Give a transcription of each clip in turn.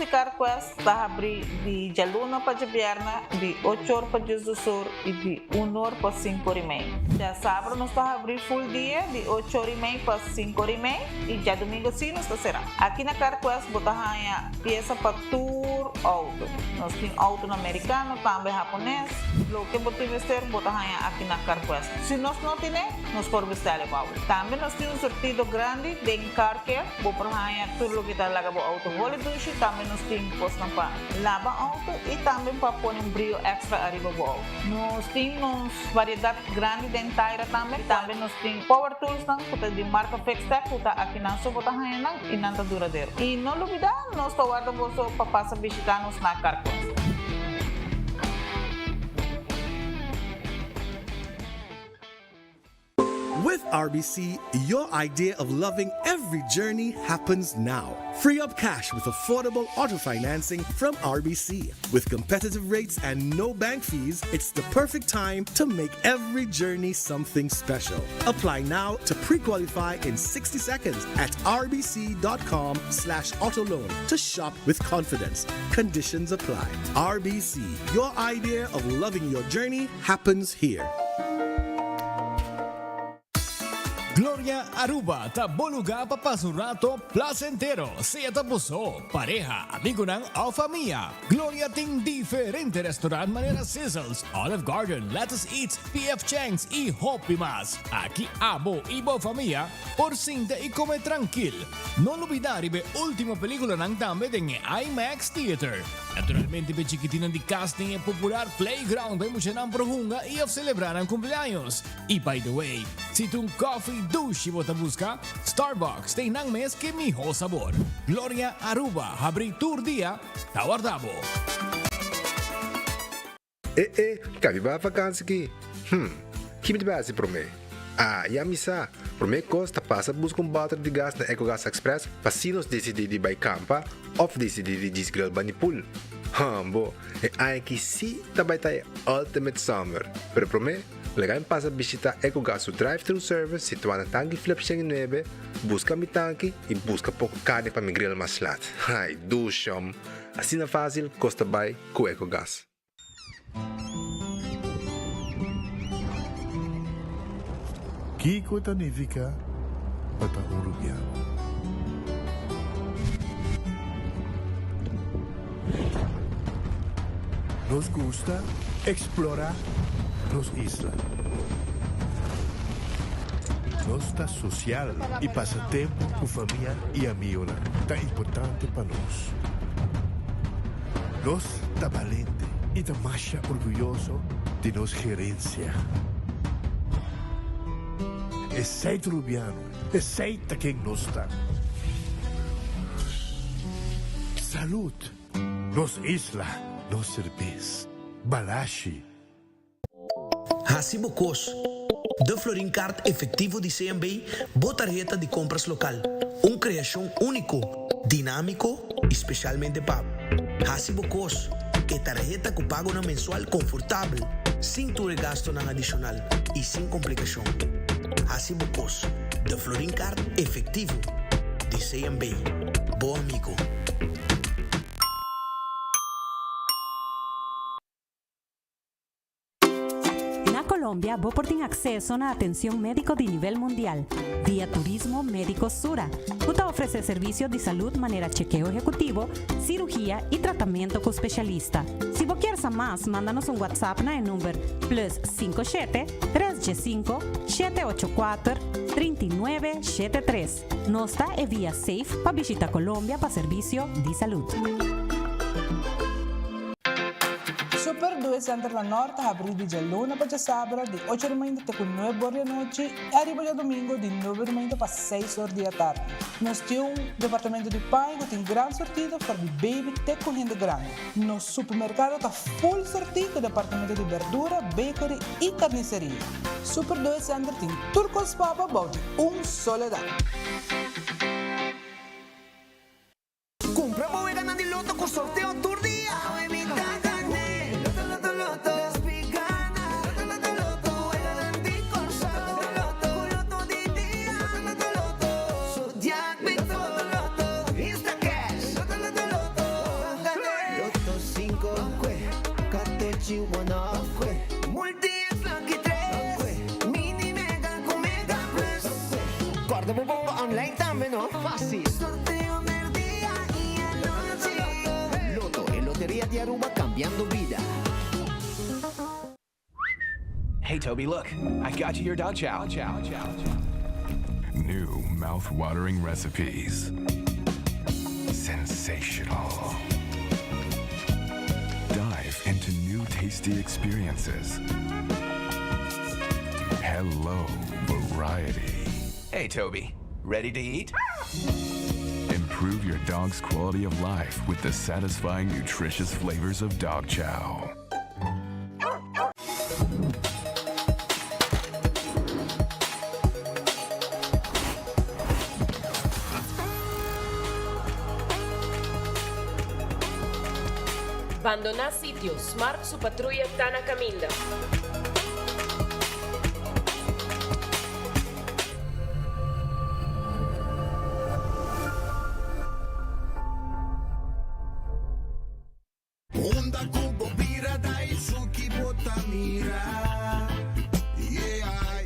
di CarQuest ta habri di djaluna pa djabièrnè di ocho or pa diesdos or i di un or pa sinku or i mei. Djasabra nos ta habri full dia di ocho or i mei pa sinku or i mei i djadumingu si nos ta será. Aki na CarQuest bo ta haña piesa pa tur outo. Nos tin outonan merikano, tambe hapones. Loke bo tin mester bo ta haña aki na CarQuest. Si nos no tine, nos por bestèl e pa bo. Tambe nos tin un surtido grandi den Car Care. Bo por haña tur loke ta laga bo outo holi dushi. Tambe nos tin kosnan pa laba outo i tambe pa pone un brio èkstra ariba bo outo. Nos tin nos variedat grandi den taira tambe. Tambe nos tin power toolsnan ku ta di marka Fixtech ku ta akinan so bo ta haña nan i nan ta duradero. I no lubidá, nos ta warda boso pa pasa bishitá nos na Carquest. With RBC, your idea of loving every journey happens now. Free up cash with affordable auto financing from RBC. With competitive rates and no bank fees, it's the perfect time to make every journey something special. Apply now to pre-qualify in 60 seconds at rbc.com slash autoloan to shop with confidence. Conditions apply. RBC, your idea of loving your journey happens here. Gloria Aruba ta bo lugar pa pasa un rato placentero, sea ta bo so, pareha, amigonan of famia. Gloria tin diferente restaurant manera Sizzles, Olive Garden, Lettuce Eats, PF Chang's y hopi mas. Aki abo y bo famia por sinta y come trankil. No lubida riba e ultimo peliculanan tambe den e IMAX Theater. Naturalmente p'e chikitinnan di cas tin e popular playground pa e muchanan por hunga y of celebra nan cumpleaños. Y by the way, si ta un coffee dushi bo ta busca, Starbucks tin nan mes ke miho sabor. Gloria Aruba habri tur dia, ta warda bo. E e, ka mi bai vakansi ki? Hm, ki mi ta bai hasi promé? Ah, ya mi sa! Promé kos ta pasa buska un bòter di gas na Ecogas Express pa si nos disidí di bai kampa òf disidí di djis grill bani pool. Hòmbo, e aña aki sí ta bai ta e ultimate summer! Pero promé, laga mi pasa bishitá Ecogas su drive-thru service situá na Tanki Flip 109, buska mi tanki i buska poko karni pa mi grill mas lat. Ai, dushòm! Asina fásil kos ta bai ku Ecogas. Kiko ta nifiká pa ta un rubiano? Nos gusta eksplorá nos isla. Nos ta sosial i pasa tempu ku famia i amionan ta importante pa nos. Nos ta balente i ta masha orguyoso di nos gerensia. Esei ta Rubiano, esei ta ken nos ta. Salud! Nos isla, nos serbes. Balashi. Hasi bo kos. De Florin Card Efectivo di CMB, bo tarheta di compras local. Un creacion unico, dinamico y specialmente pa bo. Hasi bo kos. E tarheta cu pagonan mensual confortabel, sin tur e gastonan adicional y sin complicacion. Hasi bo kos. De Florin Card Efectivo di CMB. Bo amigo. Na Colombia bo por tin acceso na atencion medico di nivel mundial via Turismo Medico Sura, cu ta ofrece servicio di salud manera chekeo ehecutivo, cirugia y tratamento cu specialista. Si bo kier sa mas, manda nos un WhatsApp na e number plus 57 315 784 3973. Nos ta e via safe pa bishita Colombia pa servicio di salud. Super Due Center na Nort ta habrí di djaluna pa djasabra di ocho di mainta te ku nuebe or di anochi i ariba djadumingu di nuebe di mainta pa seis or di atardi. Nos tin un departamento di paña ku tin gran sortido for di baby te ku hende grandi. Nos supermerkado ta full sortí ku departamento di berdura, bakery i karniseria. Super Due Center tin tur kos pa bo bou di un solo dak. Cumpra bo weganan di loto cu sorteo tur dia. Awe mi ta gane. Loto loto loto. Despi gana. Loto loto loto. Weganan di Corsou. Loto loto. Cu loto di dia. Loto loto loto. Zodiac Loto loto loto. Instacash. Loto loto loto. Hey Toby, look, I got you your dog chow. Chow, chow, chow. New mouth-watering recipes. Sensational. Dive into new tasty experiences. Hello, variety. Hey Toby, ready to eat? Improve your dog's quality of life with the satisfying, nutritious flavors of dog chow. Bandoná sitio, Smart su patruya ta na kaminda. Unda ku bo bira Daisuki bo ta mira Yeah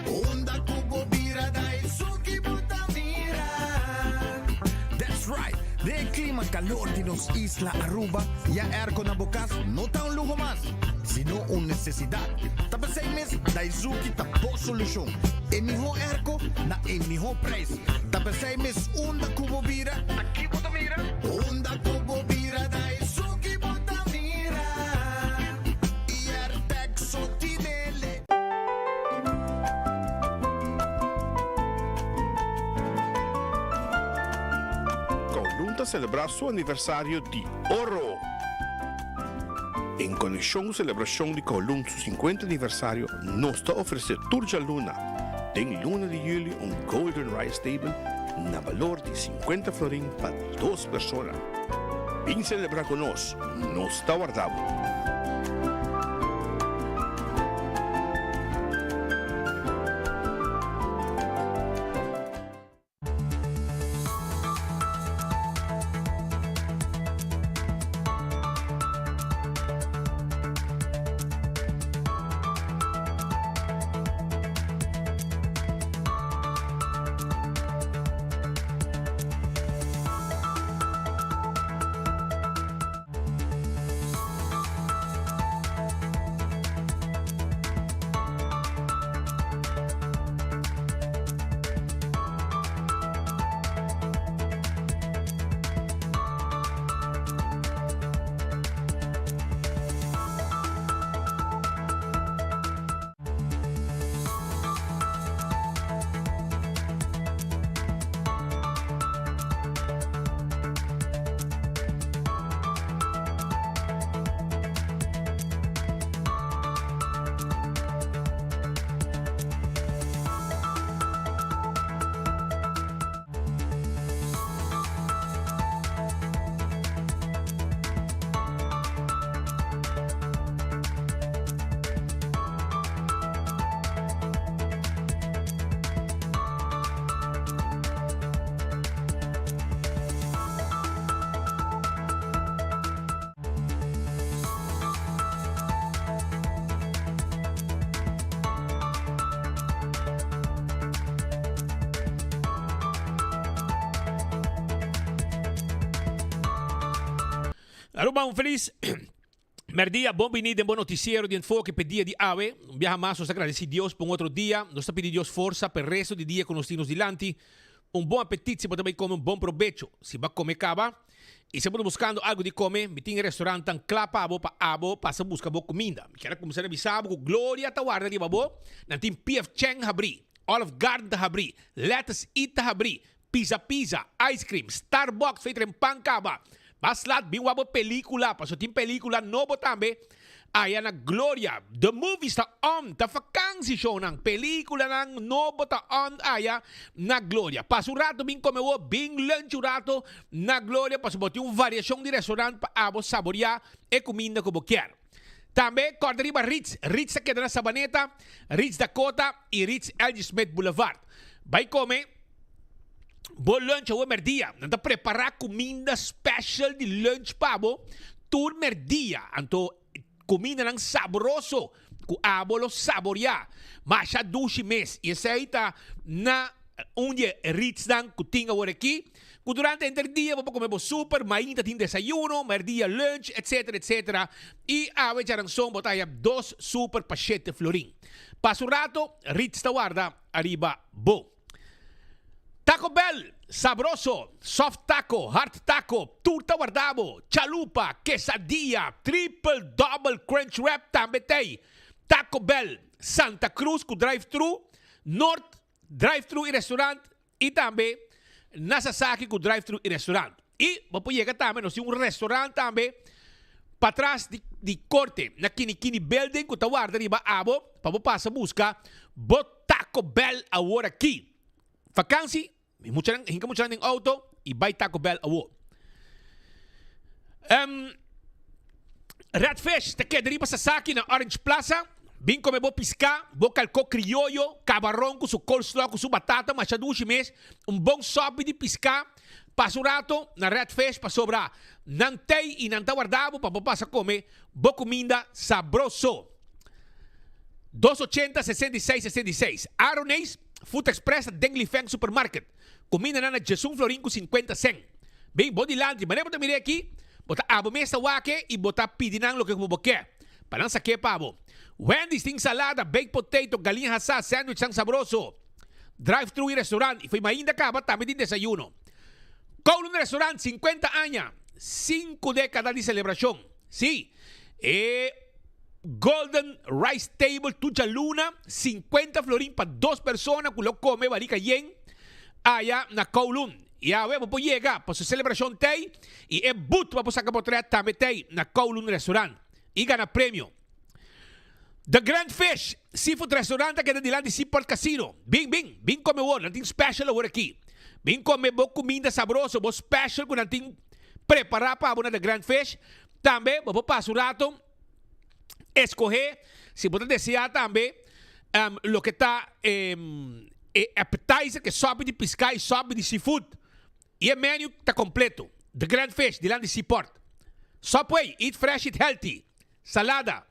Unda ku bo bira Daisuki bo ta mira That's right! Den e clima calor di nos isla Aruba, ya airco na bo cas no ta un luho mas, sino un necesidad. Ta p'esey mes Daizuki ta bo solucion. E miho airco na e miho prijs. Ta p'esey mes unda cu bo bira, Aki bo ta mira. Unda cu bo bira Daizuki bo ta mira. Airtec so tinele. Kowloon ta selebrá su aniversario di oro! En konekshon ku selebrashon di Kowloon su sinkuenta aniversario, nos ta ofresé tur djaluna den luna di yüli un Golden Rice Table na balor di sinkuenta florin pa dos persona. Bin selebrá ku nos, nos ta warda bo! Aruba un felis merdia, bon bini den bo noticiero di Enfoke p'e dia di awe. Un biaha mas nos ta gradeci Dios pa un otro dia. Nos ta pidi Dios forsa p'e resto di dia cu nos tin nos dilanti. Un bon apetit si bo ta bay come un bon probecho. Si bo a come caba y si bo ta buscando algo di come, mi tin e restaurantnan cla pa bo pa abo pasa busca bo cuminda. Mi kier a cuminsa na bisa bo cu Gloria ta warda riba bo. Nan tin PF Chang habri, Olive Garden ta habri, Lettuce Eat ta habri, Pizza Pizza, Ice Cream, Starbucks fei tren pan caba. Mas lat bin wak bo pelicula paso tin pelicula nobo tambe aya na Gloria. The movies ta on, ta vakantie shownan, peliculanan nobo ta on aya na Gloria. Pasa un rato bin come bo, bin lunch un rato na Gloria paso bo tin un variacion di restaurant pa abo saboria e cuminda cu bo kier. Tambe corda riba Ritz, Ritz ta keda na Sabaneta, Ritz Dakota y Ritz LG Smith Boulevard. Bay come. Bo lunch awe merdia. Nan ta prepara cuminda special di lunch pa bo tur merdia. Anto cumindanan sabroso cu abo lo saboria. Masha dushi mes. Y esey ta na un di e Ritz-nan cu tin awor aki. Ku durante henter dia bo por kome bo super, mainta tin desayuno, merdia lunch, etc. Etc. I awe djaranson bo ta haya dos super pa shete florin. Pasa un rato, Ritz ta warda ariba bo. Taco Bell, sabroso, soft taco, hard taco, tur ta warda bo, chalupa, quesadilla, triple double crunch wrap tambe t'ei. Taco Bell, Santa Cruz ku drive-thru, Noord, drive-thru i restaurant, I tambe na Sasaki ku drive thru i restaurant. I bo por yega tambe, nos tin un restaurant tambe patras di di korte na Kini Kini Building ku ta warda riba abo pa bo pasa buska bo Taco Bell awor aki. Vakansi, mi muchanan hinka muchanan den auto i bai Taco Bell awor. Red Fish ta keda riba Sasaki na Orange Plaza. Bin kome bo piská, bo kalkó krioyo, kabaron ku su coleslaw ku su batata masha dushi mes, un bon sòpi di piská. Pasa un rato na Red Fish pasobra nan tei i nan ta warda bo pa bo pasa kome bo kuminda sabroso. Dos ochenta, 66, 66. Aroneis Food Express ta den Lifeng Supermarket. Kumindanan na djesun florin ku sinkuenta sèn. Bin bo dilanti, manera bo ta mir'é aki, bo ta abo mes ta wak-e i bo ta pidi nan loke ku bo ke, pa nan sak'é pa bo. Wendy's tin salada, baked potato, galiña hasá, sandwichnan sabroso. Drive-thru i restaurant, i fo'i mainda kaba tambe tin desayuno. Kowloon Restaurant, sinkuenta aña, sinku dékada di selebrashon. Sí, e Golden Rice Table tur djaluna, sinkuenta florin pa dos persona ku lo kome barika yen aya na Kowloon. I awe bo por yega pa su selebrashon tei i e but pa bo saka potret tambe tei na Kowloon Restaurant i gana premio. The Grand Fish Seafood Restaurant ta keda dilanti Seaport Casino. Bin, bin, bin kome wor, nan tin special awor aki. Bin kome bo kuminda sabroso, bo special ku nan tin prepara pa bo na The Grand Fish. Tambe bo por pasa un rato escoge si bo ta desea tambe loke ta e appetizer ke sopi di pisca y sopi di seafood. Y e menu ta completo. The Grand Fish dilanti Seaport. Subway, eat fresh eat healthy. Salada,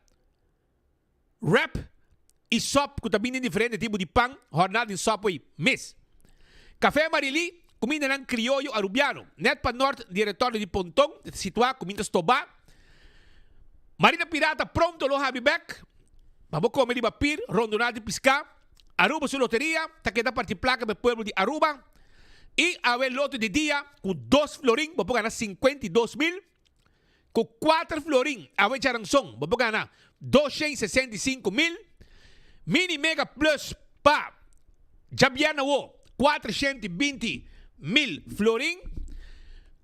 wrap y sop cu ta bini den diferente tipo di pan horna den Subway mes. Café Marily, cumindanan crioyo Arubiano, net pa nort di e retorno di Ponton, ta situa cuminda Stobá. Marina Pirata pronto lo habi bek pa bo come riba pir rondona di pisca. Aruba su loteria ta keda parti placa pa e pueblo di Aruba y awe loto di dia cu dos florin bo por gana 52 mil. Ku kuater florin awe djaranson bo por gana 265 mil. Mini Mega Plus pa djabièrnè awo 420 mil florin.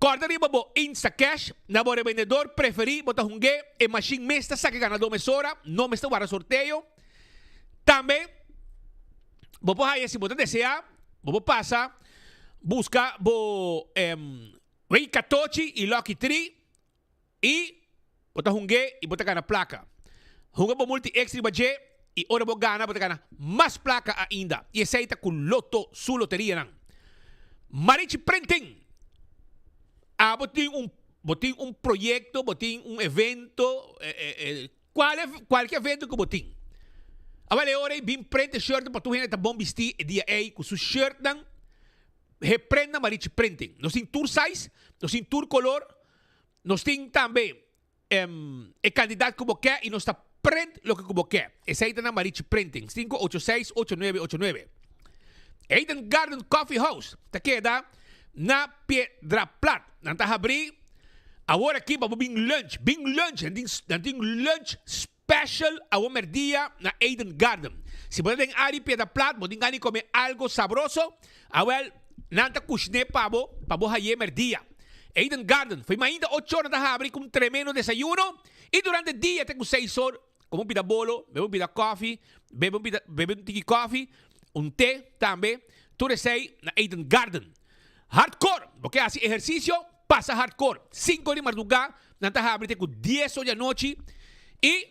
Kòrda riba bo Instacash na bo rebendedor preferí, bo ta hung'é, e mashin mes ta saka ganadó mesora, no mester warda sorteo. Tambe bo por haya si bo ta deseá, bo por pasa buska bo Wei katochi i Lucky Tree i bo ta hung'é i bo ta gana plaka. Hunga bo Multi X riba dje i ora bo gana bo ta gana mas plaka ainda. I esei ta ku Lotto su loterianan. Marichi Printing! Abo tin un bo tin un proyekto, bo tin un evento, kual kualke evento ku bo tin. Awel e ora ei bin print e shirtnan pa tur hende ta bon bistí e dia ei ku su shirtnan. He prenda Marichi Printing. Nos tin tur size, nos tin tur color, nos tin tambe e cantidad cu bo ke y nos ta print loke cu bo ke. Esey ta na Marichi Printing, 586-8989. Eden Garden Coffee House ta keda na Piedra Plat. Nan ta habri awor aki pa bo bin lunch. Bin lunch, nan tin, nan tin lunch Special awo merdia na Eden Garden. Si bo ta den área di Piedra Plat, bo tin gana di come algo sabroso, awel nan ta cushne pa bo, pa bo haye merdia. Eden Garden, fo'i mainta ocho or nan ta habri cu un tremendo desayuno y durante dia te cu seis or, come un pida bolo, bebe un pida koffie, bebe un pida, bebe un tiki koffie, un te tambe, tur esey na Eden Garden. Hardcore, bo ke haci ehercicio? Pasa hardcore. Sinku di mardugá nan ta habri te ku dies or di anochi i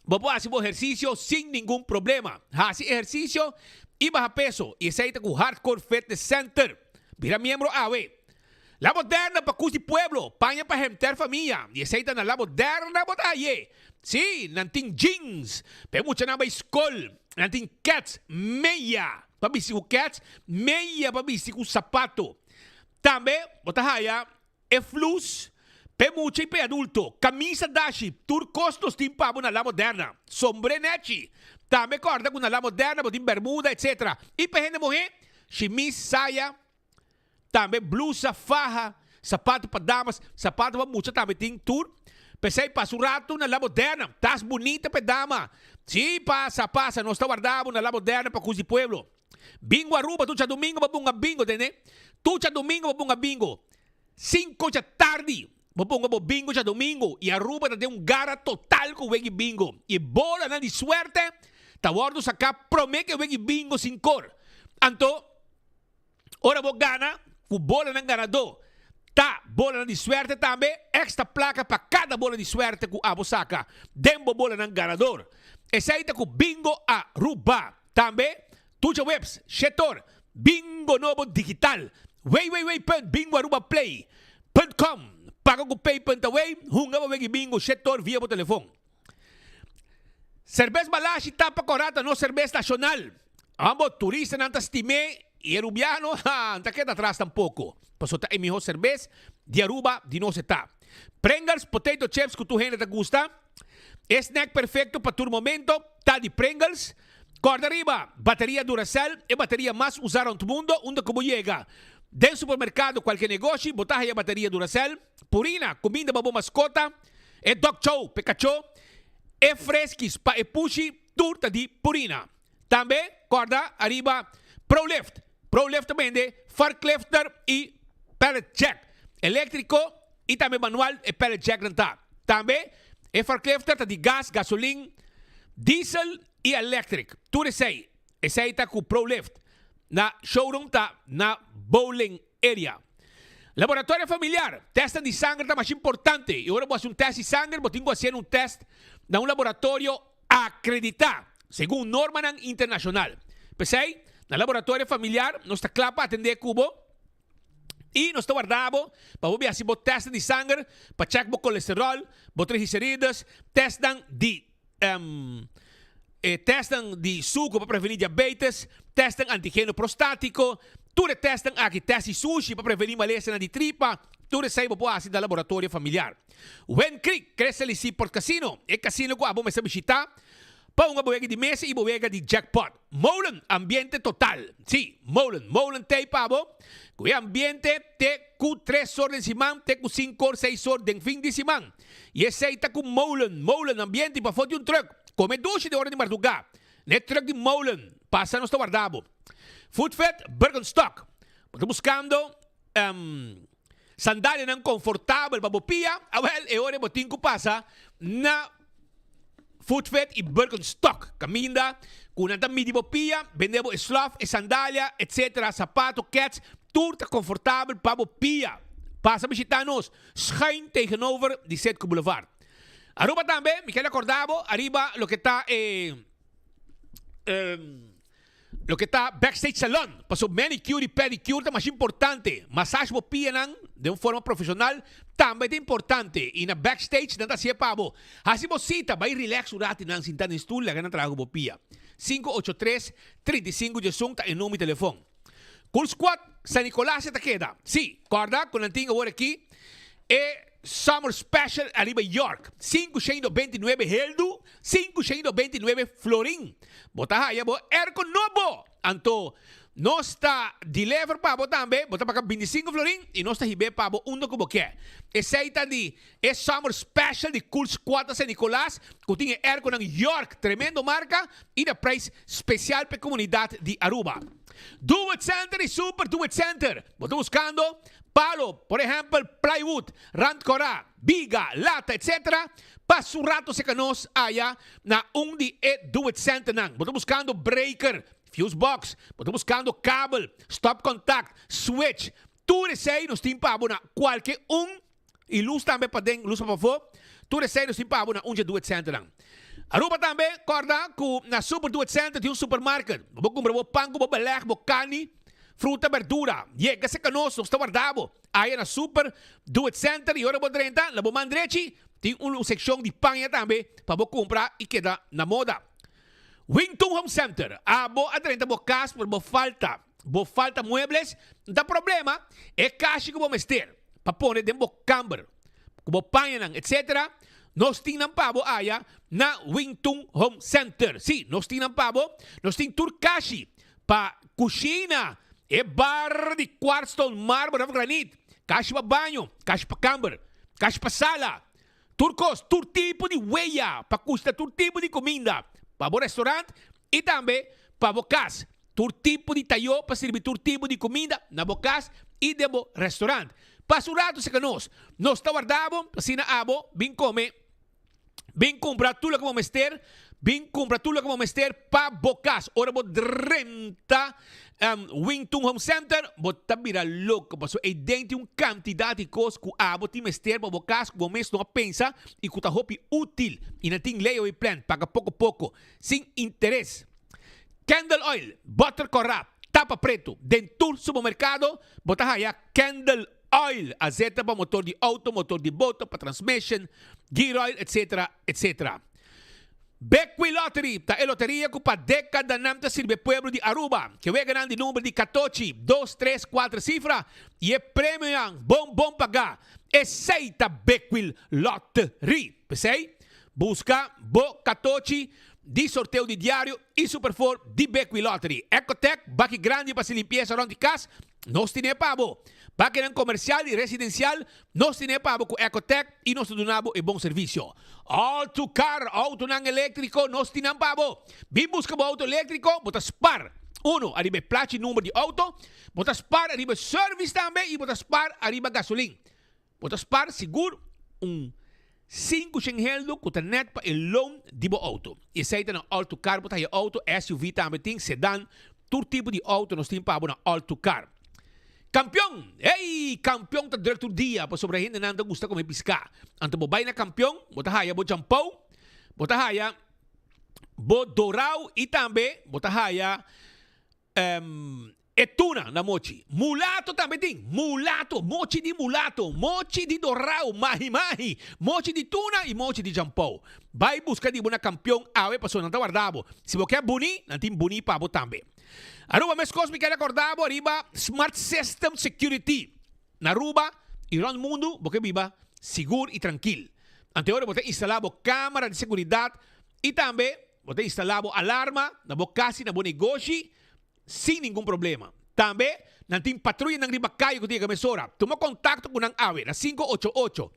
bo por hasi bo ehersisio sin ningun problema. Hasi ehersisio i baha peso i esei ta ku Hardcore Fitness Center. Bira miembro awe. La Moderna pa kus di pueblo, paña pa henter famia i esei ta na La Moderna bo ta haye. Sí, nan tin jeans pa e muchanan bai skol, nan tin kets meya pa bisti ku kets, meya pa bisti ku sapato. Tambe bo ta haya e flus p'e mucha i p'e adulto, camisa dashi, tur cos nos tin pa bo na La Moderna. Sombre nechi. Tambe corda cu na La Moderna bo tin bermuda etc. I p'e hende muhe, shimis, saya, tambe blusa, faha, sapato pa damas, sapato pa mucha tambe tin tur. P'esei pasa un rato na La Moderna. Tas bunita p'e dama. Si, pasa, pasa, nos ta warda bo na La Moderna pa cus di pueblo. Bingo Aruba tur djadumingo bo bunga bingo tende. Tur djadumingo bo bunga bingo. Cinco dja tardi bo bunga bo bingo djadumingo y Aruba ta den un gara total cu wegi bingo. Y bolanan di suerte ta wordo saca prome cu e wegi bingo sin cor. Anto ora bo gana cu bolanan ganador ta bolanan di suerte tambe extra placa pa cada bola di suerte cu abo saca den bo bolanan ganador. Esey ta cu Bingo Aruba. Tambe, Tucha Webs, Shetor, Bingo Nobo Digital, www.bingoarubaplay. Com, Paga ku Pay punt away, hunga bo wegi bingo Shetor via bo telefon. Serbes Balashi tapa kora ta nos serbes nashonal. Amo turistanan ta stim'é i e rubiano ha no ta keda atras tampoko, pasobra ta e mihó serbes di Aruba di nos e ta. Pringles potato chips ku tur hende ta gusta. E snack perfecto pa tur momento ta di Pringles. Corda riba, bateria Duracell, e bateria mas usa rond mundo, unda cu bo yega den supermercado cualke negoshi bo ta haya bateria Duracell. Purina, cuminda pa bo mascota, e dog chow p'e cacho, e Friskies pa e pushi, tur ta di Purina. Tambe corda ariba Prolift. Prolift ta bende forklifter y pallet jack electrico y tambe manual e pallet jack nan ta. Tambe e forklifter ta di gas, gasolin, diesel y electric. Tur esey, esey ta cu Prolift. Na showroom ta na Bowling Area. Laboratorio familiar, testnan di sanger ta masha importante y ora bo haci un test di sanger bo tin cu haciendo un test na un laboratorio akreditá segun normanan internashonal. P'esei, na Laboratorio Familiar nos ta kla pa atendé ku bo i nos ta warda bo pa bo bin hasi bo tèstnan di sanger pa chèk bo kolesteròl, bo triglicerides, tèstnan di e tèstnan di suku pa prevení diabetes, tèstnan antigeno prostátiko, tur e tèstnan aki, tèst di sushi pa prevení malesanan di tripa, tur esei bo por hasi na Laboratorio Familiar. Wen Creek, Crystal y Seaport Casino, e casino cu abo mester bishita pa hunga bo wega di mesa y bo wega di jackpot. Molen, ambiente total. Si, Molen, Molen t'ey pa bo cu e ambiente te cu tres or den siman te cu cinco or, seis or den fin di siman. Y esey ta cu Molen, Molen, ambiente y pafo di un truck. Come dushi den ora di marduga. N'e truck di Molen, pasa nos ta warda bo. Food Fit, Birkenstock. Bo ta buscando. Sandalianan konfortabel pa bo pia, awel e ora bo tin ku pasa na Footfit i Birkenstock, kaminda ku nan ta midi bo pia, bende bo e slof, e sandalia, etc. Sapato, kets, tur ta konfortabel pa bo pia. Pasa bishita nos schuin tegenover di Citgo Boulevard. Aruba tambe, mi ker rekorda bo ariba loke ta e. Loke ta backstage salon, paso manicure y pedicure ta mas importante. Massage bo pianan den un forma profesional tambe ta importante y na backstage nan ta hacié pa bo. Haci bo cita, bay relax un rato y nan sinta den stoel laga nan traha cu bo pia. Sinku ocho tres, 35 diesun ta e number di telefon. Cool Squad San Nicolas e ta keda. Sí, corda cu nan tin awor aki e Summer Special ariba York. 529 heldu, 529 florin. Bo ta haya bo airco nobo! Anto nos ta deliver pa bo tambe, bo ta paga 25 florin y nos ta hib'é pa bo unda cu bo ke. Esey ta di e Summer Special di Cool Squad na San Nicolas cu tin e airconan York, tremendo marca y na prijs special p'e comunidad di Aruba. Do It Center y Super Do It Center. Bo ta buscando palo, por ehempel plywood, rand cora, biga, lata etc. Pasa un rato cerca nos aya na un di e Do It Centernan. Bo ta buscando breaker, fuse box, bo ta buscando kabel, stop contact, switch. Tur esey nos tin pa bo na cualke un y luz tambe paden, luz pa pafó. Tur esey nos tin pa bo na un dje Do It Centernan. Aruba tambe, corda cu na Super Do It Center tin un supermarket. Bo por cumpra bo pan cu bo beleg, bo carni, fruta, berdura. Yega cerca nos, nos ta warda bo. Aya na Super Do It Center y ora bo drenta, na bo man drechi tin un seccion di paña tambe pa bo cumpra y keda na moda. Wington Home Center, abo a drenta bo cas pero bo falta. Bo falta muebles? No ta problema, e kashi ku bo mester pa pone den bo kamber, ku bo pañanan etc. Nos tin nan pa bo aya na Wingtun Home Center. Sí, nos tin nan pa bo. Nos tin tur kashi pa kushina, e bar di kwartstone, marmer òf granit, kashi pa baño, kashi pa kamber, kashi pa sala, tur kos, tur tipo di weya pa kushta tur tipo di kuminda pa bo restaurant i tambe pa bo kas. Tur tipo di tayó pa sirbi tur tipo di kuminda na bo kas i den bo restaurant. Pasa un ratu serka nos. Nos ta warda bo pa asina abo bin kome, bin kumpra tur loke bo mester, bin kumpra tur loke bo mester pa bo kas. Ora bo drenta Wingtun Home Center bo ta bira loko pasobra eiden tin un kantidat di kos ku abo tin mester pa bo kas ku bo mes no a pensa i ku ta hopi útil. I nan tin layaway plan, paga poko poko, sin interes. Candle oil, butter corá, tapa preto. Den tur supermercado bo ta haya candle oil, azeta pa motor di auto, motor di boto, pa transmission, gear oil, etc. Etc. Bequi Lottery ta e loteria cu pa decadanan ta sirbi e pueblo di Aruba. Ke weganan di number di catochi, dos, tres, cuater cifra y e premionan bon bon paga. Esey ta Bequi Lottery. P'esey, busca bo catochi di sorteo di diario y Super Four di Bequi Lottery. Ecotec, baki grandi pa haci limpieza rond di cas, nos tine pa bo. Bakinan comercial y residencial, nos tine pa bo cu Ecotec y nos ta duna bo e bon servicio. All to Car, autonan electrico, nos tinan pa bo. Bin busca bo auto electrico, bo ta spar, uno, ariba e plachi number di auto, bo ta spar ariba e service tambe y bo ta spar ariba gasolin. Bo ta spar sigur un sinku shen heldo ku ta nèt pa e loan di bo outo. I esei ta na All To Car. Bo ta haya outo, SUV tambe tin, sedan, tur tipo di outo nos tin pa bo na All To Car. Kampion! Hey! Kampion ta druk tur dia pasobra hendenan ta gusta kome piská. Anto bo bai na Kampion, bo ta haya bo champou, bo ta haya bo dorau i tambe bo ta haya E tuna na mochi. Mulato tambe tin. Mulato, mochi di mulato, mochi di dorao, mahi mahi, mochi di tuna y mochi di jampou. Bay busca di bo na Campeon awe pasobra nan ta warda bo. Si bo kier buni, nan tin buni pa bo tambe. Aruba mescos mi kier recorda bo riba Smart System Security. Na Aruba y rond mundo bo ke biba sigur y trankil. Ante ora bo ta instala bo camera di seguridad y tambe bo ta instala bo alarma na bo cas y na bo negoshi sin ningun problema. Tambe, nan tin patruyanan riba kaya ku ta yega mesora. Tuma kontakto ku nan awe na sinku ocho ocho,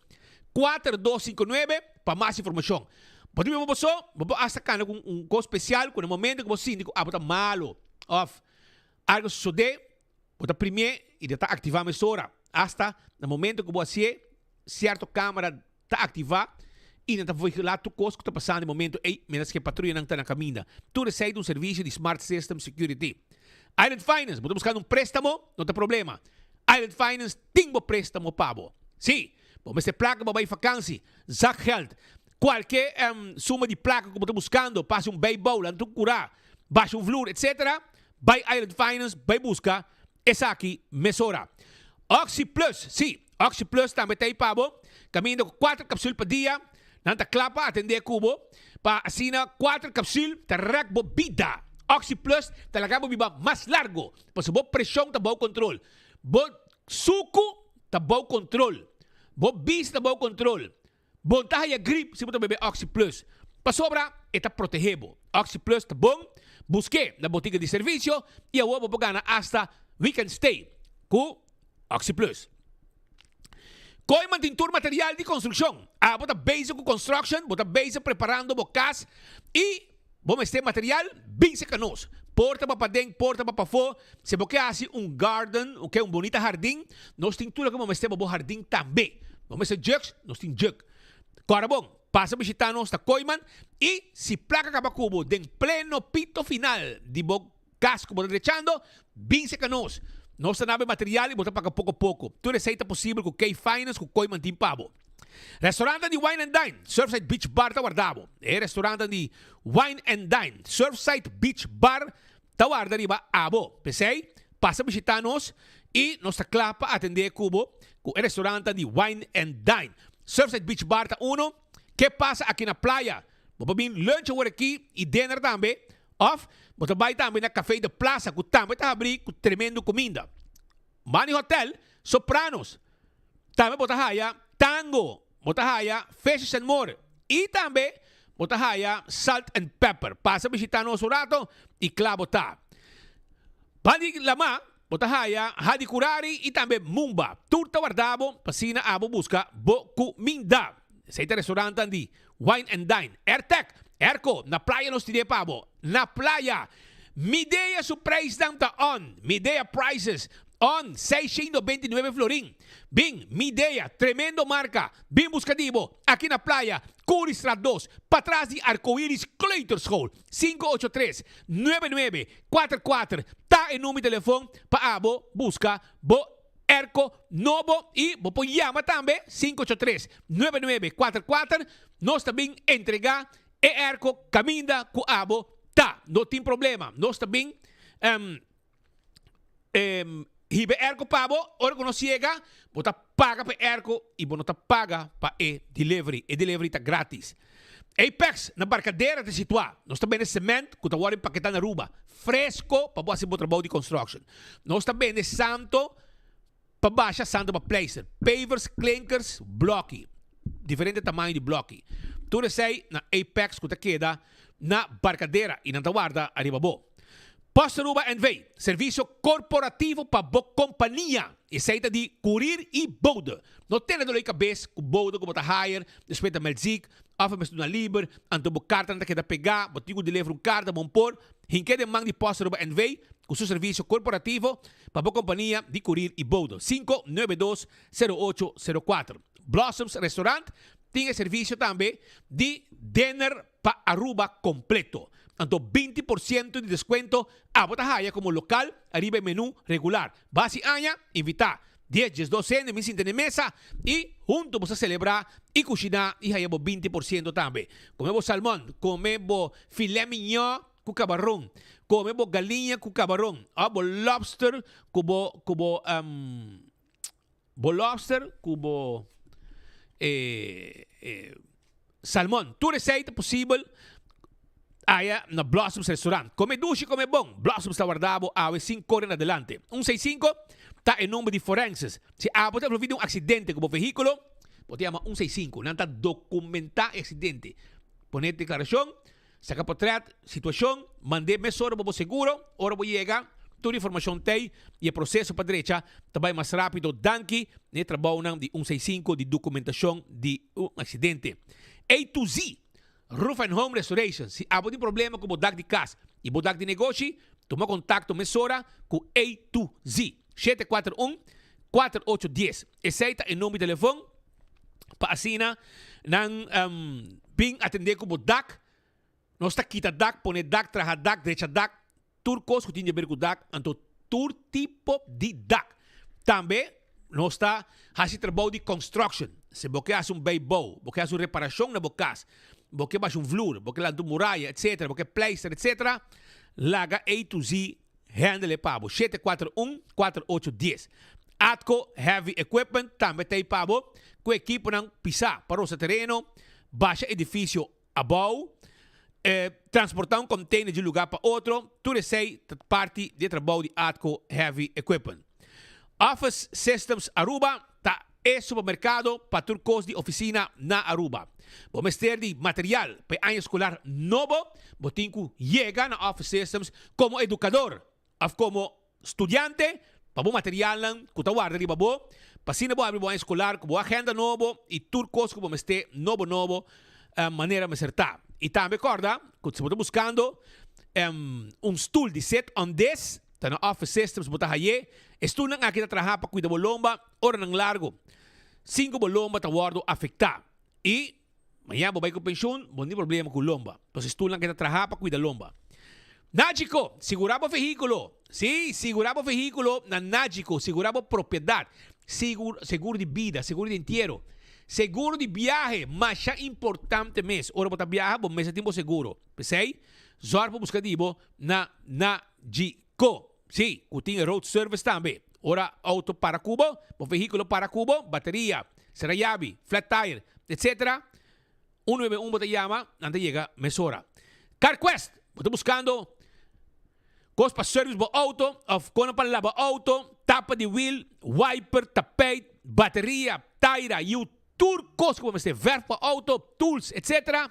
kuater dos sinku nuebe pa mas informashon. Bo ta biba bo so, bo por asta kana ku un kos spesial ku na momento ku bo sinti ku abo ta malu òf algu sosodé, bo ta primié i ta aktivá mesora. Asta na momento ku bo hasié, sierto kamera ta aktivá i nan ta vigilá tur kos ku ta pasando e momento ei mientras ku e patruyanan ta na kaminda. Tur esei ta un servisio di Smart System Security. Island Finance, bo ta buskando un préstamo? No ta problema. Island Finance tin bo préstamo pa bo. Sí, bo mester plaka pa bai fakansi, zakgeld, kualke suma di plaka ku bo ta buskando pa hasi un bijbouw, lanta un kurá, basha un vloer, etcetera, bai Island Finance bai buska Esaki mesora. Oxi Plus, sí, Oxi Plus tambe ta ei pa bo. Kaminda ku kuater kapsul pa dia, nan ta kla pa atendé ku bo. Pa asina kuater kapsul ta rèk bo bida. Oxi Plus ta laga bo biba mas largo, pasobra bo preshon ta bou kontrol, bo suku ta bou kontrol, bo bista ta bou kontrol. Bo ta haya grip si bo ta bebe Oxi Plus, pasobra e ta protehé bo. Oxi Plus ta bon, busk'é na botika di servisio i awor bo por gana asta weekend stay ku Oxi Plus. Kooiman tin tur material di konstrukshon. Abo ta bezig ku construction, bo ta bezig preparando bo kas i bo mester material, bin serka nos. Porta pa paden, porta pa pafó. Si bo ke hasi un garden, o ke un bonita hardin, nos tin tur loke bo mester pa bo hardin tambe. Bo mester jugs, nos tin jug. Kòrda bon, pasa bishita nos ta Kooiman i si plaka kaba ku bo den pleno pito final di bo kas ku bo ta drechando, bin serka nos. Nos ta nabe material i bo ta paga poko poko. Tur esei ta posibel ku K-Finance ku Kooiman tin pa bo. Restaurantan di Wine and Dine, Surfside Beach Bar ta warda bo. E restaurantan di Wine and Dine, Surfside Beach Bar ta warda riba abo. P'esei, pasa bishita nos i nos ta kla pa atendé ku bo ku e restaurantan di Wine and Dine. Surfside Beach Bar ta uno. Ke pasa aki na playa? Bo por bin lunch awor aki i dinner tambe. Òf bo ta bai tambe na Café de Plaza ku tambe ta habrí ku tremendo kuminda. Mani Hotel, Sopranos, tambe bo ta haya Tango, bo ta haya Fishes and More i tambe bo ta haya Salt and Pepper. Pasa bishita nos un rato i kla bo ta. Ban di Lamá bo ta haya Hadi Curari i tambe Mumba. Tur ta warda bo pa asina abo buska bo kuminda. Esei ta restaurantnan di Wine and Dine. Airtec, Airco, na playa nos tine pa bo. Na playa! Midea su prijsnan ta on. Midea prices on 629 florin. Bin, Midea, tremendo marca. Bin busca di bo, aki na playa, Curiestraat 2, patras di Arcoiris Kleuterschool. 583 99 44 ta e number di telefon pa abo busca bo Airco nobo y bo por yama tambe 583 9944. Nos ta bin entrega e airco caminda cu abo ta. No tin problema. Nos ta bin hiba e airco pa bo. Ora cu nos yega bo ta paga pa e airco y bo no ta paga pa e delivery. E delivery ta gratis. Apex na Barcadera ta situa. Nos ta bende cement cu ta worde empaketa na Aruba, fresco pa bo haci bo trabou di construction. Nos ta bende santo pa basha, santo pa pleister, pavers, klinkers, bloki, diferente tamaño di bloki. Tur esey na Apex cu ta keda na Barcadera y nan ta warda ariba bo. Post Aruba NV, servicio corporativo pa bo compania. Esey ta di curir y bode. No tene dolor di cabes cu bode cu bo ta hire, despues ta melziek, of a mester duna liber, anto bo cartanan ta keda pega, bo tin cu deliver un carta bon por. Hinke den man di Post Aruba NV cu su servicio corporativo pa bo compania di curir y bode. 592 0804. Blossoms Restaurant tin e servicio tambe di dinner pa Aruba completo. Anto 20% di descuento abo ta haya como local ariba e menu regular. Basi aña, invita dies, diesdos hende mi sinta na e mesa y hunto bo sa celebra y cushina y haya bo 20% tambe. Come bo salmon, come bo filet mignon cu cabaron, come bo galiña cu cabaron of bo lobster cu bo cu bo bo lobster cu bo salmon. Tur esey ta posibel aya na Blossoms Restaurant. Come dushi, come bon. Blossoms ta warda bo awe sin core na delante. Un sei cinco ta e number di forenses. Si abo ta envolvi den un accidente cu bo vehiculo, bo ta yama un sei cinco. Nan ta documenta e accidente. Pone declaracion. Saka potret, situashon, mand'é mesora pa bo seguro. Ora bo yega, tur informashon t'ei i e proseso pa drecha ta bai mas rápido danki na e trabounan di un seisinku di dokumentashon di un aksidente. A to Z, Roof and Home Restoration, Si abo tin problema ku bo dak di kas i bo dak di negoshi, tuma kontakto mesora ku A to Z, 741 4810. Esei ta e number di telefon. Pa asina nan bin atendé ku bo dak. Nos ta kita dak, pone dak, traha dak, drecha dak, tur kos ku tin di aber ku dak, anto tur tipo di dak. Tambe nos ta hasi trabou di construction. Si bo ke hasi un beibou, bo ke hasi un reparashon na bo kas, bo ke basha un vloer, bo ke lanta un muraya, etcetera, bo ke pleister, etcetera, laga A to Z Handle e pa bo, 741 4810. Atco Heavy Equipment tambe ta ei pa bo ku ekiponan pisá pa rosa tereno, basha edifisio abou, transportá un container di un lugá pa otro, tur esei ta parti di e trabou di Atco Heavy Equipment. Office Systems Aruba ta e supermerkado pa tur kos di ofisina na Aruba. Bo mester di material pa e aña eskolar nobo, bo tin ku yega na Office Systems komo edukador òf komo studiante pa bo materialnan ku ta warda riba bo, pa asina bo habri bo aña eskolar ku bo agenda nobo i tur kos ku bo mester nobo nobo manera mester ta. I tambe kòrda ku si bo ta buskando un stul di sit on des, ta na Office Systems bo ta haye. E stulnan aki ta traha pa kuida bo lomba oranan largo sin ku bo lomba ta wòrdu afektá. I mañana bo bai ku penshun, bo no tin problema ku lomba. Entonces stulnan aki ta traha pa kuida lomba. Nagico, sigurá bo vehíkulo. Sí, sigurá bo vehíkulo na Nagico. Sigurá bo propiedat. Sigur, seguro di bida, seguro di entiero, seguro di biahe, masha importante mes. Ora bo ta biaha, bo mester tin bo seguro. P'esei, zòrg pa buska di bo na Nagico. Sí, cu tin e road service tambe. Ora auto para cu bo, bo vehiculo para cu bo, bateria, sera yabi, flat tire, etc. 191 bo ta yama, nan ta yega mesora. CarQuest, bo ta buscando. Kos pa service bo auto of kono pa laba auto, tapa di wiel, wiper, tapijt, bateria, taira, yiu tur kos ku bo mester, verf pa auto, tools, etc.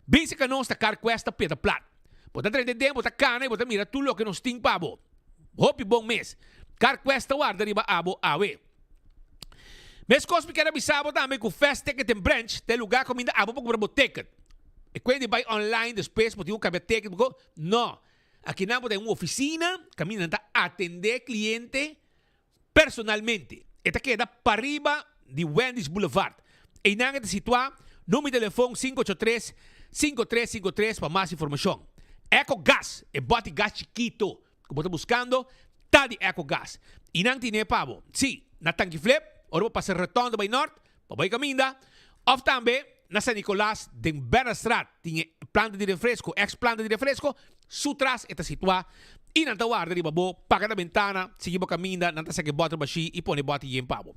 Bin serka nos ta Carquest ta Piedra Plat. Bo ta drenta den, bo ta kana i bo ta mira tur loke nos tin pa bo. Hopi bon mes. Carquest ta warda riba abo awe. Meskos mi kier a bisa bo tambe ku Fast Ticket and Branch ta e lugar kaminda abo por kumpra bo ticket. E kuenta di bai online despues bo tin ku kambia ticket bo ko, no. Akinan bo ta den un ofisina kaminda nan ta atendé kliente personalmente. E ta keda pariba di Wendy's Boulevard. Einan e ta situá. Number di telefon 583 5353 pa mas informashon. Eco Gas, e bòti gas chikito ku bo ta buskando ta di Eco Gas. I nan tine pa bo. Sí, na Tanki Flip, ora bo pasa rotonde bai nort, pa bai kaminda, òf tambe na San Nicolas den Bernastraat tin e planta di refresco, ex planta di refresco, su tras e ta situá i nan ta warda riba bo, paga na bentana, sigui bo kaminda, nan ta saka e bòter bashí i pone e bòter yen pa bo.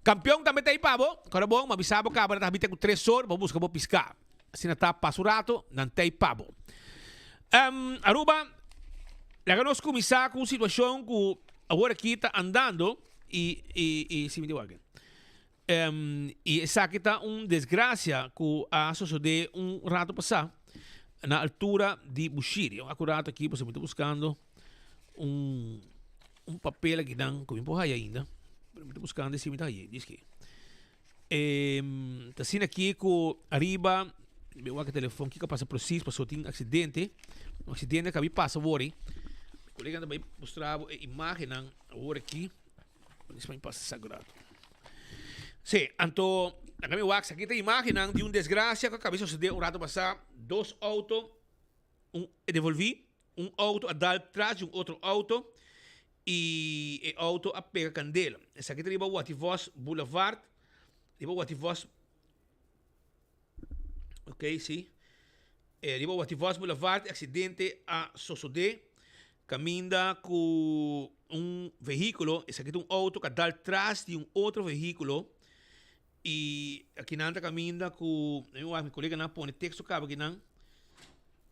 Kampion tambe ta ei pa bo, kòrda bon, m'a bisa bo kaba nan ta habita ku tres or pa bo buska bo piská. Asina ta pasa un rato, nan ta ei pa bo. Aruba, laga nos kuminsá ku un situashon ku awor aki ta andando i i i si mi ta wak. I esaki ta un desgracia cu a sosode un rato pasa na altura di Bushiri. Acurato aki pasobra mi ta buscando un un papel aki nan cu mi por haya ainda. Pero mi ta buscando si mi ta haya. Diski. Ta asina aki cu ariba mi wak e telefon kiko a pasa precies pasobra tin accidente. Un accidente a cabi pasa awor. Mi colega ta bay mustra bo e imagennan awor aki. Sí, anto, laga mi wak, aki ta imagennan di un desgracia ku a kaba di sosodé un rato pasá. Dos outo, un e devolví, un outo a dal tras di un otro outo i e outo a pega kandela. Esaki ta riba Wativos Boulevard, riba Wativos. Ok, si. E riba Wativos Boulevard e accidente a sosode caminda cu un vehiculo, esaki ta un auto cu a dal tras di un otro vehiculo y akinan ta caminda cu, mi wak mi coleganan a pone texto caba akinan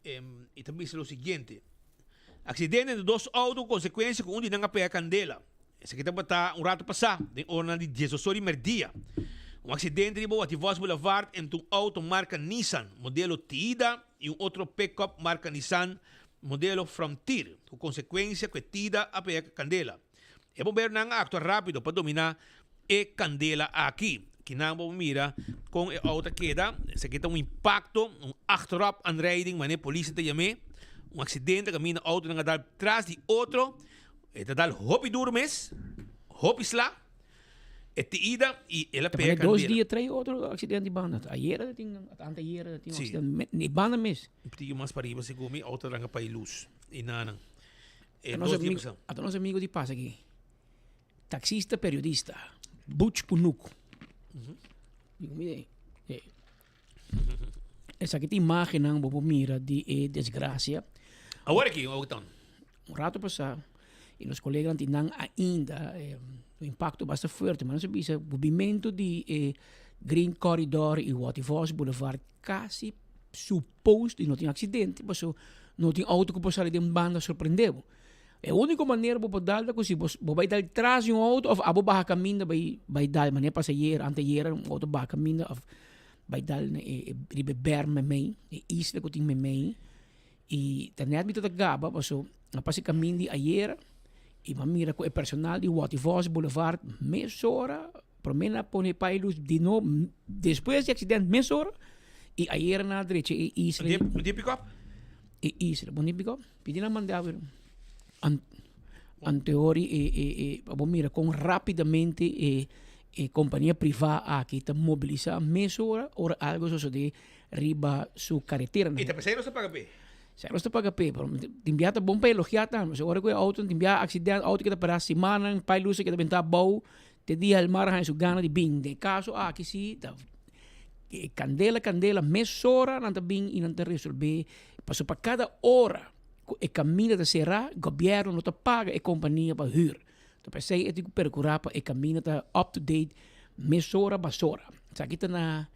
y ta bisa lo siguiente, Accidente entre dos auto cu consecuencia cu un di nan a pega candela. Esaki tabata un rato pasá, den oranan di diesdos or di merdia. Un accidente riba Wativos Boulevard entre un auto marca Nissan modelo Tiida y un otro pickup marca Nissan modelo Frontier, cu consecuencia cu e Tiida a pega candela. E bomberonan a actua rapido pa domina e candela aki. Kinan bo mira con e auto a keda. Esaki ta un impacto, un achterop aanrijding, manera polis ta yam'é. Un accidente caminda autonan a dal tras di otro. E ta dal hopi duro mes, hopi sla. E te ida y el a pega candela. Dos dia trae otro accidente di banda. Ayera tin, anteayera tin Sí. accidente di banda mes. Un poquito mas pa riba segun mi, auto a ranca pa e luz. Y nanan. E Ata nos dos dia amigo, pasá. ata nos amigo di pasa aki. Taxista periodista, Butch Kunuku. Digo, mire, eh, esaki ta imagennan bo por mira di e desgracia. Awor aki, awor tan. Un rato pasá, y nos coleganan tin nan ainda, eh, un impacto basta fuerte, maar nos a bisa, movimento di e Green Corridor y Waterfalls Boulevard casi supposed di no tin accidente, paso no tin auto cu por sali den banda sorprende bo. E unico manera bo por dal ta cu si bo bo bay dal tras di un auto of abo baha caminda bay bay dal manera pasa ayer anteayer un auto baha caminda of bay dal na e riba e berm memey e isla cu tin memey y ta net mi ta gaba paso a pasa e caminda di ayer y bo a mira cu e personal di Waterfalls Boulevard mesora Prome nan a pone pa e lus di no despues di accident mesora y ayer nan a drecha e isla. Un dia pick up? E isla, bon dia pick up? Pidi nan manda pero anteori e e e pa bo mira con rapidamente e e compania priva aki ta mobilisa mesora ora algo sosode riba su careteranan. Y ta pesey nos ta paga p'e? Esei nos ta paga p'e, pero tin bia ta bon pa elogia tambe. Pasobra ora cu e auto tin bia accident, auto keda para simannan, pai lus a keda benta abou. Te dia el mar a haña su gana di bin. Den e kaso aki si ta kandela kandela mesora nan ta bin i nan ta resolbe pasobra pa kada ora ku e kaminda ta será gobièrnu no ta paga e kompania pa hür. Ta p'esei e tin ku perkurá pa e kaminda ta up to date mesora basora. Esaki ta na.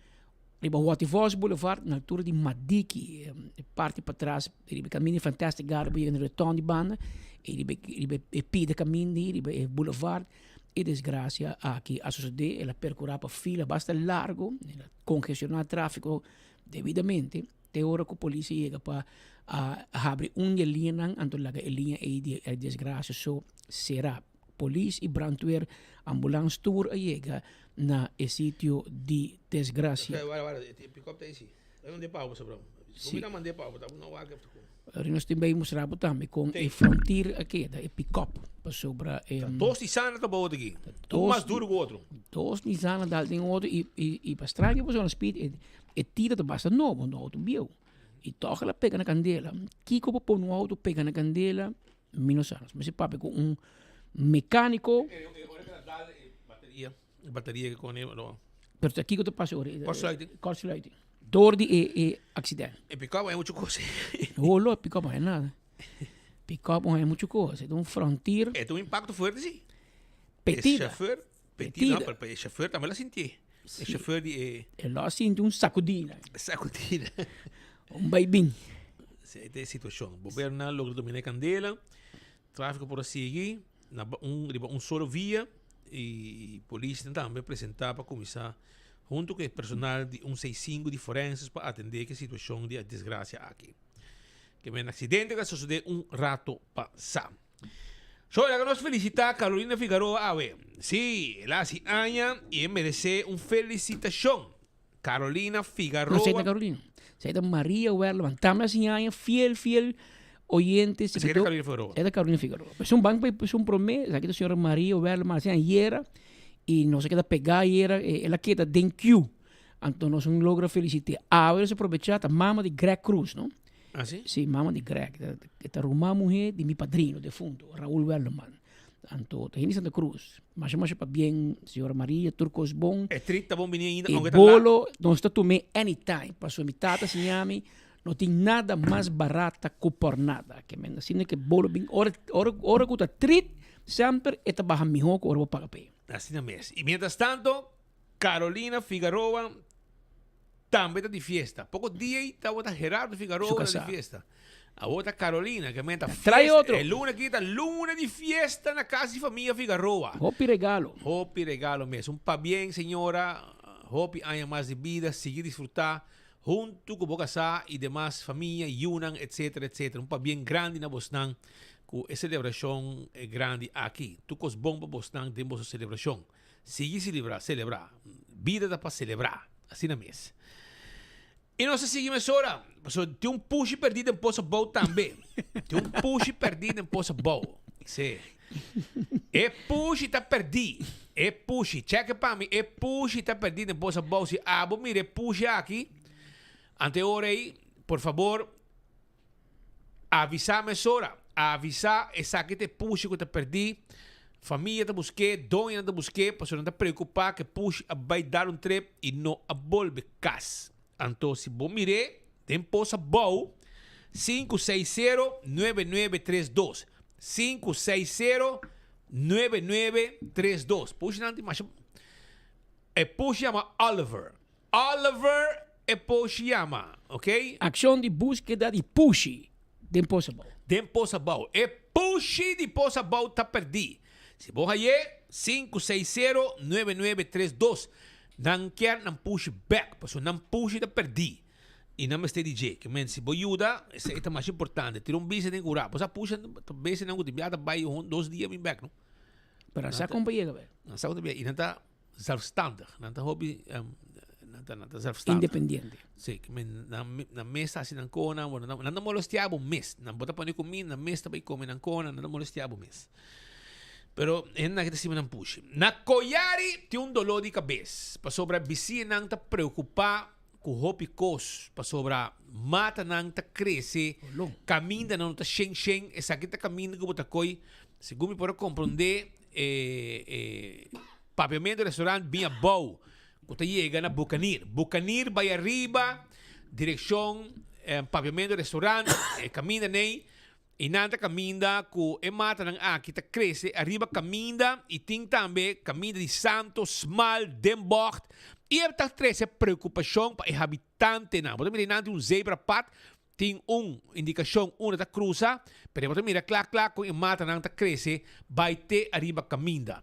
Riba Watty Vos Boulevard na altura di Madiki, e parti patras riba e kaminda di Fantastic Garden bo yega na rotonde di banda i riba riba e pida kaminda ei riba e boulevard e desgracia aki a sosode. El a percura pa fila basta largo, el a congestiona trafico debidamente te ora cu polis a yega pa a habri un di e liñanan anto laga e liña ei di e desgracia so cera. Polis y brandweer, ambulans tur a yega na e sitio di desgracia. Si. Nos tin bay mustra bo tambe con e Frontier a keda, e pick-up, pasobra e. Dos Nissan ta bobo aki, un mas duro cu otro. Dos Nissan a dal den otro y y pa straño pasobra speed e tira ta basta nobo, no auto bieu. Y toch el a pega na candela. Kico bo pone un auto pega na candela? Mi no sa. Nos mester papia ku un mecánico. Bateria, bateria que con no. Pero ta kiko ta pasa ora? Kortsluiting. Kortsluiting. Door di e e accident. E pick-up hay mucho cosa. Holo, e pick-up no hay nada. Pick-up no hay mucho cosa. E ta un Frontier. E ta un impacto fuerte si. Petida. E chauffeur, petida, no, pero e chauffeur tambe la sinti. E chauffeur di e. E lo a sinti un sacudida. Sacudida. Un baibin. Si, esta e situacion. Gobierno a logra domina e candela. Trafico por a sigui na un riba un solo via y polisnan tambe a presenta pa cuminsa hunto cu e personal di un seis sinku di forenses pa atende cu e situacion di e desgracia aki. Ke men accidente cu a sosode un rato pasa. So, laga nos felicita Carolina Figaroa awe. Si, el a haci aña y e merece un felicitacion. Carolina Figaroa. No, sei ta Carolina. Sei ta Maria Werleman. Tambe a siña aña fiel, fiel oyente. Sei ta Carolina Figaroa. Sei ta Carolina Figaroa. Es un banco, es un prome, esaki ta señora Maria Werleman a siña ayera y nos a keda pega ayera, el a keda den queue. Anto nos un logra felicit'é. Awe nos a probecha, ta mama di Greg Cruz, no? Ah, si? Si, mama di Greg. E ta ruman muhé di mi padrino defunto, Raul Werleman. Anto ta hende di Santa Cruz. Masha masha pabien, señora Maria, tur kos bon. E trip ta bon bini ainda, E aunke ta laat. bolo nos ta tum'é anytime, pasobra mi tata siña mi, no tin nada mas barata ku por nada. Ke men asina ke bolo bin ora ora ora ku ta trit, semper e ta baha mihó ku ora bo paga p'e. Asina mes. I mientras tanto, Carolina Figaroa tambe ta di fiesta. Poko dia ei tabata Gerardo Figaroa Su ta di kasá. fiesta. Awor ta Carolina ke men ta Trae fiesta. otro. E luna aki ta luna di fiesta na kas di famia Figaroa. Hopi regalo. Hopi regalo mes. Un pabien señora. Hopi aña mas di bida. Sigui disfruta huntu ku bo kasá i demas famia, yunan etcetera etcetera. Un pabien grandi na bosnan ku e selebrashon grandi aki. Tur kos bon pa bosnan den boso selebrashon. Sigui celebra, celebra. Bida ta pa celebra. Asina mes. I nos a sigui mesora. Pasobra tin un pushi perdí den Pozo Abou tambe. Tin un pushi perdí den Pozo Abou. Sí. E pushi ta perdí. E pushi. Check e pa mi. E pushi ta perdí den Pozo Abou. Si abo mira e pushi aki, ante ora ei, por fabor, Avisá mesora. Avisá esaki ta e pushi ku ta pèrdí. Famia ta busk'é, doñonan ta busk'é, pasobra nan ta preokupá ku e pushi a bai dar un trip i no a bolbe kas. Anto si bo mir'é den pos abou, sinku seis sero nuebe nuebe tres dos, sinku seis sero nuebe nuebe tres dos. Pushinan tin masha. E pushi yama Oliver. Oliver e pushi yama, ok? Akshon di búskeda di pushi den Pos Abou. Den Pos Abou. E pushi di Pos Abou ta pèrdí. Si bo hay'é, sinku seis sero nuebe nuebe tres dos. Nan kier nan pushi bèk, pasobra nan pushi ta pèrdí i nan mester di dje. Ke men, si bo yuda, esei ta mas importante. Tira un bista den kura. Bo sa pushi ta bestianan ku tin bia ta bai un dos dia bin bèk, no? Pero nan sa kon pa yega bèk. Nan sa kon ta bia i nan ta. Zelfstandig. Nan ta hopi, nan ta, nan ta zelfstandig. Independiente. Sí, ke men, nan, nan mes ta hasi nan kona, bueno, nan, nan ta molestia bo mes. Nan bo ta pone kuminda, nan mes ta bai kome nan kona, nan ta molestia bo mes. Pero hende nan ke ta stima nan pushi. Na Koyari tin un doló di kabes, pasobra bisinan ta preokupá ku hopi kos, pasobra matanan ta krese, kamindanan no ta shen shen, esaki ta kaminda ku bo ta koi, segun mi por a komprondé, E e Papiamento Restaurant bin abou ku ta yega na Bucanir. Bucanir bai ariba direkshon Papiamento Restaurant e kaminda nei i nan ta kaminda ku e matanan aki ta krese ariba kaminda i tin tambe kaminda di santo smal den bògt. I e ta trese preokupashon pa e habitantenan. Bo ta mira einan tin un zebrapad, tin un indikashon unda ta krusa, pero bo ta mira kla kla kon e matanan ta krese bai te ariba kaminda.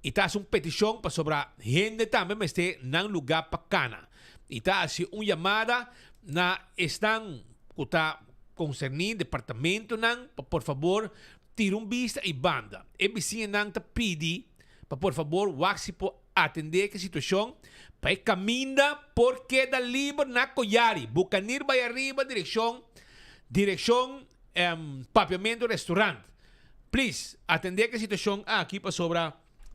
I ta hasi un petishon pasobra hende tambe mester nan lugá pa kana. I ta hasi un yamada na esnan ku ta konserní, departamentonan, pa por fabor tira un bista ei banda. E bisiñanan ta pidi pa por fabor wak si por atendé ku e situashon pa e kaminda por keda liber na Koyari. Bukanir bai ariba direkshon direkshon Papiamento Restaurant. Please atendé ku e situashon aki pasobra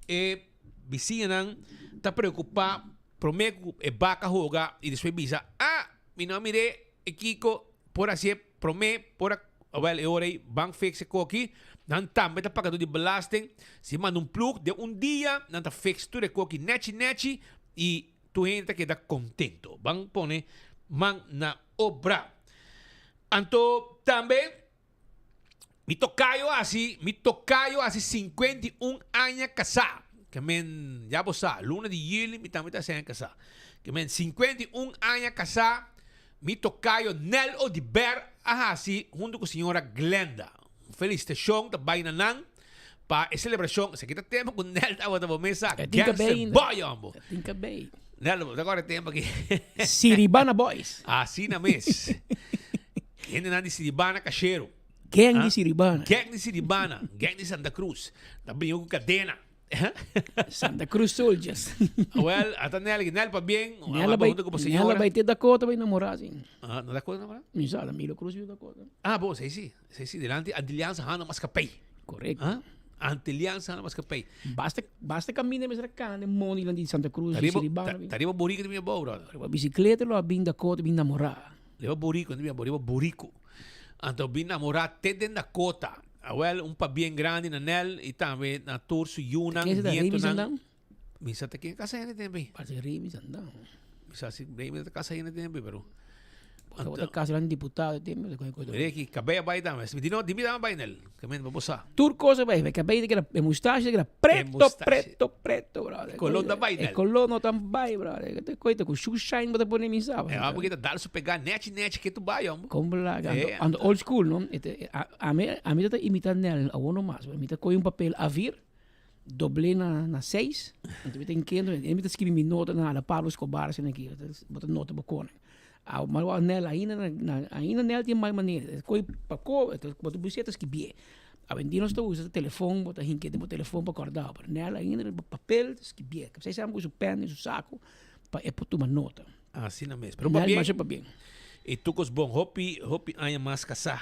e bisiñanan ta preokupá promé ku e baka hoga i despues bisa, ah mi no a mir'é e kiko por hasié promé por a Awel e ora ei ban fix e koki, nan tambe ta pagadó di belasting, si manda un plug den un dia nan ta fix tur e koki nechi nechi i tur hende ta keda kontento. Ban pone man na obra. Anto tambe mi tokayo hasi, mi tokayo hasi 51 aña kasá. Ke men ya bo sa, luna di juli mi tambe ta hasi aña kasá. Ke men 51 aña kasá. Mi tocayo Nel Odiber a haci hunto cu señora Glenda. Un felicitacion ta bay na nan pa e celebracion. Esaki ta tempo cu Nel tabata bo mesa. E tin Gangster cabey ainda. boy hombo. E tin cabey. Nel, bo ta acorda e tempo aki? Siribana Boys. Asina mes. Hendenan di Siribana cashero. Gang di Siribana. Gang di Siribana. Gang di Santa Cruz. Ta bini cu cadena. Santa Cruz Soldiers. Wel, ata Nel, Nel pa bien, Nel aba junto con señora. Nel bai te Dakota bai namorá sin. Ah, na Dakota namorá? Mi sa, Milo Cruz yu Dakota. Ah, bo, sei si. Sei si, delante Antilianza handa mas kapei. Correcto. Ah, Antilianza handa mas kapei. Basta, basta camina mes rakane moni lan di Santa Cruz, di Siribana. Tariba burico di mi abou, brother. Riba bicicleta lo a bin Dakota bin namorá. Riba burico di mi abou, riba burico. Anto bin namorá te den Dakota. Awel, un pabien grandi na Nel y tambe na tur su yunan, Ken se ta Remy nietonan. Sandán? Mi sa ta ken casa hende tempo ei. Parece Remy Sandán. Mi sa si Remy ta casa hende tempo ei, pero. Porque tabata casa eran diputado tempo, de koe koe. Mira aki, cabey a bai tambe. Mi di no, di mi tambe bai Nel. Ke men pa bo sa. Tur cosa bai, e cabey ta keda, e mustache ta keda preto, mustache. preto, preto, brother. E color ta bai E Nel. color no ta bai, brother. Te koe ta ku shoe shine bo ta pone mi sa. E amo ke ta dal su pega nechi nechi ke tu bai, hombo. Kon bla, ando, Eh. ando old school, no? Ete, a, a mi, a mi ta imita Nel, awor no mas. Mi ta koe un papel A4, doblé na, na seis, anto mi ta inkendo, e mi ta skibi mi nota na ala Pablo Escobar, asina aki, bo ta nota bo konen. A, ma wak Nel ainda na, na, ainda Nel tin mai manera, e koe pa ko, bo ta busia ta skibié. Awendia nos ta usa telefon, bo ta hinke den bo telefon pa kòrda, pero Nel ainda riba papel ta skibié. Esei sa ku su pèn den su sako pa e por tuma nota. Asina mes. Pero Nel pabien. masha pabien. E tukos bon. Hopi, hopi aña mas kasá.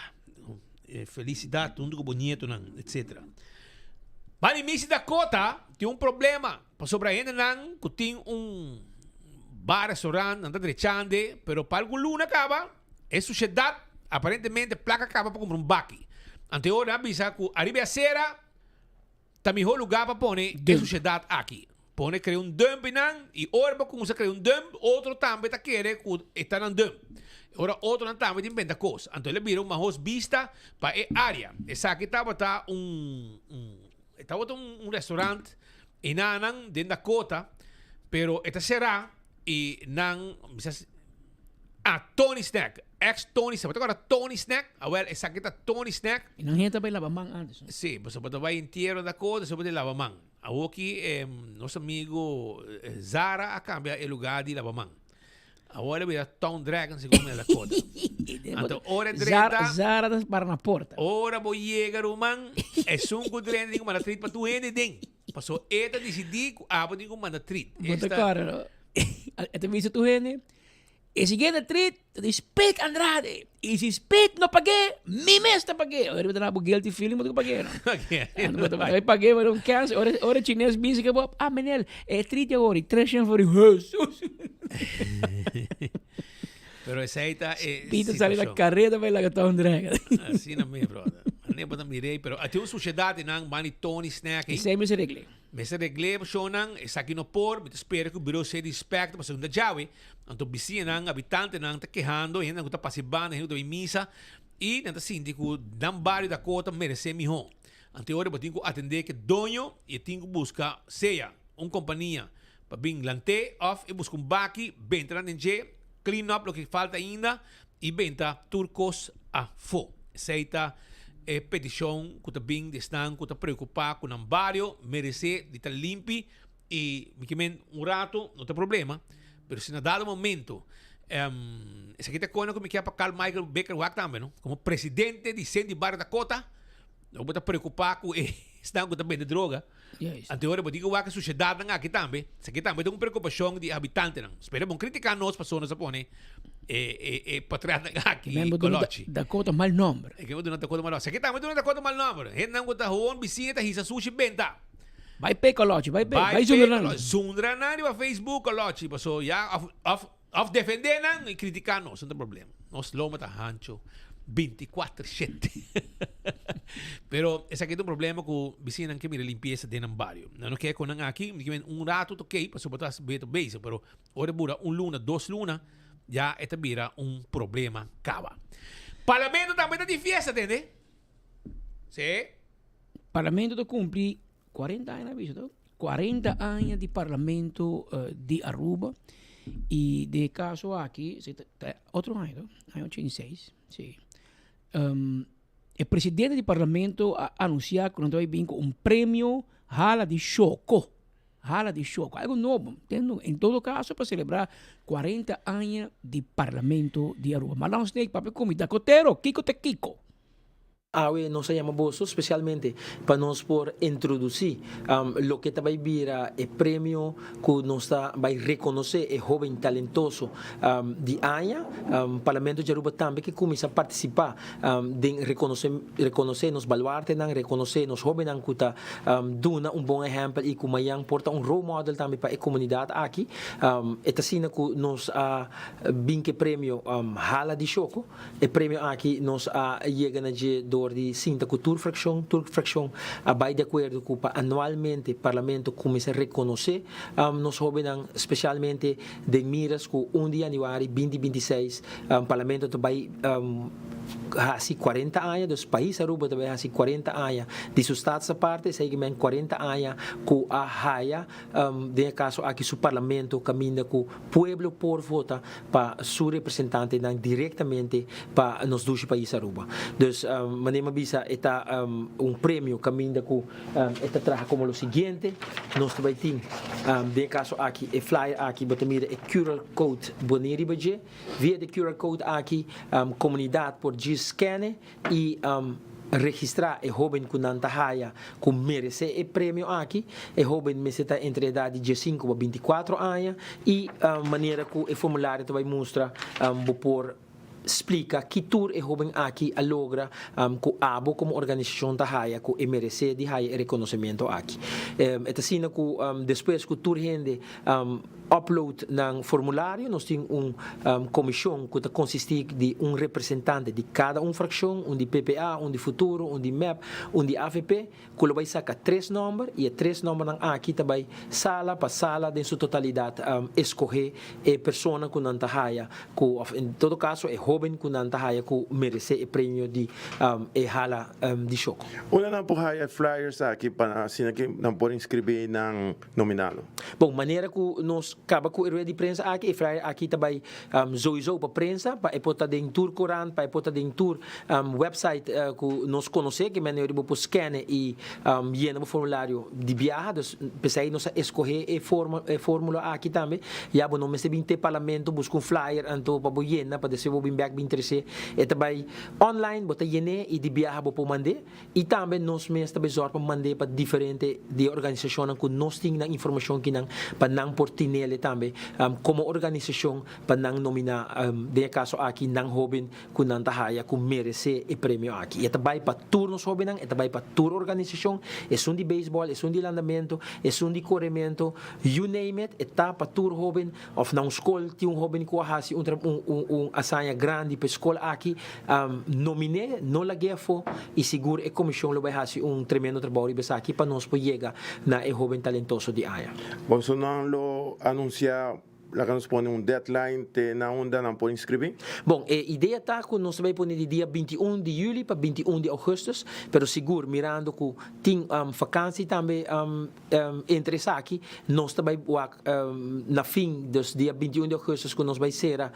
Felisidat huntu ku bo nietonan, etcetera. Bani Missy Dakota tin un problema pasobra hendenan ku tin un bar, restaurant, nan ta drechande, pero pa algun luna kaba e sushedat aparentemente plaka kaba pa kumpra un baki. Anto e ora nan a bisa ku ariba e asera Ta mihó lugá pa pone e sushedat aki. Pone krea un dump einan i ora bo kuminsá krea un dump, otro tambe ta kere ku e ta nan dump. E ora otronan tambe tin benta kos. Anto el a bira un mahos bista pa e área. Esaki tabata un un e tabata un un restaurant einanan den Dakota, pero e ta será i nan bisa Ah, Tony Snack. Ex Tony Snack. Bo ta acorda Tony Snack? Awel, esaki ta Tony Snack. Y nan hende ta bay laba man antes, no? Sí, pasobra bo ta bay entiero na Dakota, despues bo ta laba man. Awoki eh, nos amigo Zara a cambia e lugar di laba man. Awor el a bira Town Dragon segun mi na Dakota. Anto ora e drenta... Zara, Zara ta para na porta. Ora bo yega ruman, esun cu drenta tin cu manda treat pa tur hende den. Pasobra e ta dicidi cu abo tin cu manda treat. Bo ta acorda, no? E ta bisa tur hende, E siguiente treat ta di Spit Andrade. Y si Spit no pagué, mi mes ta pagué. Ora bo ta na bo guilty feeling bo ta pagué no. Ando bo ta pagué pero un cancel. Ora ora chines bisa ke bo, ah menel, e treat ya ori 300 for Jesus. Pero esey ta e Spit ta sali na careta pa laga Town Dragon. Asina mi brother. Ane bo ta mir'é pero a tin un suciedad nan bani Tony Snack. Esey mester reglé. Mester regl'é opshonnan, esaki no por, mi ta spera ku Bureau City Inspector pa segunda djawe, anto bisiñanan, habitantenan ta kehando, hendenan ku ta pasa e banda, hende ku ta bai misa, i nan ta sinti ku nan bario Dakota meresé mihó. Anto e ora bo tin ku atendé ku e doño i e tin ku buska sea un kompania. pa bin lant'é òf e buska un baki, benta nan den dje, clean up loke falta ainda i benta tur kos afó. Esei ta e petishon ku ta bin di esnan ku ta preokupá ku nan bario meresé di ta limpi i mi ke men un rato no ta problema, pero si na dado momento esaki ta kona ku mi ke pa Carl Michael Bikker wak tambe no, komo presidente di Senti Bario Dakota no bo ta preokupá ku e esnan ku ta bende droga. Anto ora bo tin ku wak e sushedatnan aki tambe, esaki tambe ta un preokupashon di e habitantenan. Spera bon kritiká nos pasobra nos a pone e e e patretnan aki Bo duna kolochi. Dakota mal nòmber. E ke bo duna Dakota mal nòmber. Esaki tambe duna Dakota mal nòmber. Hendenan ku ta hon bisiña ta hisa sushi benta. Bai p'e kolochi, bai p'e, Bai bai p'e zundra nan. kolochi. Zundra nan riba Facebook kolochi paso ya òf òf òf defendé nan i kritiká nos, no ta problema. Nos loma ta hancho bintikuater shete. Pero esaki ta un problema ku bisiñanan ke mira limpiesa den nan bario. Nan no ke ku nan aki, mi kimen un ratu ta okey pasobra bo ta beter bezig, pero ora e bura un luna, dos luna, ya e ta bira un problema kaba. Parlamento tambe ta di fiesta tende. Sí. Parlamento ta cumpli 40 aña na bisa toch? 40 aña di Parlamento di Aruba y den e caso aki si ta ta otro aña toch? Aña 86 si. E presidente di Parlamento a anuncia cu nan ta bay bin cu un premio hala di Shoco. Hala di Shoco, algo nobo, en todo caso pa celebra 40 aña di Parlamento di Aruba. Marlon Snake papia cu mi, Dakotero, kico ta kico? Awe nos a yama boso spesialmente pa nos por introdusí loke ta bai bira e premio ku nos ta bai rekonosé e hóben talentoso di aña. Parlamento di Aruba tambe ke kuminsá partisipá den rekonosé rekonosé nos baluartenan, rekonosé nos hóbennan ku ta duna un bon ehèmpel i ku mañan por ta un role model tambe pa e komunidat aki. E ta asina ku nos a bin ku e premio Hala di Shoko. E premio aki nos a yega na dje door di sinta ku tur frakshon. Tur frakshon a bai di akuerdo ku pa anualmente Parlamento kuminsá rekonosé nos hóbennan, spesialmente den miras ku un di yanüari binti 26 Parlamento ta bai hasi kuarenta aña, dus pais Aruba ta bai hasi kuarenta aña di su status aparte, esei men kuarenta aña ku a haya den e kaso aki su Parlamento kaminda ku pueblo por vota pa su representantenan directamente pa nos dushi pais Aruba. Dus manera mi a bisa e ta un premio caminda cu e ta traha como lo siguiente, nos ta bay tin den e caso aki e flyer aki bo ta mira e QR code boni riba dje, via di e QR code aki comunidad por djis scan'e y registra e hoben cu nan ta haya cu merece e premio aki. E hoben mester ta entre edad di diesinco pa binticuatro aña y manera cu e formulario ta bay mustra bo por splica ki tur e hoben aki a logra cu abo como organisacion ta haya cu e merece di haya e reconocimento aki. E ta asina cu despues cu tur hende upload nan formulario. Nos tin un comision cu ta consisti di un representante di cada un fraccion, un di PPA, un di Futuro, un di mep, un di avp, cu lo bay saca tres nomber y e tres nombernan aki ta bay sala pa sala den su totalidad escoge e persona cu nan ta haya cu, of en todo caso e hoben cu nan ta haya cu merece e premio di e hala di Shoco. Unda nan por haya e flyers aki pa asina ki nan por inscribi nan nominalo. Bon, manera ku nos kaba ku e rueda di prensa aki, e flyer aki ta bai souiso pa prensa, pa e por ta den tur korant, pa e por ta den tur website ku nos konosé, ke manera bo por scanne i yena bo formulario di biaha. Dus p'esei nos a eskohé e forma, e formula aki tambe. Ya bo no mester bin te parlamento buska un flyer anto pa bo yena, pa despues bo bin bèk bin tres'é. E ta bai online, bo ta yen'é i di biaha bo por mand'é. I tambe nos mes ta bezorg pa mand'é pa diferente di e organisashonnan ku nos tin nan informashon kinan pa nan por tinele tambe komo organisashon pa nan nominá den e kaso aki nan hóben ku nan ta haya ku meresé e premio aki. I e ta bai pa tur nos hóbennan, e ta bai pa tur organisashon, esun di beisbòl, esun di landamentu, esun di korementu, you name it, e ta pa tur hóben. Of na un skol tin un hoben ku a hasi un un un hazaña grandi pa e skol aki, nominé, no lag'é afó i sigur e komishon lo bai hasi un tremendo trabou riba esaki pa nos por yega na e hoben talentoso di aña. Bosonan lo anunsiá. laga nos pone un deadline te na unda nan por inscribi? Bon, e idea ta cu nos ta bay pone di dia 21 di juli pa 21 di augustus, pero sigur mirando cu tin vakantie tambe entre esaki, nos ta bay wak na fin, dus dia 21 di augustus cu nos bay cera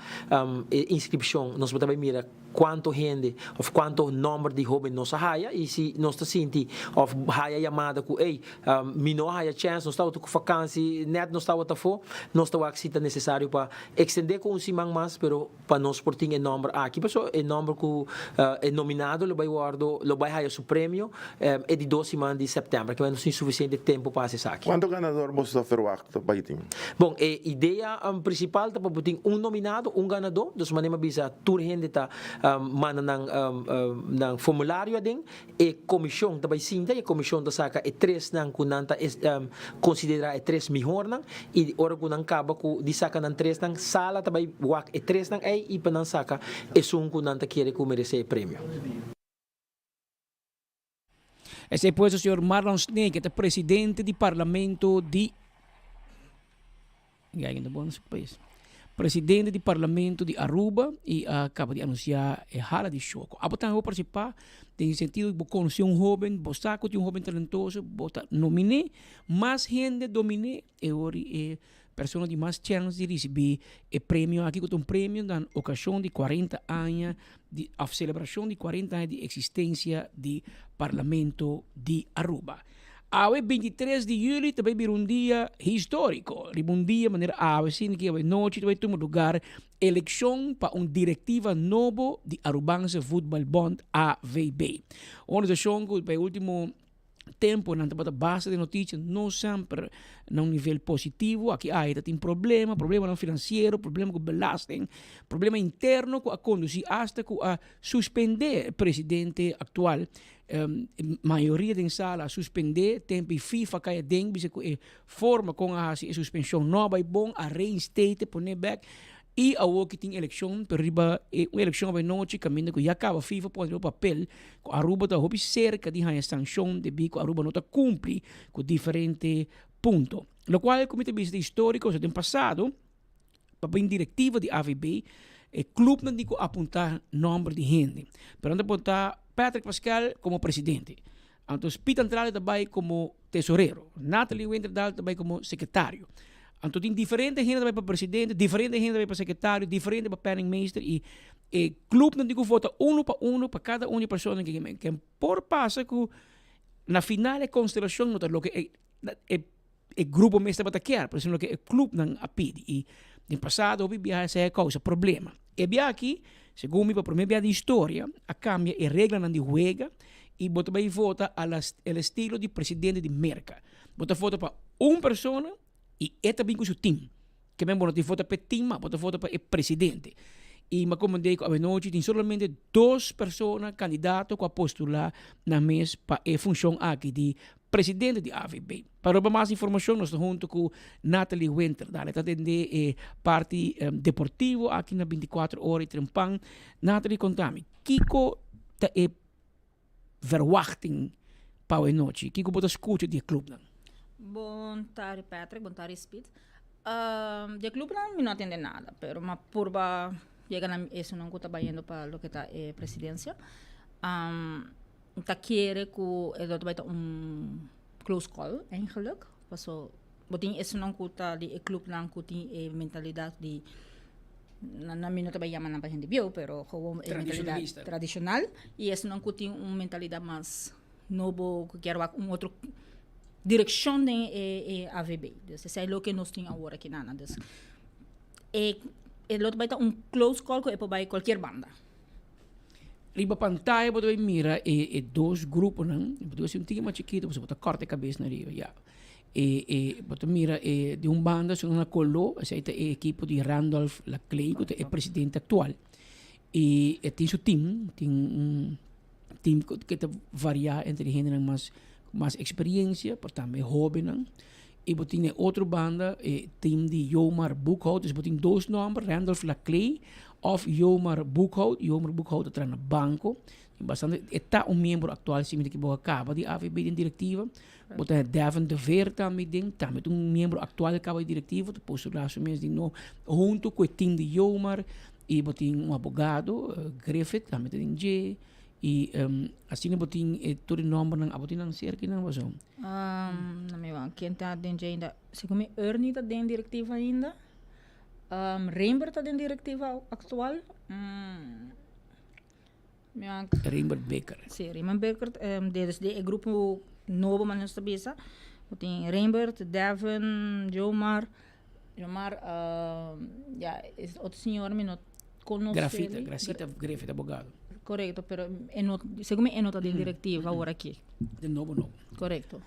e inscripcion, nos ta bay mira cuanto hende of cuanto nomber di hoben nos a haya y si nos ta sinti of haya yamada cu ey mi no a haya chance, nos tabata cu vakantie, net nos tabata afo, nos ta wak si ta necesario pa extende cu un siman mas pero pa nos por tin e nomber aki pasobra e nomber cu e nominado lo bay wordo lo bay haya su premio e di dos siman di september kiba nos tin suficiente tempo pa haci esaki. Cuanto ganador boso ta verwacht bay tin? Bon, e idea principal ta pa bo tin un nominado, un ganador, dus manera mi a bisa tur hende ta manda nan nan formulario aden, e comision ta bay sinta y e comision ta saca e tresnan cu nan ta considera e tres mihornan y ora cu nan caba cu di saca nan tresnan, sala ta bay wak e tresnan ey y pa nan saca esun cu nan ta kere cu merece e premio. Esei puesto señor Marlon Snake ta presidente di parlamento di Presidente di parlamento di Aruba y a caba di anuncia e hala di shoco. Abo tambe bo participa den sentido di bo conoce un hoben, bo sa cu tin un hoben talentoso, bo ta nomine, mas hende domine e ori e persona di mas chance di ricibi e premio aki cu ta un premio na ocasion di cuarenta aña di of celebracion di cuarenta aña di existencia di Parlamento di Aruba. Awe 23 di juli ta bay bira un dia historico. Riba un dia manera awe sin ki awe nochi ta bay tuma lugar eleccion pa un directiva nobo di Arubaanse Voetbal Bond, AVB. Un organisacion cu pa e ultimo temponan tabata basta den noticia, no semper na un nivel positivo. Aki ay ta tin problema, problemanan financiero, problema cu belasting, problema interno cu a conduci hasta cu a suspende presidente actual. Mayoria den sala a suspende, tempo y FIFA cay aden bisa cu e forma con a haci e suspension no a bay bon, a reinstate, pone bek. Y awor ki tin eleccion, pero riba e un eleccion awe nochi caminda cu ya caba FIFA pone riba papel cu Aruba ta hopi cerca di haña sancion debi cu Aruba no ta cumpli cu diferente punto. Locual cu mi ta bisa ta historico, so den pasado pa bin directiva di AVB e clubnan tin cu apunta nomber di hende, pero nan ta apunta Patrick Pascal como presidente, anto Piet Andrade ta bay como tesorero, Nathalie Winterdaal ta bay como secretario. Anto tin diferente hende ta bay pa presidente, diferente hende ta bay pa secretario, diferente pa penningmeester y e clubnan tin cu vota uno pa uno pa cada un di e persona ke ken por pasa cu na final e constelacion no ta loke e e e grupo mes tabata kier, pero sino loke e clubnan a pidi y den pasado hopi biaha esei a causa problema. E biaha aki, segun mi pa prome biaha di historia a cambia e reglanan di huega y bo ta bay vota a la el estilo di presidente di Merca. Bo ta vota pa un persona y e ta bin cu su team. Ke men bo no tin vota pa e team ma bo ta vota pa e presidente. Y mi a comprende cu awenochi tin solamente dos persona candidato cu a postula nan mes pa e funcion aki di presidente di AVB. Pa roba mas informacion nos ta hunto cu Natalie Winter. Dale ta atende e parti deportivo aki na 24 ora y trempan. Natalie contami, kico ta e verwachting pa awe nochi? Kiko bo ta skucha di e klupnan? Bon tardi Patrick, bon tardi Speed. Di e klupnan mi no a tende nada, pero mi a purba yega na esunnan ku ta bayendo pa loke ta e presidensia. Mi ta kere ku e lo ta bai ta un close call eigenlijk, paso Bo tin esunnan ku ta di e klupnan ku tin e mentalidat di, na mi no ta bai yama nan pa hende bieu, pero gewoon e mentalidat tradishonal i esunnan ku tin un mentalidat mas nobo ku kier wak un otro direkshon den e AVB. Dus esei loke nos tin awor aki nan. Dus e lo ta bai ta un close call ku e por bai kualkier banda. Riba pantaya bo ta bai mira e dos gruponan, bo ta bai si un tiki mas chikito pasobra bo ta kòrta e kabes na riba, ya. E e bo ta mira e di un banda su na koló, esei ta e ekipo di Randolph Laclay ku ta e presidente aktual. I e tin su tim, tin un tim ku ta varia entre hendenan mas mas eksperensia, pero tambe hóbennan. Y bo tin e otro banda e team di Jomar Boekhout. Dus bo tin dos nomber, Randolph Laclay of Jomar Boekhout. Jomar Boekhout ta traha na banco. Tin bastante, e ta un miembro actual si mi ta ekiboca caba di AVB den directiva. Bo ta Devin de Veer tambe den, tambe ta un miembro actual caba di directiva, ta postula su mes di no hunto cu e team di Jomar. Y bo tin un abogado, Griffith, tambe ta den dje. Y asina bo tin e tur e nombernan, abo tin nan cerca nan paso? Um, no mi wan, ken ta den dje ainda? Segun mi Ernie ta den directiva ainda. Um, Rembert ta den directiva actual. Mm, mi wan. Rembert Becker. Sí, Rembert Becker, um, de, de e grupo nobo man nos ta bisa. Bo tin Rembert, Devin, Jomar. Jomar, uh, ja, es otro señor mi no conoce. Grafita, Gracita Griffith, abogado. Correcto, pero e no, segun mi e no ta den directiva awor aki. Den nobo nobo. Correcto.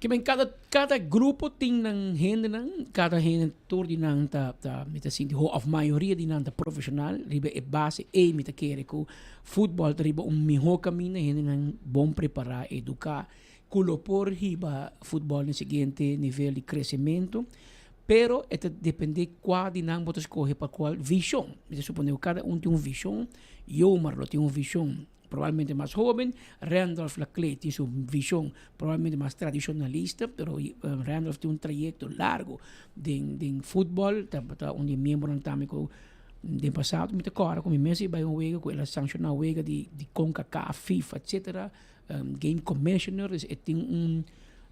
Ke men kada kada grupo tin nan hendenan, kada hende tur di nan ta ta mi ta sinti ho of mayoria di nan ta profesional riba e base ei mi ta kere ku futbol ta riba un miho kaminda hendenan bon prepara, eduka ku lo por hiba futbol na e siguiente nivel di kresementu, pero e ta depende kua di nan bo ta skohe pa kual vishon. Mi ta supone ku kada un tin un vishon, Yomar lo tin un vishon probablemente mas hoben, Randolph Laclé tin su vishon probablemente mas tradishonalista, pero Randolph tin un trayekto largu den den futbol, tabata un di e miembronan tambe ku den pasado mi ta kòrda ku mi mes a bai un wega ku el a sanshona wega di di Concacaf, FIFA, etcetera. Game Commissioner, dus e tin un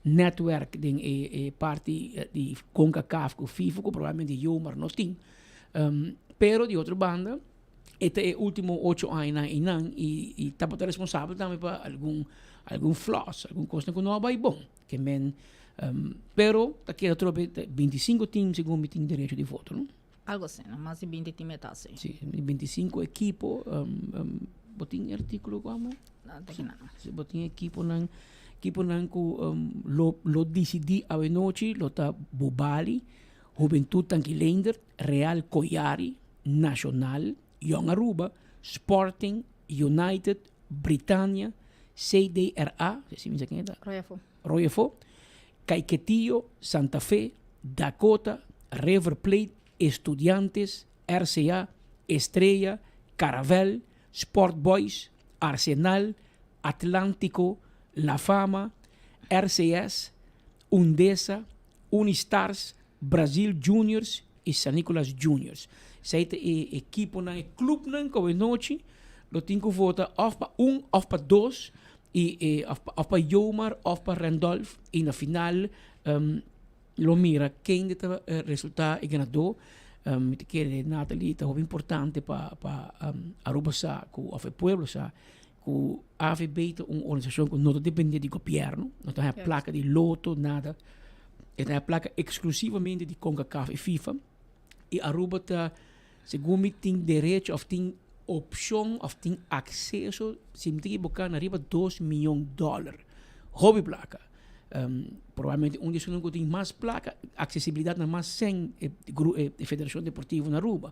netwerk den e e parti di Concacaf ku FIFA ku probablemente Yomar no tin. Pero di otro banda e ta e ultimo ocho añanan einan i i tabata responsabel tambe pa algun algun flaws, algun kosnan ku no a bai bon. Ke men pero ta keda trobe 25 team segun mi tin derecho di voto no. Algo asina, mas di 20 team e ta así. Si, 25 ekipo. Bo tin e artíkulo ku amo? No, ta kina. Si, bo tin ekiponan, ekiponan ku lo, lo disidí awenochi lo ta Bubali, Hubentud Tanki Leendert, Real Koyari, Nacional, Jong Aruba, Sporting, United, Britannia, CDRA, si mi sa ken e ta? Royafo. Royafo, Caiquetio, Santa Fe, Dakota, River Plate, Estudiantes, RCA, Estrella, Caravel, Sport Boys, Arsenal, Atlantico, La Fama, RCS, Undesa, Unistars, Brazil Juniors y San Nicolas Juniors. Esei ta e ekiponan, e clubnan ku awenochi lo tin ku vota òf pa un òf pa dos y e òf pa òf pa Yomar òf pa Randolph y na final lo mira kende ta resulta e ganadó. Mi ta kere Nathalie ta hopi importante pa pa Aruba sa ku òf e pueblo sa ku AVB ta un organisashon ku no ta depende di gobièrnu, no ta haña plaka di loto, nada. E ta haña plaka eksklusivamente di Concacaf i FIFA. I Aruba ta, segun mi tin derecho òf tin opshon òf tin akseso, si mi ta ekiboká, na riba dos mion dòler. Hopi plaka. Probablemente un di esunnan ku tin mas plaka, aksesibilidat na mas sèn e e federashon deportivo na Aruba.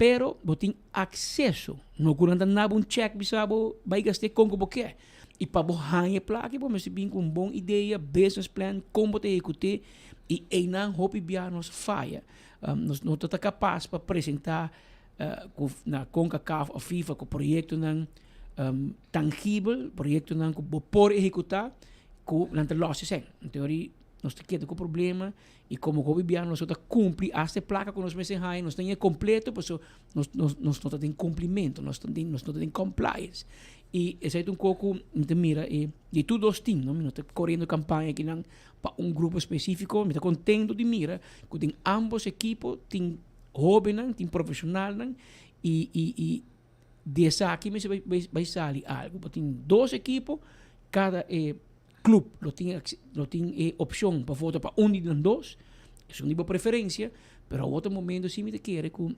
Pero bo tin akseso, no ku nan ta naba un chèk bisa bo bai gast'é kon ku bo ke. I pa bo haña e plaka bo mester bin ku un bon idea, business plan, kon bo ta ehekut'é i einan hopi bia nos faya. Nos no ta ta kapas pa presentá ku na Concacaf òf FIFA ku proyektonan tangibel, proyektonan ku bo por ehekutá ku nan ta lòs esei. Anto ori nos ta keda ku problema i komo hopi bia nos no ta kumpli asta e plaka ku nos mester haña nos ta haña kompleto pasobra nos nos nos no ta den kumplimentu, nos ta den nos no ta den compliance. I esei ta un kos ku mi ta mira e di tur dos team no, mi no ta koriendo kampaña akinan pa un grupo spesífiko, mi ta kontento di mira ku den ambos ekipo tin hóbennan, tin profeshonalnan i i i di esaki mester bai bai bai sali algu. Bo tin dos ekipo, kada e club lo tin lo tin e opshon pa vota pa un di nan dos, esun di bo preferensia, pero awor ta momento si mi ta kere ku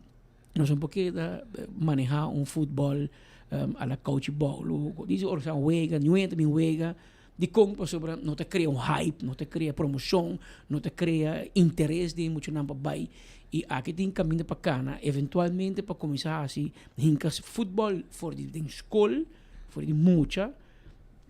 nos no por keda maneha un futbòl a la kouchi bòl, dici ora sa wega, niun hende ta bin wega, dikon? Pasobra no ta krea un hype, no ta krea promoshon, no ta krea interes den e muchanan pa bai, i aki tin kaminda pa kana eventualmente pa kuminsá hasi hinka futbòl for di den skol, for di mucha.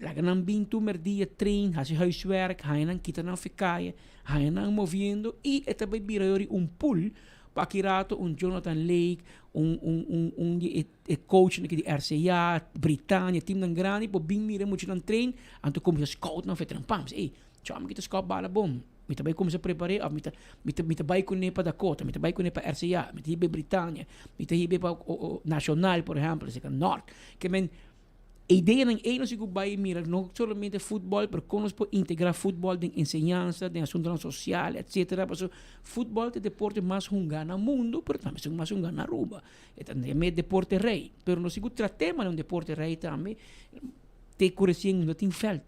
Laga nan bin tur merdia train, hasi huiswerk, haña nan kita nan fekaya, haña nan moviendo y e ta bay bira yori un pool pa aki rato un Jonathan Lake, un un un un di e e coachnan aki di RCA, Britania, teamnan grandi por bin mira e muchanan train, anto cuminsa scout nan veteran pam, bisa ey, chon mi kita scout bala bon, mi ta bay cuminsa prepare of mi ta mi ta mi ta bay cune pa Dakota, mi ta bay cune pa RCA, mi ta hiba Britania, mi ta hiba pa Nacional por ehempel, esaki Noord, ke men. E ideanan ei nos sigur bai mira no solamente futbòl, pero kon nos por integrá futbòl den enseñansa, den asuntunan sosial, etcétera. Pasobra futbòl ta e deporte mas hungá na mundu, pero tambe esun mas hungá na Aruba. E ta e deporte rei. Pero nos sigur trat'é manera un deporte rei tambe, te ku resien no tin vèlt.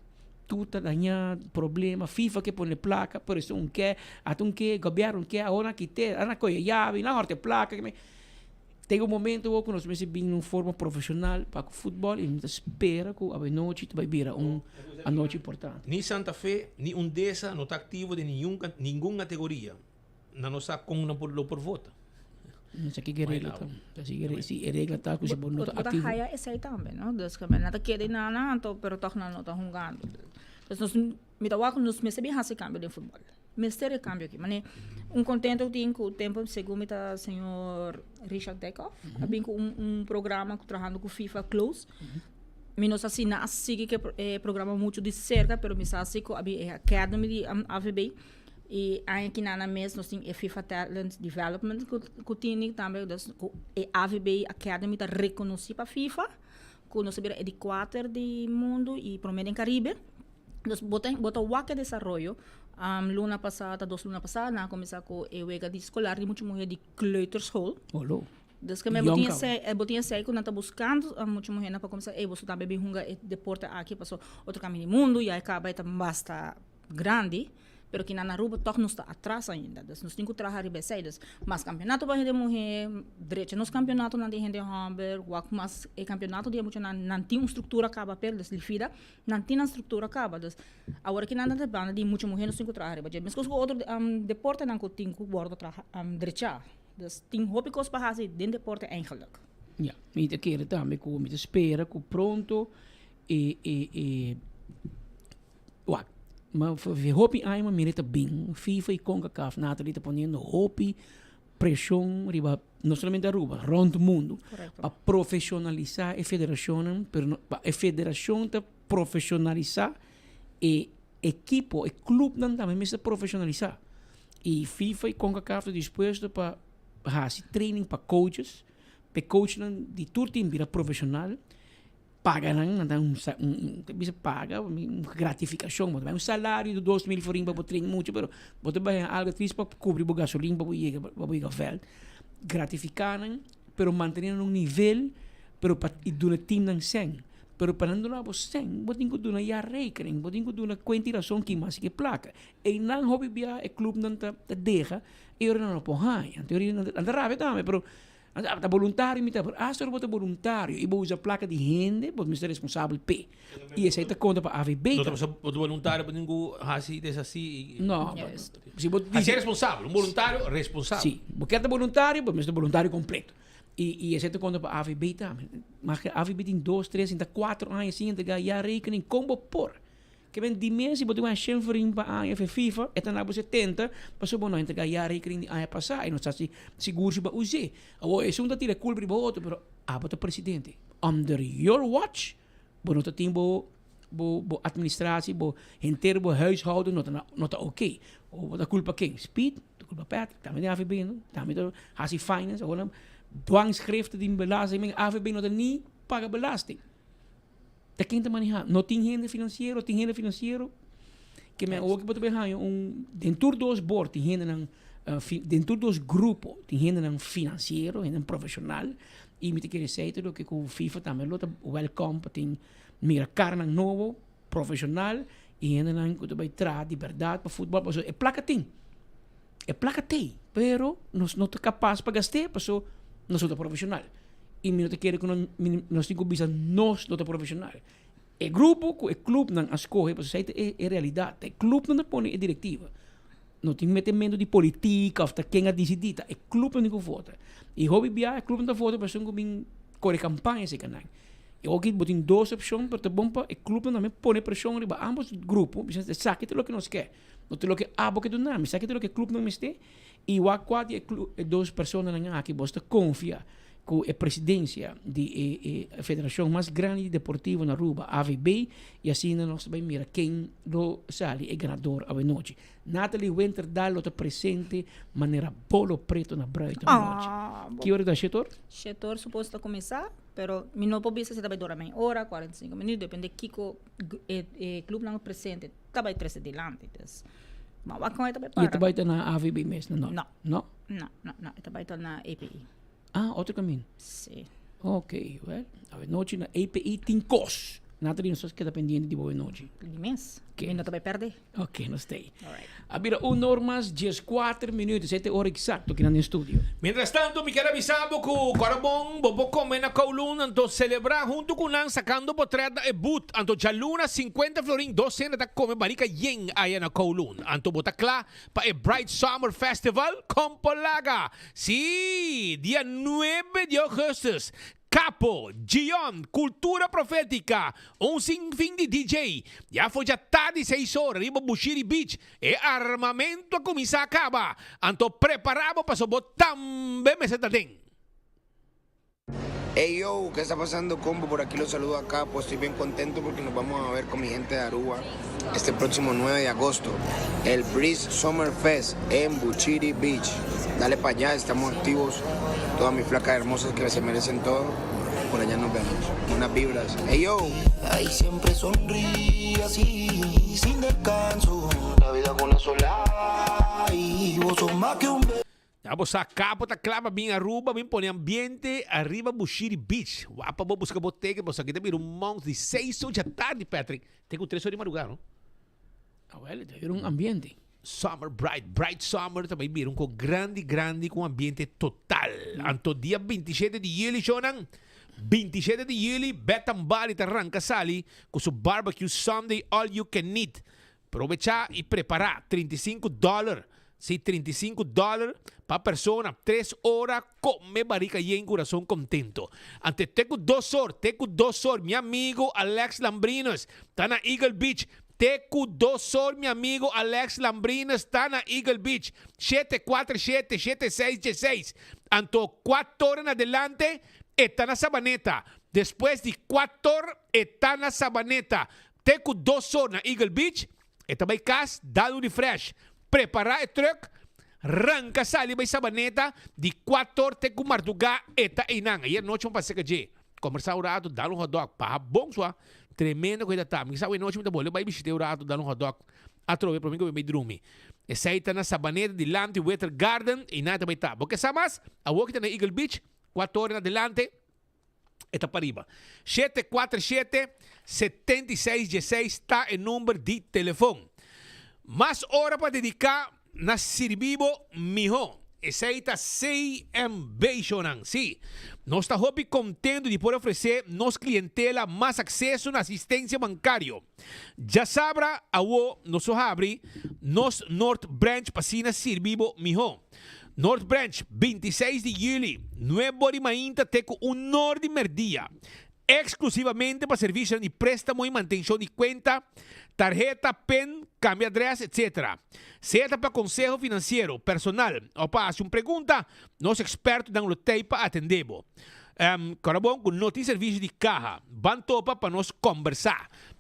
Tur ta dañá, problema, FIFA ke pone plaka, pero esun ke, ata un ke, gobièrnu ke, awor nan kit'é, nan a kohe yabi, nan a hòrta e plaka. Te un momento awor ku nos mester bin un forma profesional pa ku futbòl i mi ta spera ku awenochi ta bai bira un anochi importante. Ni Santa Fe ni Undesa no ta aktivo den ningun ningun kategoria. Nan no sa kon nan por lo por vota. No sa kiko e regla ta. Si e regla ta ku si bo no ta aktivo. Bo ta haya esei tambe no. Dus ke nan ta keda nan anto pero tòg nan no ta hungando. Dus nos mi ta wak nos mester bin hasi kambio den futbòl. Mester e cambio aki. Mane un contento tin cu tempo segun mi ta señor Richard Dijkhoff a bin cu un un programa cu trahando cu FIFA close. Mi no sa si nan a sigui cu e programa mucho di cerca pero mi sa si cu a bin e academy di AVB y aña kinan nan mes nos tin e FIFA talent development cu cu tini tambe dus cu e AVB academy ta reconoci pa FIFA cu nos a bira e di cuater di mundo y prome den Caribe. Dus bo ta bo ta wak e desaroyo. Luna pasá ta dos luna pasá nan a kuminsá ku e wega di skolar di mucha muhé di kleuterschool. Olo. Dus ke men bo tin esei bo tin esei ku nan ta buskando mucha muhénan pa kuminsá ey boso tambe bin hunga e deporte aki paso otro kaminda di mundu ya e kaba e ta basta grandi. Pero kinan na Aruba tòg nos ta atras ainda. Dus nos tin ku traha riba esei. Dus mas kampeonato pa hende muhé, drecha nos kampeonatonan di hende hòmber, wak mas e kampeonato di e muchanan, nan tin un struktura kaba pero dus Lifida nan tin nan struktura kaba. Dus awor kinan nan ta banda di mucha muhé nos tin ku traha riba dje. Meskos ku otro deportenan ku tin ku wòrdu traha drechá. Dus tin hopi kos pa hasi den deporte eigenlik. Ya, mi ta kere tambe ku mi ta spera ku pronto e e e. Wak, ma hopi aña mira ta bin FIFA y Concacaf Nathalie ta poniendo hopi presion riba no solamente Aruba, rond mundo pa profesionalisa e federacionnan, pero no pa e federacion ta profesionalisa e ekipo, e clubnan tambe mester profesionalisa. Y FIFA y Concacaf ta dispuesto pa haci training pa coaches, pa e coachnan di tur team bira profesional. Paga nan, nan ta un un ta bisa paga un gratificacion, bo ta bay un salario di 2000 florin pa bo train mucho, pero bo ta bay algo at least pa cubri bo gasolin pa bo yega pa bo yega veld. Gratifica nan, pero mantene nan un nivel, pero pa y duna team nan cen. Pero pa nan duna bo cen, bo tin cu duna jaarrekening, bo tin cu duna cuenta y razon kin mas ki placa. Eynan hopi bia e clubnan ta ta deha y ora nan no por haya. Anto nan ta rabia tambe, pero Abo ta boluntario mi ta, pero hasta ora bo ta boluntario y bo usa placa di hende, bo mester responsabel p'e. Y esey ta conta pa AVB No ta bo ta boluntario bo tin cu haci deshaci y No, si bo Haci responsabel, un boluntario responsabel. Si, bo kier ta boluntario, bo mester boluntario completo. Y y esey ta conta pa AVB tambe. Mas ke AVB tin dos, tres, sinta cuatro aña sin entrega jaarrekening, con bo por? Ke ben di mes si bo tin un shen florin pa aña fe FIFA e ta na bo 70 pasobra bo no a entrega jaarrekening di aña pasa y no sa si sigur si bo a us'é. Awor esun ta tira culpa riba otro pero abo ta presidente. Under your watch bo no ta tin bo bo bo administratie bo henter bo huishouden no ta na no ta oké. Awor bo ta culpa ken? Speed? Ta culpa Patrick? Tambe den AVB no? Tambe ta haci finance awor nan dwangschriften di belasting AVB no ta ni paga belasting. Ta ken ta maneha? No tin hende financiero, tin hende financiero. Ke men awor ke bo ta bay haña un den tur dos bord tin hendenan den tur dos grupo tin hendenan financiero, hendenan profesional y mi ta kere esey ta loke ku FIFA tambe lo ta welcome pa tin mira karanan nobo profesional y hendenan ku ta bay traha di berdad pa futbol pasobra e plaka tin, e plaka tey pero nos no ta kapas pa gast'é paso nos no ta profesional. Y mi no ta kere cu nos tin cu bisa nos no ta profesional. E grupo cu e clubnan a scoge, pasobra esey ta e realidad. Ta e clubnan ta pone e directiva. No tin metemento di politica of ta ken a dicidi, ta e clubnan tin cu vota. Y hopi bia e clubnan ta vota pasobra cu bin core campaña cerca nan. E oki bo tin dos opshon, pero ta bon pa e clubnan tambe pone preshon riba ambos grupo, bisa esaki ta loke nos ke, no ta loke abo ke duna mi, esaki ta loke e clubnan mester, i wak kua di e clu e dos personanan aki bos ta konfia ku e presidensia di e e federashon mas grandi di deportivo na Aruba, AVB, i asina nos ta bai mira ken lo sali e ganador awenochi. Natalie Winterdal lo ta presente manera bolo preto na bruid awenochi. Ah, bo. Ki ora ta shetor? Shetor suposo ta kuminsá. Pero mi no por bisa si ta bai dura mei ora, 45 minuut, depende kiko e e clubnan presente ta bai trece dilanti. Dus, ma wak con e ta bai Y e para. ta bai ta na AVB mes, na no? No. No? No, no, no, e ta bai ta na API. Ah, otro caminda. Si. Ok, well, awenochi na API tin cos. Nathalie, nos keda pendiente di bo awenochi. Di mes. Mi no ta bai perde. Ok, nos ta ei. A bira un or mas dieskuater minuut, esei ta e ora eksakto kinan den studio. Mientras tanto mi kier avisa bo ku kora bon bo por kome na Kowloon anto selebrá huntu ku nan sakando potret na e booth anto djaluna 50 florin dos hende ta kome barika yen aya na Kowloon anto bo ta kla pa e Bright Summer Festival? Kon por laga! Sí! Dia nuebe di augustus Capo, Gion, Cultura Profética, un sin fin di DJ. Ya for dja tardi seis ora riba Bushiri Beach e armamento a cuminsa caba. Anto prepara bo paso bo tambe mester ta den. Ey yo, ¿qué está pasando combo? Por aquí los saludo acá, pues estoy bien contento porque nos vamos a ver con mi gente de Aruba este próximo 9 de agosto, el Breeze Summer Fest en Buchiri Beach. Dale para allá, estamos activos, todas mis flacas hermosas que se merecen todo. Por allá nos vemos. Buenas vibras. Ey yo. Ahí siempre sonríe así, sin descanso. La vida con una sola y vos sos más que un beso. Ya bo sa capo ta cla pa bin Aruba bin pone ambiente ariba Bushiri Beach. Wak pa bo busca bo ticket pasobra aki ta bira un month di seis or djatardi Patrick te cu tres or di madruga no. Awel ta bira un ambiente. Summer bright bright summer ta bay bira un co grandi grandi cu un ambiente total. Anto dia 27 di juli shownan 27 di juli Bet Tambali ta ranca sali cu su barbecue Sunday all you can eat. Probecha y prepara 35 dollar, si 35 dollar pa persona, tres ora come barica yen curason contento. Ante te cu dos or, te cu dos or, mi amigo Alex Lambrinus ta na Eagle Beach, te cu dos or mi amigo Alex Lambrinus ta na Eagle Beach, shete cuater shete, shete seis dieseis. Anto cuator en adelante e ta na Sabaneta, despues di cuator e ta na Sabaneta. Te ku dos or na Eagle Beach, e ta bai kas, dal un refresh, prepará e truck, ranka sali bai Sabaneta, di kuator te ku mardugá e ta einan. Ayer nochi mi pasa serka dje, kombersá un ratu, dal un hotdog, paha bon sua, tremendo ku e ta ta. Mi kisa awe nochi mi ta bolbe bai bishit'é un ratu, dal un hotdog atrobe promé ku mi bai drumi. Esei ta na Sabaneta dilanti Witter Garden, einan e ta bai ta. Bo ke sa mas? Awor ki ta na Eagle Beach, kuator en adelante. E ta pariba. Shete kuater shete, 76 dieseis ta e number di telefon. Mas ora pa dediká na sirbi bo mihó. Esei ta CMB shownan. Sí, nos ta hopi kontentu di por ofresé nos klientela mas akseso na asistensia bankario. Djasabra awo nos lo habri nos Noord Branch pa asina sirbi bo mihó. Noord Branch, 26 di juli, nuebo di mainta te ku un or di merdia. Eksklusivamente pa servisionan di préstamo i mantenshon di kuenta, tarheta, pin, kambia adrès, etc. Sea ta pa konseho finansiero, personal òf pa hasi un pregunta, nos ekspertonan lo tei pa atendé bo. Kòrda bon ku no tin servisio di kaha. Ban topa pa nos kòmbersá.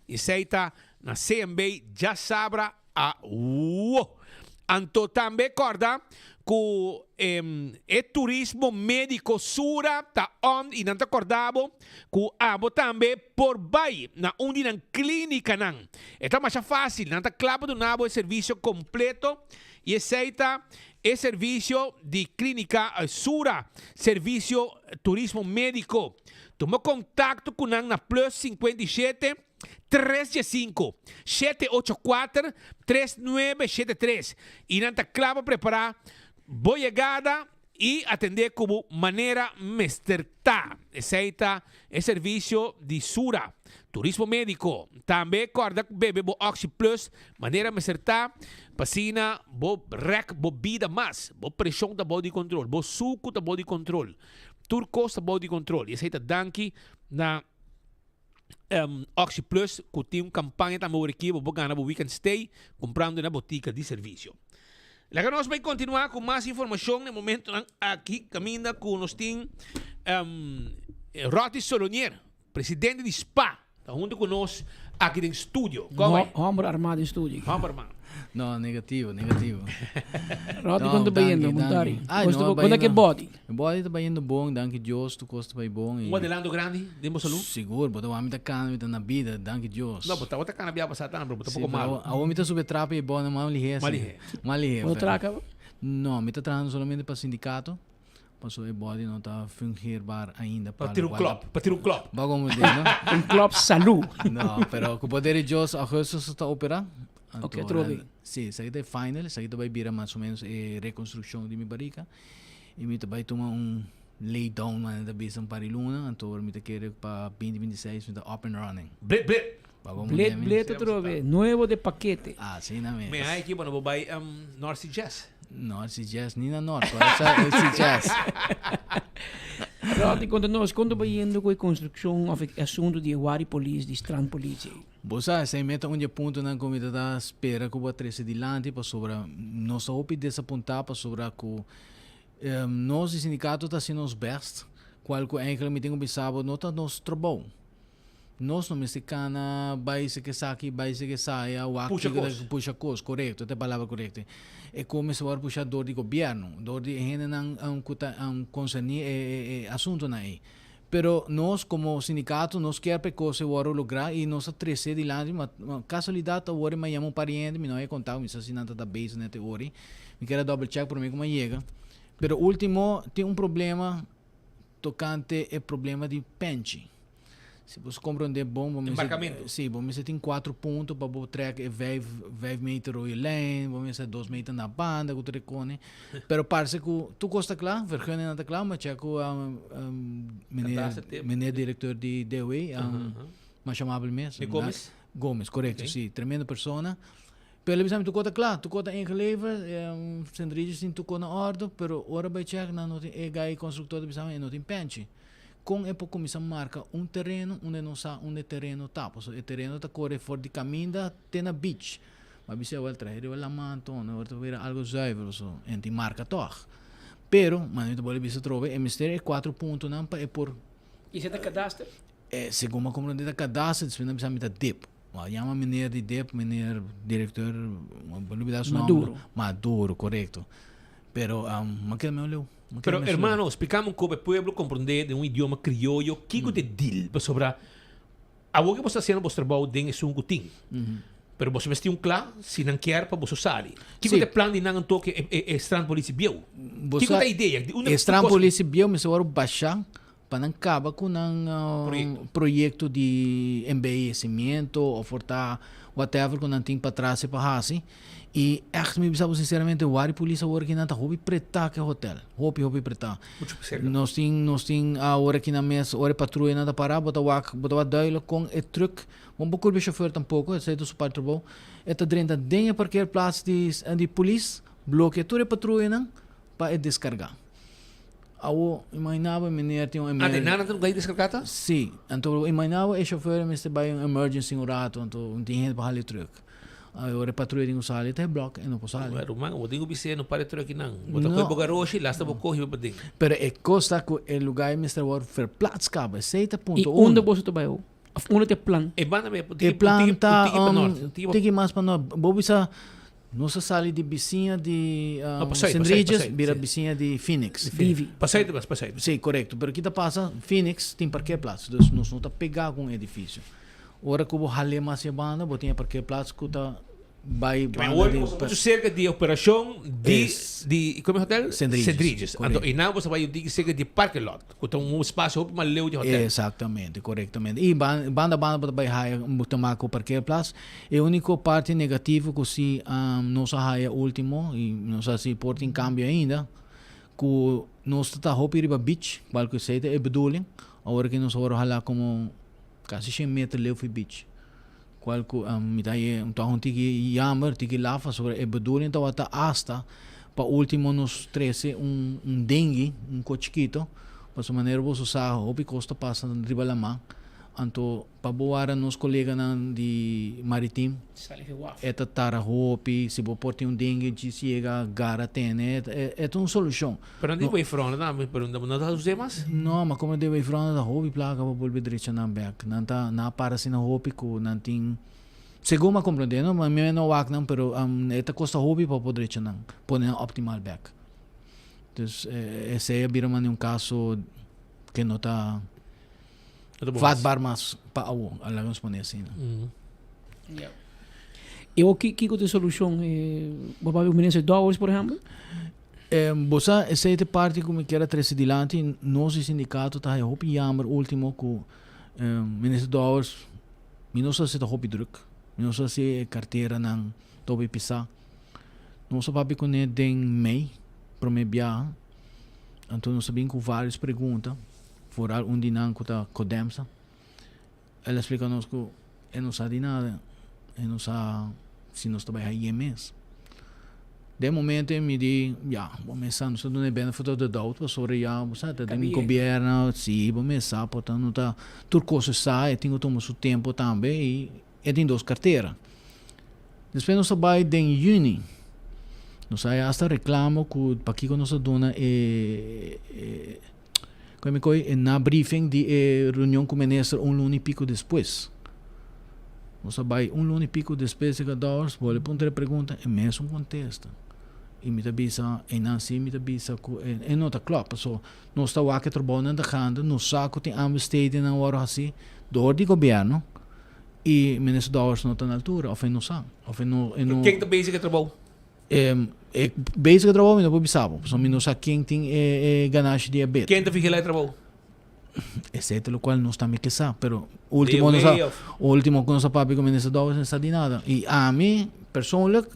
Esei ta na CMB djasabra awo. Anto tambe kòrda ku e turismo médiko Sura ta on i nan ta kòrda bo ku abo tambe por bai na un di nan klínikanan. E ta masha fásil, nan ta kla pa duna bo e servisio kompleto i esei ta e servisio di Klínika Sura, Servisio Turismo Médiko. Tuma kontakto ku nan na plus 57 tres diesinco, shete ocho kuater, tres nuebe shete tres i nan ta kla pa prepará bo yegada i atendé ku bo manera mester ta. Esei ta e servisio di Sura Turismo Médiko. Tambe kòrda ku bebe bo Oxi Plus manera mester ta pa asina bo rèk bo bida mas. Bo preshon ta bou di kontrol, bo suku ta bou di kontrol, tur kos ta bou di kontrol i esei ta danki na. Um, Oxy Plus ku tin un kampaña tambe ora aki bo por gana bo weekend stay kumprando na botika di servisio. Laga nos bai kontinuá ku mas informashon na e momentonan aki kaminda ku nos tin um, Rotty Solonier, presidente di spa, ta huntu ku nos aki den studio. Kon bai? Homber armá den studio. Homber armá. No, negativo, negativo. Rotty, kon ta bayendo? Danki, Montari. danki. Ay, Kos ta no, bo- kon ta ke bayendo- body? E body ta bayendo bon, danki Dios, tur kos ta bay bon. Un adelanto grandi den bo salud? Sigur, bo ta wak mi ta kana, mi ta na bida, danki Dios. No, bo tabata kana bia pasá tambe, pero bo ta Sí, poko pero malo. awor mi ta subi e trapi e body mas lihé. Mas lihé. Mas lihé. Bo ta traha kaba? No, mi ta trahando solamente pa sindikato, pasobra e body no ta fungeerbaar ainda. Pa tira un klop, pa tira un klop. Bo como di, no? Un klop salú. No, pero ku poder di Dios, augustus ta opera. Anto, Ok, atrobe. Sí, esaki ta e final, esaki ta bai bira mas o menos e reconstruccion di mi barrica. Y mi ta bai tuma un lay down, manera ta bisa, un par di luna. Anto ora mi ta kere pa binti binti seis mi ta up and running. Blit, blit. Babo Blit, munde mi. blit atrobe. Nuevo de pakete. Asina mes. Mi haña aki bo no bo bai North Sea Jazz. North Sea Jazz, ni na North, pero esa es Sea Jazz. Rodney, konta nos, kon ta bayendo ku e konstrukshon òf e asuntu di e Wari Polis, di Strandpolitie? Bo sa, esei meta un di e puntonan ku mi ta ta spera ku bo a trese dilanti pasobra nos ta hopi desapuntá pasobra ku nos di sindikato ta hasi nos bèst, kual ku eigenlijk mi tin ku bisa bo no ta nos trabou. Nos no mester kana bai seke esaki, bai seke esaya, wak Pusha kiko ta kos. pusha kos, korekto, ta e palabra korekto. E kos mester wòrdu pusha dor di gobièrnu, dor di e hendenan ku ta konserní e e asuntunan ei. Pero nos como sindicato nos kier pa e cos e worde logra y nos a trece dilanti ma casualidad awor e mañana un pariente mi no haya contacto mi sa si nan ta ta bezig net e ora mi kier a double check prome cu mi a yega pero ultimo tin un problema tocante e problema di penchi si bo comprende bon bo mester Embarcamento. si bo mester tin cuatro punto pa bo trek e vijf vijf meter rode lijn bo mester dos meter na banda cu ta recone Pero parse cu tur cos ta cla, vergunningen ta cla, ma check cu meneer, meneer directeur di DOW, masha amabel mes. Meneer Gomez? Gomez, correcto, si. Tremendo persona. Pero el a bisa mi tur cos ta cla, tur cos ta ingeleverd, Sint Regis tin tur cos na orde, pero ora bay check nan no tin, e guy constructor ta bisa mi e no tin penchi. Con e por cuminsa marca un tereno unda e no sa unda e tereno ta? Pasobra e tereno ta core for di caminda te na beach. Ma bisa awel trae riba laman anto no ta bira algo zuiver oso en tin marca tog. Pero ma mi ta bolbe bisa atrobe e mester e cuatro puntonan pa e por. Y esey ta kadaster? E segun mi a comprende ta kadaster despues nan bisa mi ta dip. Bo a yama meneer di dip meneer directeur mi a lubida su nomber. Maduro. Maduro corecto. Pero mi a keda medio leu. Pero hermano splikami un kobe pueblo comprende den un idioma crioyo kiko ta e deal pasobra Awor ke boso ta hasiendo boso trabou den esun ku tin. Pero boso mester tin un kla si nan kier pa boso sali. Kiko ta e plan di nan anto ke e strandpolitie bieu? Kiko ta e idea? Di unda E strandpolitie bieu mester wòrdu bashá pa nan kaba ku nan proyekto di embeyecimiento òf por ta whatever ku nan tin patras pa hasi. I ègt mi bisa bo sinceramente wari polis awor aki nan ta hopi pretá ku e hotel. Hopi hopi pretá. Nos tin nos tin awor aki nan mes ora e patruyanan ta pará bo ta wak bo ta wak duidelijk kon e truck bo no por kulpa e chauffeur tampoko esei ta su parti trabou e ta drenta den e parkeerplaats di di polis blokia tur e patruyanan pa e deskargá. Awo imaginá bo e meneer tin un Ah, den nan nan ta bai deskargá ta? Si, anto imaginá bo e chauffeur mester bai un emergency un rato anto no tin hende pa hala e truck. Ora e patruya tin ku sali ta e blòk e no por sali. Ruman, ruman, bo tin ku bis'é no para e truck nan. Bo ta kohe bo garoshi, lasta bo kohe bo paden. Pero e kos ta ku e lugá ei mester wòrdu verplaats kaba. Esei ta I punto uno. unda boso ta bai awo? Of unda ta e plan? E banda me, E plan ta tiki mas pa nort. Bo bisa nos a sali di bisiña di Sint Regis bira bisiña di Phoenix. Divi. Pasai ta pasai. Si, korekto. Pero kita pasa, Phoenix tin parkeerplaats. Dus nos no ta pegá ku un edifisio. Ora ku bo hal'é mas e banda, bo tin e parkeerplaats ku ta bai banda di. Bo ta serka di e operashon di di komo e hotel? Sint Regis. Sint Regis. Anto einan bo ta bai un tiki serka di parking lot, ku ta un spasio hopi mas leu di hotel. Exactamente, korektamente. I banda banda bo ta bai haya bo ta maka ku parkeerplaats. E uniko parti negativo ku si nos a haya ultimo, i no sa si por tin kambio ainda, ku nos ta ta hopi riba beach, kual ku esei ta e bedoeling. Awor ki nos a wòrdu hala komo. Casi shen meter leu fi beach. Cual cu mi ta haye un toch un tiki jammer, tiki laf pasobra e bedoeling tabata hasta pa ultimo nos trece un un dinghy, un co chikito, pasobra manera boso sa hopi cos ta pasa riba lama. Anto pa bo wara nos koleganan di Maritim e ta tara hopi, si bo por tin un dengue djis yega gara tene, e ta un solushon. Pero nan di wavefront tambe, pero no ta us'é mas? No, ma como di wavefront ta hopi placa pa bolbe drecha nan bek. Nan ta, nan a para asina hopi cu nan tin, segun mi a comprende, no, mi no wak nan, pero e ta costa hopi pa por drecha nan, pone nan optimal bek. Dus esey a bira mane un caso que no ta vatbaar mas pa awo, laga nos pone asina. Y awor kico ta e solucion? Bo papia cu minister Dowers por ehempel? Bo sa esey ta e parti cu mi kier a trece dilanti, nos di sindicato ta haya hopi jammer ultimo cu minister Dowers, mi no sa si ta hopi druk, mi no sa si e carteranan ta hopi pisa. Nos a papia cune den mei, prome biaha, anto nos a bin cu varios pregunta. Vooral un di nan ku ta Codemsa. El a splika nos ku e no sa di nada, e no sa si nos ta bai haye mes. Den momento e mi di, ya, bo mes sa, nos ta duna e benefit of the doubt pasobra ya, bo sa, ta den gobierno, si, bo mes sa, por ta no ta tur kos e sa, e tin ku tuma su tempo tambe i e tin dos kartera. Despues nos a bai den yüni, nos a haya hasta reklamo ku pakiko nos a duna e Koe mi koe e na briefing di e reunion ku minister un luna i piko despues. Nos a bai un luna i piko despues e Dowers bolbe puntra e pregunta e mesun kontesta. I mi ta bisa einan si mi ta bisa ku e no ta klòp paso nos ta wak e trabounan ta gando nos sa ku tin aanbestedingnan wòrdu hasi dor di gobièrnu i minister Dowers no ta na altura òf e no sa òf e no e no. Ken ta bezig e trabou? E bezig e trabou mi no por bisa bo, pasobra mi no sa ken tin e ganashi di e bed. Ken ta vigila e trabou? Esei ta lokual nos tambe ke sa, pero ultimo nos a, ultimo ku nos a papia ku Minister Dowers no sa di nada. I ami persoonlijk,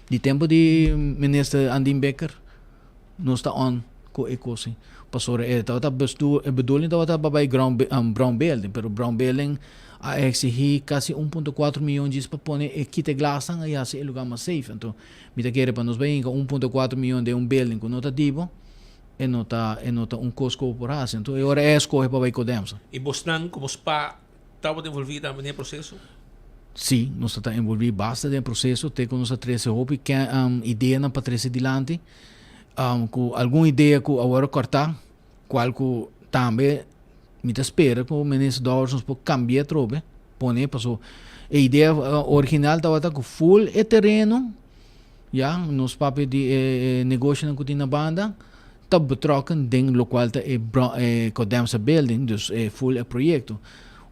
di tempu di Minister Andin Bikker, nos ta on ku e kos ei. Pasobra e tabata bestuur, e bedoeling tabata pa bai ground, brown building, pero brown building a exigí kasi 1.4 miyon djis pa pone e kita e glasnan i hasi e lugá mas safe. Anto mi ta kere pa nos bai hinka 1.4 miyon den un building ku no ta dibo, e no ta, e no ta un kos ku bo por hasi. Anto e ora e a skohe pa bai Codemsa. I bosnan komo spa tabata envolví tambe den e proseso? Sí, nos ta ta envolví basta den e proseso te ku nos a trese hopi ideanan pa trese dilanti. Ku algun idea ku a wòrdu kòrtá, kual ku tambe mi ta spera ku Minister Dowers nos por kambia atrobe, pone paso e idea original tabata ku ful e tereno, ya, nos papia di e negoshonan ku tin na banda ta betrokken den lokual ta e Codemsa building, dus e ful e proyekto.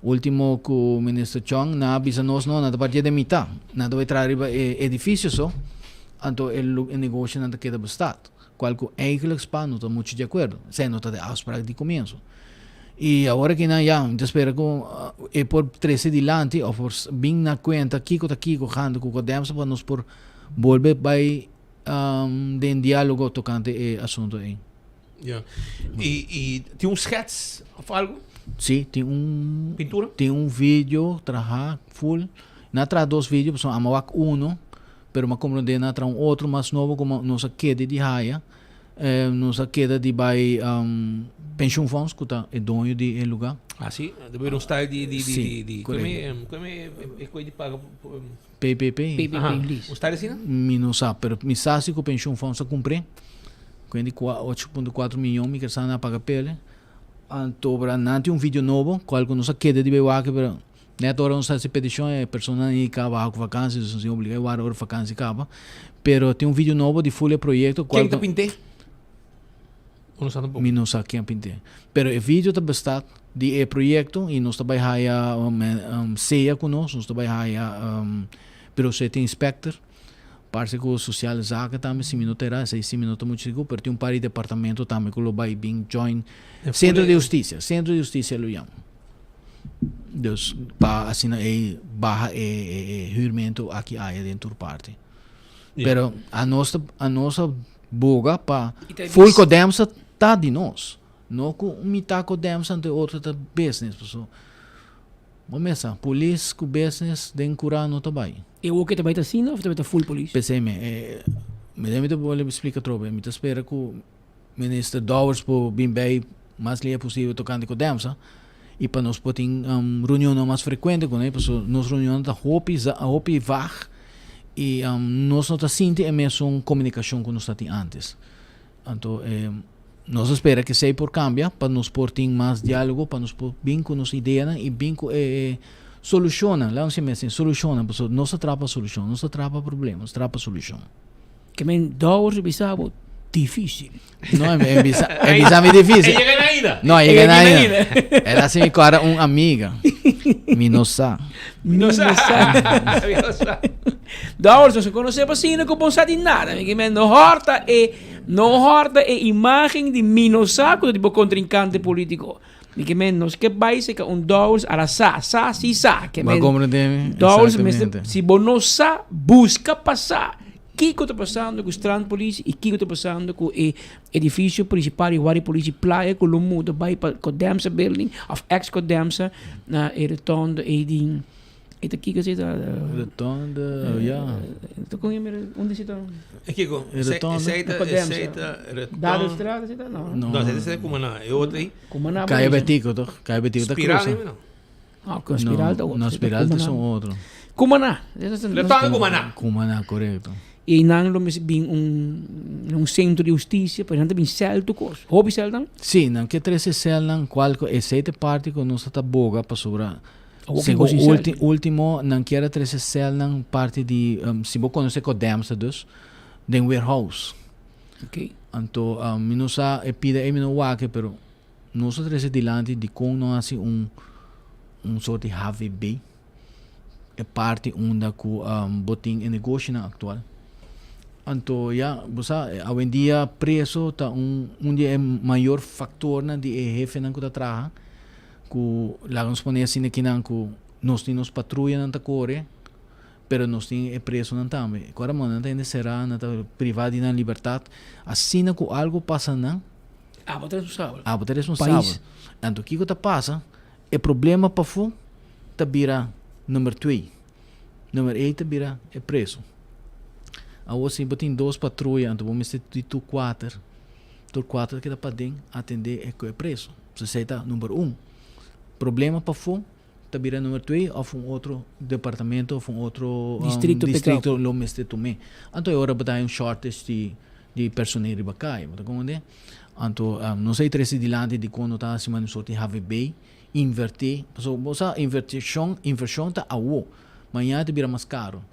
Ultimo ku Minister Chong nan a bisa nos no, nan ta partia den mitá, nan ta bai traha riba e edifisio so. Anto e e negoshonan ta keda bestaat, cual cu eigenlijk spa no ta mucho di acuerdo. Esey no ta de afspraak di comienzo. Y awor aki nan ya, mi ta spera cu e por trece dilanti of por bin na cuenta kico ta kico gando cu Codemsa pa nos por bolbe bay den dialogo tocante e asunto ey. Ja. Y, y tin un schets of algo? Sí, tin un... Pintura? Tin un video traha full. Na traha dos video, pasobra amo wak uno. Pero m'a comprende nan a traha un otro mas nobo como nos a keda di haya. Nos a keda di bay pensioenfonds cu ta e doño di e lugar. Ah si, debe un style di di di di correcto. Como e coy di paga PPP. PPP lease. Un style asina? Mi no sa, pero mi sa si cu pensioenfonds a cumpre. Cu di 8.4 miyon mi kier sa nan a paga pele. Anto nan tin un video nobo cual cu nos a keda di bay wak pero Net ora nos hasi petishon e personanan ei kaba ku vakansi, dus nos tin obliga e warda ora vakansi kaba. Pero tin un video nobo di full e proyekto kual. Ken ta pint'é? O no sa tampoco? Mi no sa ken a pint'é. Pero e video ta bestaat di e proyekto i nos ta bai haya sea ku nos, nos ta bai haya Pirosete Inspector, parse ku Sociale Zaken tambe si mi no ta era, esei si mi no ta muchu sigur, pero tin un par di departamento tambe ku lo bai bin join Centro di Hustisia, Centro di Hustisia lo yama. Dus pa asina ei baha e e huurmento aki aya den tur parti. Ja. Pero a nos ta a nos a boga pa I ta full bis- Codemsa ta di nos. No ku un mitad Codemsa anto e otro ta business paso bo mesa polis ku business den kura no ta bai. E woke ta bai ta asina of ta bai ta full polis? P'esei me e mi den mi ta bolbe splika atrobe mi ta spera ku Minister Dowers por bin bij mas lia posibel tocante Codemsa. Y pa nos por tin um, reunionnan mas frecuente con e, paso nos reunionnan ta hopi, hopi vaag y um, nos no ta sinti e mesun comunicacion cu nos ta tin antes. Anto eh, nos a spera que esey por cambia pa nos por tin mas dialogo, pa nos por bin cu nos ideanan y bin cu e solucionnan, laat ons si solucionnan, paso nos ta traha pa solucion, nos ta traha pa problema, nos ta traha pa solucion. Ke men Dowers bisa bo difícil. No, e bisa, e bisa mi difícil. E llega na ainda. No, e llega na ainda. El hace mi cara un amiga. Mi no sa. Mi no sa. Mi no sa. Dowers, nos conoce pa sino ku bon sa di nada. Mi ke men no horta e no horta e imagen di mi no sa ku di bo contrincante politico. Mi ke men nos ke bai seka un Dowers ala sa, sa si sa. Ke men Dowers mester si bo no sa buska pa sa. Kiko ta pasando ku Strand Police i kiko ta pasando ku e edifisio prinsipal di Guardia Police Playa ku lo muda bai pa Codemsa building òf ex Codemsa na e rotonde ei di e ta kiko si ta Rotonde ya. Ta kon mira unda si ta? E kiko? E rotonde. Esei ta esei ta rotonde. Dadelstraat si ta? No. No esei ta Cumaná e otro ei. Cumaná. Kaya Betico toch? Kaya Betico ta Spiral krusa. ei no? No, con spiral ta otro. No, spiral ta son otro. Cumaná. Rotonde Cumaná. Cumaná, correcto. Y nan lo mester bin un un centro di husticia, pero nan ta bin cel tur cos. Hopi cel dan? Sí, nan ke trece celnan cual cu esey ta e parti cu nos ta boga pasobra Awor segun sin cel. ultimo nan kier a trece celnan parti di si bo conoce Codemsa dus den warehouse. Ok. Anto mi no sa e pida ey mi no wak pero Nos a trece dilanti dicon no haci un un soort di HVB, e parti unda cu bo tin e negoshinan actual. Anto ya, bo sa, awendia preso ta un un di e mayor factornan di e hefenan cu ta traha, cu laga nos pone asina kinan cu nos tin nos patruyanan ta core, pero nos tin e presonan tambe. Cu ora nan ta hende cera, nan ta priva di nan libertad, asina cu algo pasa nan, Abo ta responsabel. Abo ta responsabel. Pais. Anto kiko ta pasa? E problema pafó ta bira number twee. Number ei ta bira e preso. Awor si bo tin dos patruya anto bo mester di tur kuater, tur kuater ta keda paden atendé e ku e preso. So esei ta number un. Problema pafó ta bira number twee of un otro departamento of un otro Distrito pekao. distrito lo mester tum'é. Anto e ora bo ta hay un shortage di di personeel riba kaya, bo ta comprende? Anto nos a trece dilanti di con no ta haci un soort di HVB, inverti, pasobra bo sa inverticion, inversion ta awo, mañana ta bira mas caro.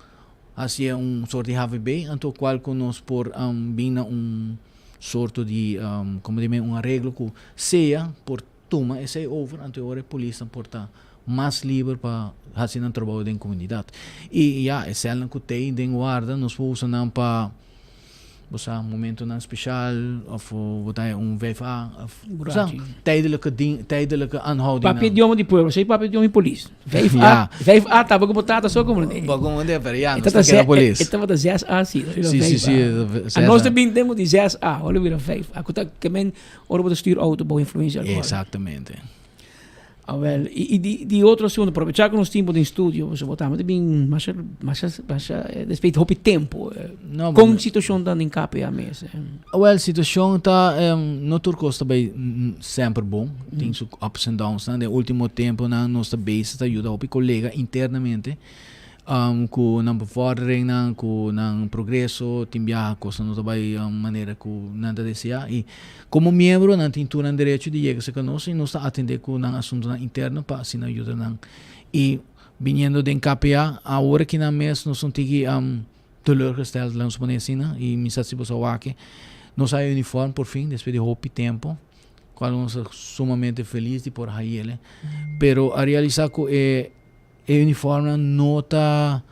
Haci un soort di HVB, anto cual cu nos por bin na un soorto di, como di men, un areglo cu sea por tuma esey over, anto e ora e polisnan por ta mas liber pa haci nan trabou den comunidad. Y ya, e celnan cu tey den warda nos por usa nan pa, bo sa, momentonan special of bo ta un vfa of, bo sa, tijdelijke ding, tijdelijke aanhoudingnan. Papia idioma di pueblo, esey papia idioma di polis. Vijf A, vijf A tabata cu bo tata so como ne. Bo como ne, pero ya, nos ta keda polis. E tabata zes A si, Si, si, si, zes A. Anos ta bin tempo di zes A, ora bira vijf A, cu ta ke men Ora bo ta stuur auto bou influencia alcohol. Exactamente. Awel, y, y di, di otro asunto, aprovechar cu nos tin bo den studio, so bo tambe ta bin masha, masha, masha, eh, despues hopi tempo. Eh, No, con bo- situacion ta den KPA mes? Eh? Wel, situacion ta, em, no tur cos ta bay semper bon. Tin su ups and downs nan. Den ultimo temponan nos ta bezig ta yuda hopi colega internamente. Um, ku nan bevorderingnan, ku nan progreso, tin biaha kosnan no ta bai manera ku nan ta deseá. I komo miembro nan tin tur nan derecho di yega serka nos i nos ta atendé ku nan asuntunan interno pa asina yuda nan. I biniendo den KPA, awor aki nan mes nos un tiki teleurgesteld, laga nos pone asina, i mi sa si boso a wak. Nos haya uniform por fin despues di hopi tempo, kual nos ta sumamente felis di por hay'el. Pero a realisá ku e. E uniformnan no ta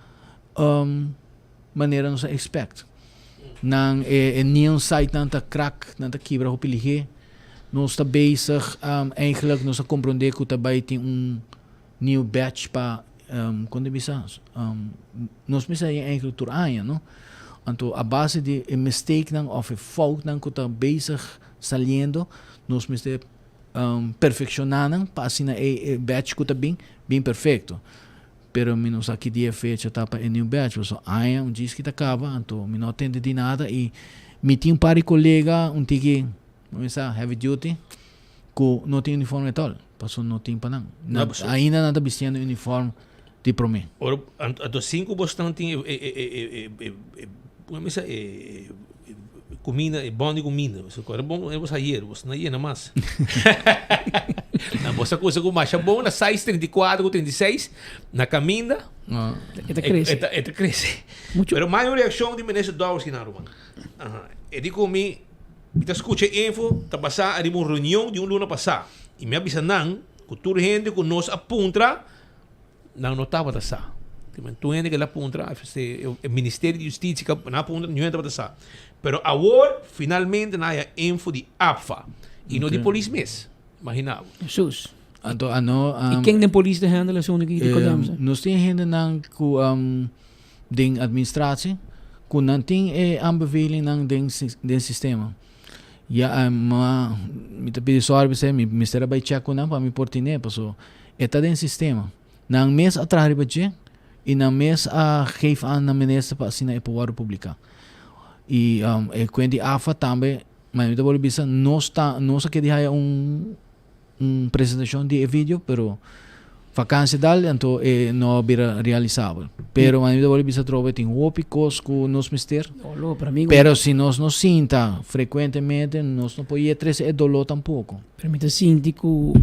um, manera nos a expect. Nan e, e neon sightnan ta krak, nan ta kibra hopi lihé. Nos ta bezig, um, eigenlijk nos a comprende ku ta bai tin un nieuw batch pa, um, kon ta bisa, um, nos mester haña eigenlijk tur aña, no? Anto a base di e mistakenan of e foutnan ku ta bezig saliendo, nos mester perfecciona nan pa asina e e batch cu ta bin, bin perfecto. Pero mi no sa ki dia e fecha ta pa e new batch, pasobra aña un djis ki ta caba, anto mi no a tende di nada y mi tin un par di colega un tiki, mi sa, heavy duty, ku no tin uniform at all, paso no tin pa nan. Nan ainda nan ta bistiendo uniform di promé. Ora anto sin ku bosnan tin e e e e e e misa e e kuminda e bon di kuminda pasobra ku era bon e bos ayer bos no a yena mas. Nan bos a kusa ku masha bon na size 34 ku 36 na kaminda E ta krese. E ta krese. Pero mas un reakshon di minister Dowers kinan ruman. E di ku mi Mi ta skucha e info ta basá ariba un reunion di un luna pasá i mi a bisa nan ku tur hende ku nos a puntra nan no tabata sa. Tur hende ku el a puntra, e Ministerio di Hustisia ku nan a puntra niun hende tabata sa. Pero awor finalmente nan a haya info di APFA i no di polis mes. Imagina bo. Hesus. Anto a no. I ken den polis ta handle asuntu aki di Kodamsa? Nos tin hendenan ku den administratie ku nan tin e aanbevelingnan den den sistema. Ya ma mi ta pidi sorry p'esei mi mester a bai check ku nan pa mi por tine paso e ta den sistema. Nan mes a traha riba dje i nan mes a geef aan na minister pa asina e por wòrdu publiká. I e kuent di AFA tambe ma mi ta bolbe bisa nos ta nos a kere haya un un presentacion di e video pero vakantie dal anto e no a bira realisabel. Pero mi ta bolbe bisa atrobe tin hopi cos cu nos mester. Olo, pero amigo. Pero si nos no sinta frecuentemente nos no por ye trece e dolor tampoco. Pero mi ta sinti cu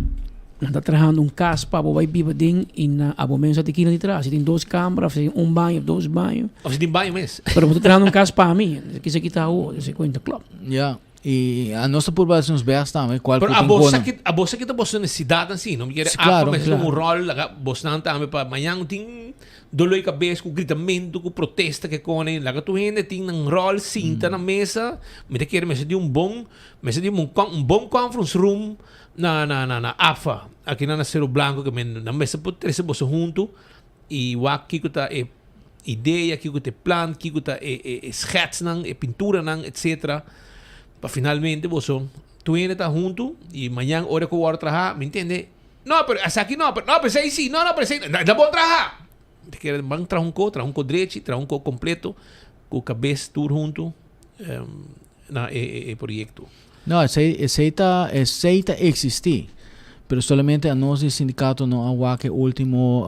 nan ta trahando un cas pa bo bay biba den y na abo mes a tin kina di traha. Si tin dos camber of si tin un baño of dos baño. Of si tin baño mes. Pero bo ta trahando un cas pa mi. Kisa kita awo, esey cuenta klop. Ya. I anos ta purba hasi nos best tambe, cual Pero cu tin abo cu sa ki abo sa ki ta boso necesidadnan si, no? Mi kere Sí, AFA claro, mester tuma claro. un rol, laga bosnan tambe pa mañan tin dolor di cabes cu gritamento, cu protesta ke kone, laga tur hende tin nan rol sinta na mesa, mi ta kere mester di un bon, mester di un con un bon conference room na na na na AFA, aki nan na Cero Blanco ke men nan mester por trece boso hunto i wak kiko ta e idea, kiko ta e plan, kiko ta e e e schetsnan, e pinturanan, etcetera, pa finalmente boso tur hende ta huntu i mañan ora ku wòrdu traha, mi ntende, no, pero esaki no, pero no, pero esei si, no, no, pero esei, ta bon traha! Mi ta kere ban traha un ko, traha un ko drechi, traha un ko kompleto, ku kabes tur huntu na e e e proyekto. No, esei esei ta esei ta eksistí, pero solamente anos di sindikato no a wak e último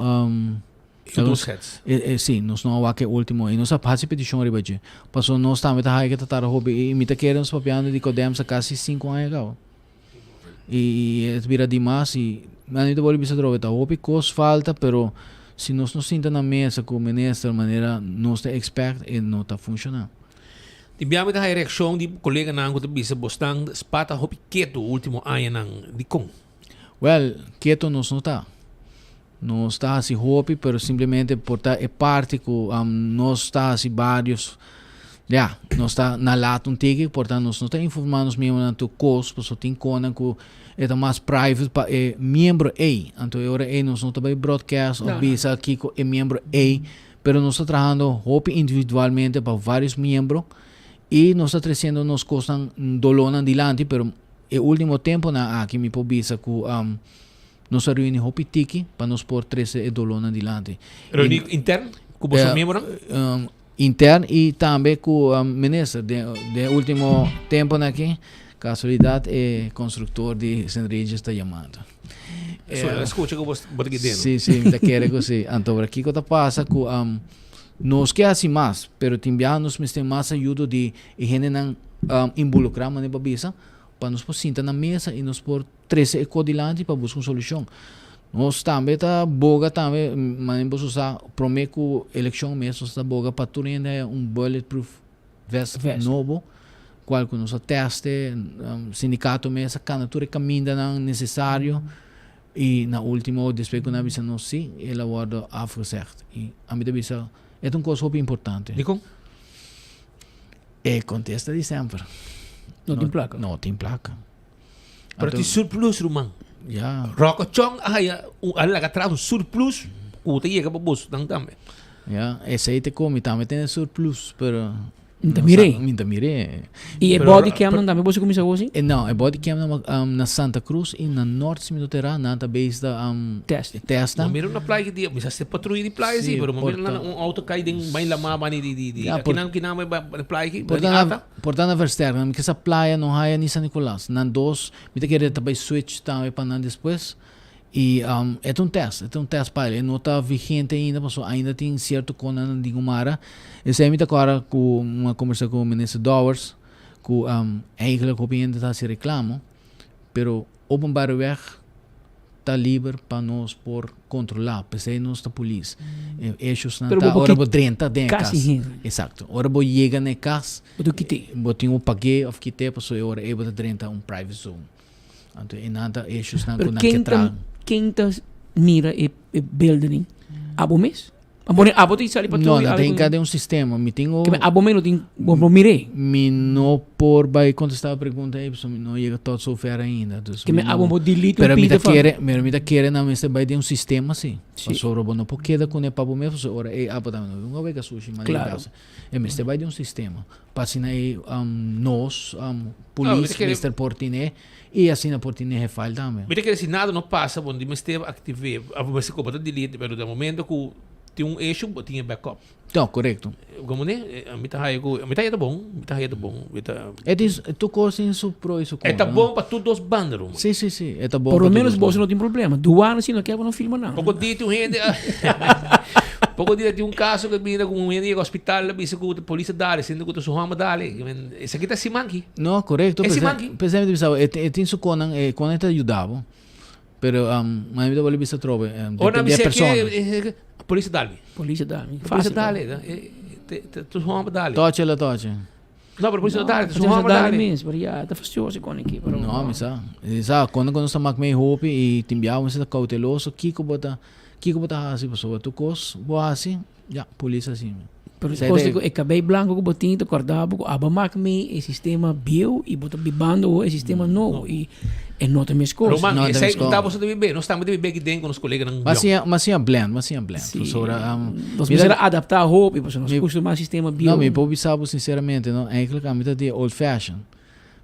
E último schets. E e sí, nos no a wak e último i nos a hasi petishon riba dje. Pasobra nos tambe ta haya ke ta tarda hopi i mi ta kere nos papiando di Codemsa kasi sinku aña kaba. I e ta bira dimas i mi ta bolbe bisa atrobe ta hopi kos falta pero si nos no sinta na mesa ku minister manera nos ta expect e no ta funshoná. Tin bia mi ta haya reakshon di koleganan ku ta bisa bosnan spa ta hopi ketu ultimo añanan. Dikon? Wèl, ketu nos no ta. Nos ta hasi hopi pero simplemente por ta e parti ku nos ta hasi barios ya nos ta na laat un tiki por ta nos no ta informa nos miembronan tur kos pasobra tin konan ku e ta mas private pa e miembro ei anto e ora ei nos no ta bai broadcast of bisa kiko e miembro ei pero nos ta trahando hopi individualmente pa varios miembro y nos ta treciendo nos kosnan dolónan dilanti pero e ultimo temponan aki mi por bisa ku Nos a reuni hopi tiki pa nos por trece e dolónan dilanti. Reuni intern cu boso miembronan? Intern y tambe cu minister. Den e ultimo temponan aki, casualidad e constructor di Sint Regis ta yamando. So el a scucha cu bo ta kidendo? Si, si, mi ta kere cu si. Anto ora kico ta pasa cu nos ke haci mas, pero tin biaha nos mester mas ayudo di e hendenan involucra, manera bo a bisa, pa nos por sinta na mesa y nos por Trese e kos dilanti pa buska un solushon. Nos tambe ta boga tambe, manera boso sa, prome ku elekshon mes nos ta boga pa tur hende haya un bulletproof vest nobo, kual ku nos a teste, sindikato mes a kanda tur e kamindanan nesesario i na ultimo despues ku nan a bisa nos si, el a wòrdu afgezegd. I ami ta bisa e ta un kos hopi importante. Dikon? E kontesta di semper. No tin plaka. No tin plaka. Pero tin surplus ruman. Ja. Rokochon a haya un a laga atrás un surplus ku ta yega pa bosnan tambe. Ja, esei te komi tambe tene surplus, pero. Mi ta mir'é. Mi ta mir'é. I e body cam nan tambe boso kuminsá gosi? No, e body cam nan na Santa Cruz i na Noord si mi no ta erá, nan ta bezig ta Test. test nan. Mi mira una playa ki dia, mi sa si patruya di playa si, pero mi mira un auto kai den bai lamá bani di di di akinan kinan bai bai playa aki, Por bani ta ata. por ta na Versterk, mi ke sa playa no haya ni San Nicolas, nan dos, mi ta kere ta bai switch tambe pa nan despues. I e ta un test, e ta un test pa el. E no ta vigente ainda pasobra ainda tin cierto conan nan tin cu mara. Esey mi ta acorda cu mi a conversa cu Minister Dowers cu eigenlijk hopi hende ta haci reclamo, pero openbare weg ta liber pa nos por controla, p'esey nos ta polis. E hechosnan Pero ta bo por ora kit bo drenta den e casi cas. hende. Exacto. Ora bo yega na e cas, Bo tin kit'é. bo tin cu pag'é of kit'é pasobra e ora ey bo ta drenta un private zone. Anto e nan ta issues nan Pero ku nan ke ken ta, traha. ken ta mira e, e beelden? Abo mes? Abo, abo tin sali pa No, nan ta hinká den un sistema. Mi tin Ke abo mes no tin, bo no mir'é. Mi no por bai kontestá e pregunta ei pasobra mi no yega tot zover ainda. Dus Ke mi me abo no por delete un Pero mi ta pida fa. kere, pero mi ta kere nan mester bai den un sistema si. Si. Pasobra bo no por keda kuné pa bo mes pasobra ora ei abo tambe no wega sushi manera Claro. basa. E mester bai den un sistema. Pa asina e nos polis mester por tine y asina por tine e file tambe. Mi ta kere si nada no pasa bo mester active, bo mester como ta delete pero den momento cu tin un issue bo tin e backup. No, corecto. Como ne? Mi ta haya cu, mi ta haya ta bon, mi ta haya ta bon, mi ta. E tin, tur cos tin su pro y su contra. E ta bon pa tur dos banda, Roman. Si, si, si, e ta bon Por pa lo tur menos dos boso banda. no tin problema. Duana si no kier bo no firma nan. Poco dia tin un hende Poco dia tin un caso cu bira cu un hende yega hospital a bisa cu polis a dale siendo cu ta su home a dale. Esaki ta siman aki. No, corecto. E siman aki. P'esei mi ta bisa bo, e tin su conan, e conan ta yuda bo. Pero mi ta bolbe bisa atrobe, Ora depende di e bisa persona. ke polis a dal mi. Polis a dal mi. Polis a dale. Ta su home a dale. Tochi el a tochi. No, pero polis a dale, ta su No, home a dale. mes, pero ya, ta fastioso con aki, pero No, mi sa. Mi sa, cuando nos ta mak mee hopi y tin biaha mi sa ta cauteloso, kiko bo ta Kiko bo ta hasi pasobra tur kos bo hasi, ya, polis hasi. Pero Esei kos ta di ku e kabei blanko ku bo tin ta kòrda bo ku abo mak mi e sistema bieu i bo ta bibando awor e sistema nobo i e no ta meskos. Roman, No ta esei meskos. ta boso ta bibe, nos tambe ta bibe aki den ku nos koleganan Mas yòn. siña, mas siña blend, mas siña blend. Sí. Pasobra, Nos mi ta mester a adaptá hopi pasobra nos mi kustumá sistema No, bieu. mi por bisa bo sinceramente, no, eigenlijk ami ta di old fashion.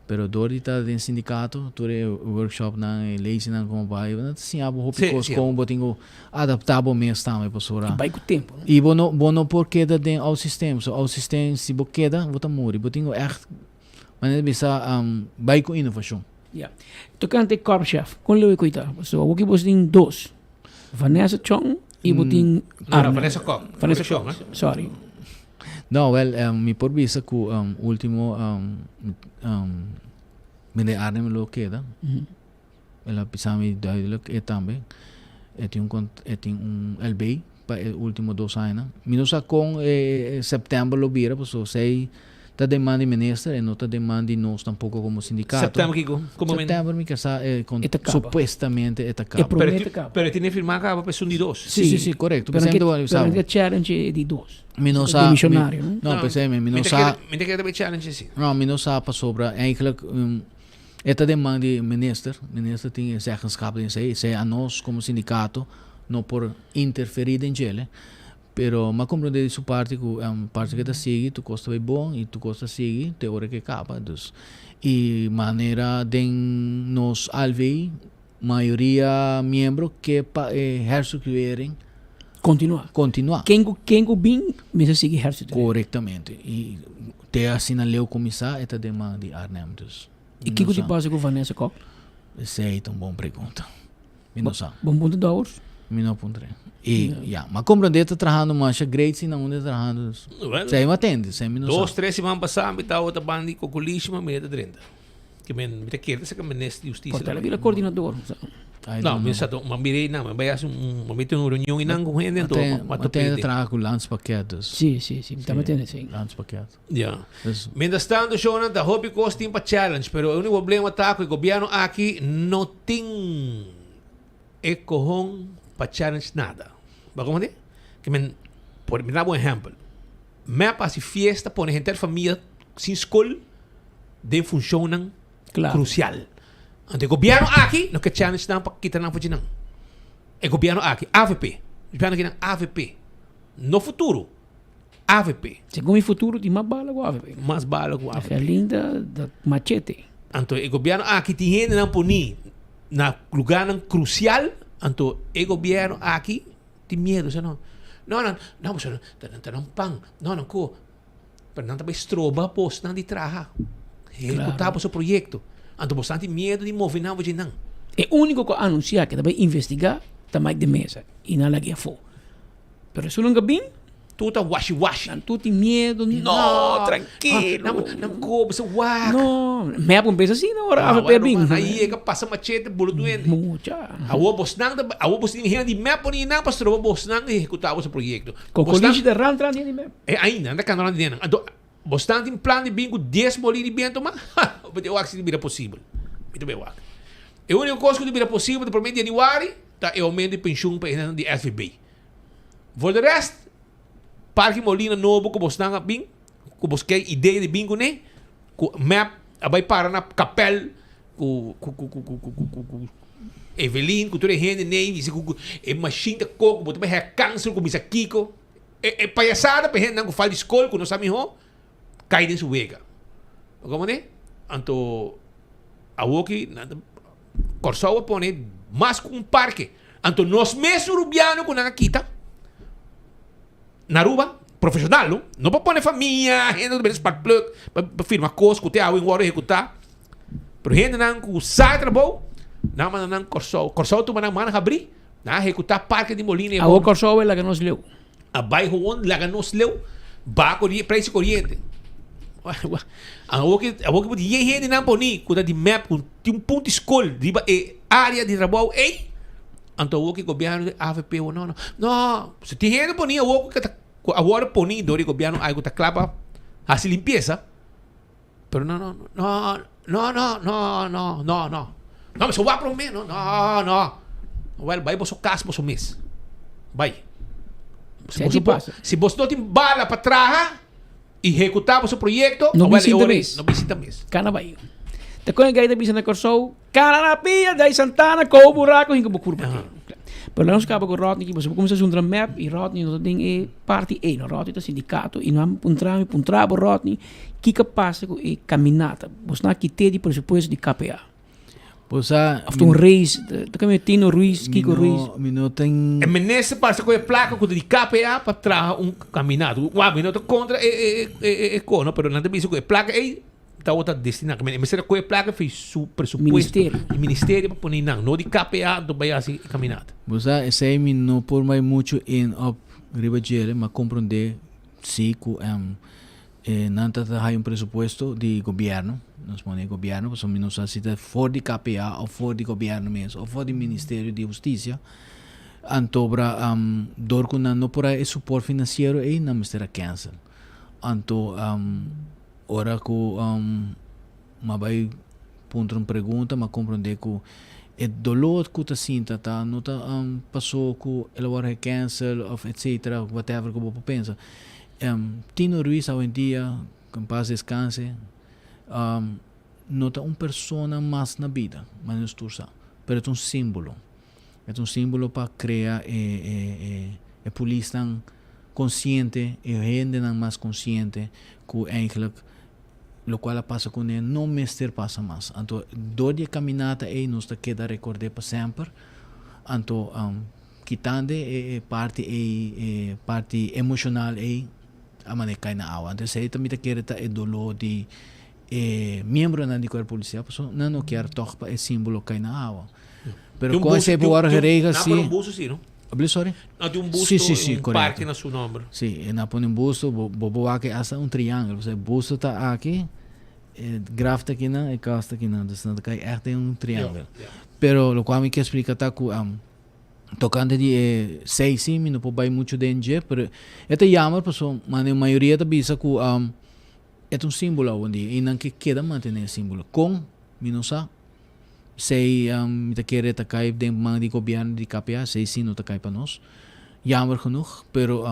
Pero dor di ta den sindikato, tur e workshopnan, e lesinan komo bai, nan ta siña bo hopi kos kon bo tin ku adaptá bo mes tambe pasobra. I bai ku tempu, no? I bo no bo no por keda den ou sistem, so ou sistem si bo keda bo ta muri, bo tin ku ègt manera di bisa bai ku inovashon. Ya. Tokante korpschef, kon lo e koitá? Pasobra awor ki bo tin dos, Vanessa Chong i bo tin Arnold. Vanessa Kok. Vanessa Kok, sorry. No, wel, mi por bisa cu ultimo meneer Arnhem lo keda. El a bisa mi duidelijk, e tambe. E tin un, e tin un LB pa e ultimo dos añanan. Mi no sa con e september lo bira, pasobra esey ta den man di minister, e no ta den man di nos tampoco como sindicato. September kiko? Como men? September mi ke sa, e con E ta caba. supuestamente e ta caba. E prome ta caba. Pero e tene firma caba pa esun di dos. Si, si, si, corecto. Pero P'esei mi ta wou bisa pero bo. ke challenge e di dos. Mi no sa, Dimisionario, mi, no? no, p'esei mi, mi no Mi ta sa. kere, mi ta kere ta bay challenge si. No, mi no sa pasobra eigenlijk e ta den man di minister. Minister tin e zeggenschap den esei. Esei a nos como sindicato no por interferi den djele. Pero m'a comprende di su parti cu parti cu e ta sigui tur cos ta bay bon y tur cos ta sigui te ora cu e caba. Dus, y manera den nos alvei mayoria miembro ke pa e herstructurering Continua. Continua. Ken cu ken cu bin mester sigui herstructurering. Corectamente. Y te asina leu cuminsa e ta den man di Arnhem. Dus, Y kico ti pasa cu Vanessa Kok? Esey ta un bon pregunta. Mi no sa. Bon punto Dowers. Mi no puntra. Y ya, ma comprende ta trahando masha great si na unda ta trahando. Dus. Well, Sei mi atende, sei mi no sa. Dos, tres siman pasá mi tabata ban di Cocolishi, ma mi ta drenta. Ke men, mi ta kere ta saka minister di hustisia. Por ta bira coordinador. I No, don't mi know. sa to, ma mirei nan, mi bai hasi un, mi mete un reunion i nan ku hende, anto Ma ma ta tende pidi. traha ku landspakket dus. Si, si, si, mi ta metende si. Landspakket. Ja. Dus Mientras tanto, shownan, ta hopi kos tin pa challenge, pero e único problema ta ku e gobierno aki no tin e kohon pa challenge nada. Bo comprende? Ke men, por, mi ta dabo un ehempel. Mep hasi fiesta, pone henter famia sin skol den funshonnan Claro. krusial. Anto e gobierno aki no ke challenge nan pa kita nan for dje nan. E gobierno aki, avp, gobierno aki nan avp, no futuro. Avp. Segun mi futuro tin mas bala ku avp. Mas bala ku avp. Gerlinda da machete. Anto e gobierno aki tin hendenan poni na lugarnan crucial, anto e gobierno aki tin miedo, sa no, no nan, no pasobra nan ta nan pan, no nan ko, pero nan ta bay stroba bosnan di traha, ehecuta boso proyecto, anto bosnan tin miedo di move nan dje nan. E unico cu a anuncia cu ta bay investiga ta Mike de Meza y nan a lag'e afo. Pero esun nunca bin. Tur ta washi washi. Nan tur tin miedo. No, trankilo. Nan nan kobe sa wak. No, mep un bes asina ora avp a bin. Nan yega pasa machete bolo duende. Mucha. Awor bosnan ta awor bos tin hende di mep pone nan pa stroba bosnan di ehecuta boso proyecto. Cocolishi ta ran tras di hende di mep. E ainda nan ta cana rond di nan. Anto bosnan tin plan di bin cu dies molin di biento mas? Ha! Bo ta wak si ta bira posibel. Mi ta bay wak. E unico cos cu ta bira posibel ta prome di januari ta e aumento di pensioen pa e hendenan di SVB. For the rest, Parke Molina nobo ku bosnan a bin, ku bos ke idea di bin kuné, ku mep a bai para na kapèl ku ku ku ku ku ku ku ku Evelyn ku tur e hende nei bisa ku ku e machine ta koko bo ta bai haya kanser ku bisa kiko. E e payasada pa e hendenan ku fal di skol ku no sa mihó kai den su wega. Bo komo ne? Anto awoki nan ta Kòrsou a pone mas ku un parke. Anto nos mes Rubiano ku nan a kita na Aruba, profeshonal no, no pa pone famia, hende ku ta bini sparkplug pa firma kos ku te awe wòrdu ehekutá. Pero hendenan ku sa e trabou, nan a manda nan Kòrsou. Kòrsou tuma nan man habrí, nan a ehekutá parke di Molina. Awor Kòrsou a laga nos leu. A bai gewoon laga nos leu baha koriente, prijs di koriente. Awor ki awor ki bo tin yen hendenan poni ku ta di mep ku tin un punto di skol riba e area di trabou ey, anto awor ki gobierno di avp no no no si tin hende poni awor ku ta ku a wòrdu poni dor di gobierno ay ku ta kla pa hasi limpiesa pero no no no no no no no no no no mester wak prome no no no wèl bai boso kas boso mes bai si boso por si boso no tin bala pa traha i hekutá boso proyekto No bisinta mes. No bisinta mes. Kana bai. Ta kon e gai ta bisa na Kòrsou, Kana na pia, dai Santana, kou buraku hinka bo kurpa tin. Pero nos kaba ku Rodney ki pasobra bo kuminsá zundra mep i Rodney no ta den e parti ei no. Rodney ta sindikato i nan puntra mi, puntra bo Rodney, kiko a pasa ku e kaminata? Bosnan a kit'é di presupuesto di KPA. Bo sa. Of ta un race, ta kami Tino Ruiz, Kiko Ruiz. Mi no tin. E minister parse ku e plaka ku ta di KPA pa traha un kaminata. Wak, mi no ta kontra e e e e ko no, pero nan ta bisa ku e plaka ei tabata destina. E mester a kohe e plaka fi su presupuesto. Ministerio. Di ministerio pa pone nan, no di KPA anto bai hasi e kaminata. Bo sa, esei mi no por bai muchu in op riba djere, ma komprondé si ku E nan ta ta haya un presupuesto di gobierno, nos pone gobierno pasobra mi no sa si ta for di KPA of for di gobierno mes of for di Ministerio di Husticia. Antobra dor cu nan no por haya e support financiero ey nan mester a cancel. Anto ora cu m'a bay puntra un pregunta m'a comprende cu e dolor cu ta sinta ta no ta paso cu el a worde gecancel of etcetera whatever cu bo por pensa. Tino Ruiz awendia, ku en pas deskanse, no ta un persona mas na bida, manera nos tur sa, pero e ta un símbolo. E ta un símbolo pa krea e e polisnan konsiente, e hendenan mas konsiente ku eigentlik lokual a pasa kuné no mester pasa mas. Anto dor di e kaminata ei nos ta keda rekord'é pa semper. Anto Kitando e parti ei, e parti emocional ei, a manera kai na awa. Entonces esei ta mi ta kere ta e dolor di e miembronan di cuerpo policial, pasobra nan no kier tog pa e simbolo kai na awa. Pero con esei por worde geregeld si. Nan pone un busto si, no? Abli sorry? Nan tin un busto, si, si, si, un parke na su nomber. Si, e nan pone un busto, bo bo por wak hasta un triangel, pasobra e busto ta aki, e graf ta akinan, e kas ta akinan, dus nan ta kai echt den un triangel. Pero lokual mi kier splika ta ku Tocante di e sei si mi no por bay mucho den dje pero e ta jammer paso mane mayoria ta bisa cu e ta un simbolo awendia y nan ke keda mantene e simbolo con mi no sa sei mi ta kere ta cay den man di gobierno di KPA sei si no ta cay pa nos jammer genoeg pero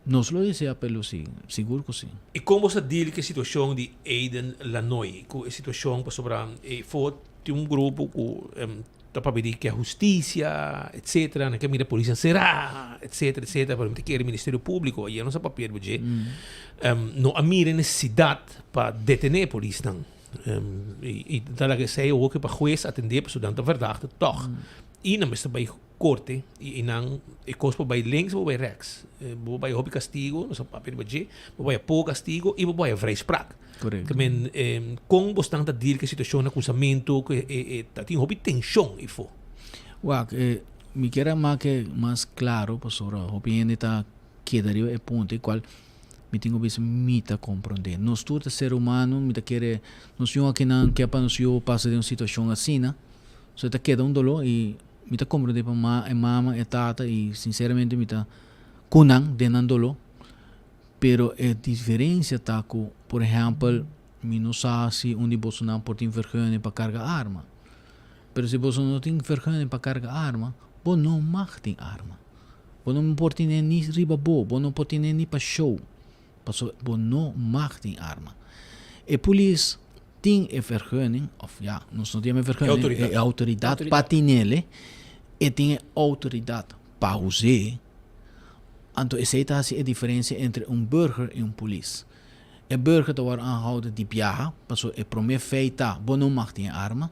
nos lo desea pa e lo si sigur cu si. Y con bo sa deal cu e situacion di Aiden Lanoy cu e situacion pasobra e for tin un grupo cu. Ta papia di ke hustisia, etcetera, nan ke mira polis enserá, etcetera, etcetera, pero mi ta kere Ministerio Públiko, ayer nos a papia riba dje, no a mira e nesesidat pa detené e polisnan. I ta laga esei awor ke pa hues atendé pasobra nan ta verdachte tòg. I nan mester bai korte i einan e kos por bai links por bai rèks. Bo por bai hopi kastigo, nos a papia riba dje, bo por bai poko kastigo i bo por bai vrijspraak. Correcto. Ke men kon bosnan ta deal ku e situashon na kunsamentu ku e ta tin hopi tenshon ifo? Wak, mi kier a make mas klaro pasobra hopi hende ta keda riba e punto e kual mi tin ku bisa mi ta komprondé. Nos tur ta ser humano, mi ta kere nos yu akinan ke pa nos yu pasa den un situashon asina, so e ta keda un doló i mi ta komprondé pa e mama, e tata i sinseramente mi ta ku nan den nan doló. Pero e diferencia ta cu, por ehempel, mi no sa si un di bosonan por tin vergunning pa carga arma. Pero si boso no tin vergunning pa carga arma, bo no mag tin arma. Bo no por tine ni riba bo, bo no por tine ni pa show, pasobra bo no mag tin arma. E polis tin e vergunning, of ja, nos no tin e vergunning, e autoridad pa tinele, e tin e autoridad pa us'é. Anto esei ta hasi e diferensia entre un burger i un polis. E burger ta wòrdu aanhouden di biaha, pasobra e promé feit ta bo no mag tin e arma.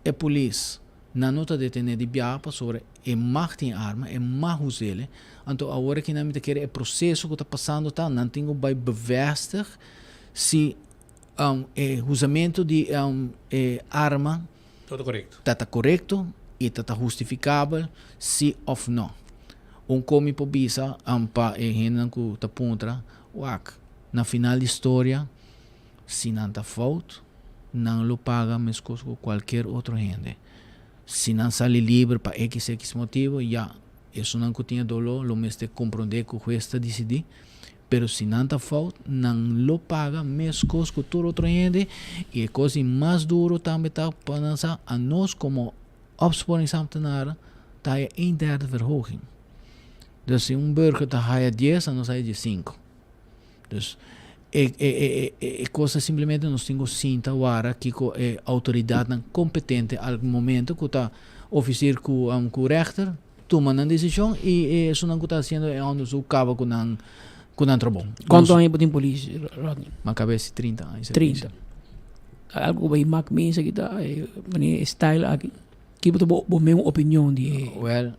E polis nan no ta detené di biaha pasobra e mag tin e arma, e mag us'el. Anto awor aki nan mi ta kere e proseso ku ta pasando ta nan tin ku bai bevestig si e usamentu di e arma Ta ta korekto i ta ta hustifikabel si òf nò. Un kon mi por bisa pa e hendenan ku ta puntra, wak, na final di storia, si nan ta fout, nan lo paga meskos ku kualker otro hende. Si nan sali liber pa ekis ekis motibu, ya, esunnan ku tin e doló lo mester komprondé ku hues ta disidí. Pero si nan ta fout, nan lo paga meskos ku tur otro hende, i e kos di mas duro tambe ta pa nan sa, anos komo opsporingsambtenaren ta haya een derde verhoging. Dus si un burger ta haya dies, anos haya diesinku. Dus e e e e kos ta simplemente nos tin ku sinta wara kiko e outoridatnan kompetente al momento ku ta ofisier ku ku rechter, Tuma nan desishon i e esunnan ku ta hasiendo e onderzoek kaba ku nan ku nan trabou. Kuantu aña bo tin polis, Rodney? Mi a kaba esi trinta aña servisio. Trinta. Algu ku bo a mak mesa kita e manera e style aki? Ki bo ta bo bo mesmo opinion di e. Wel,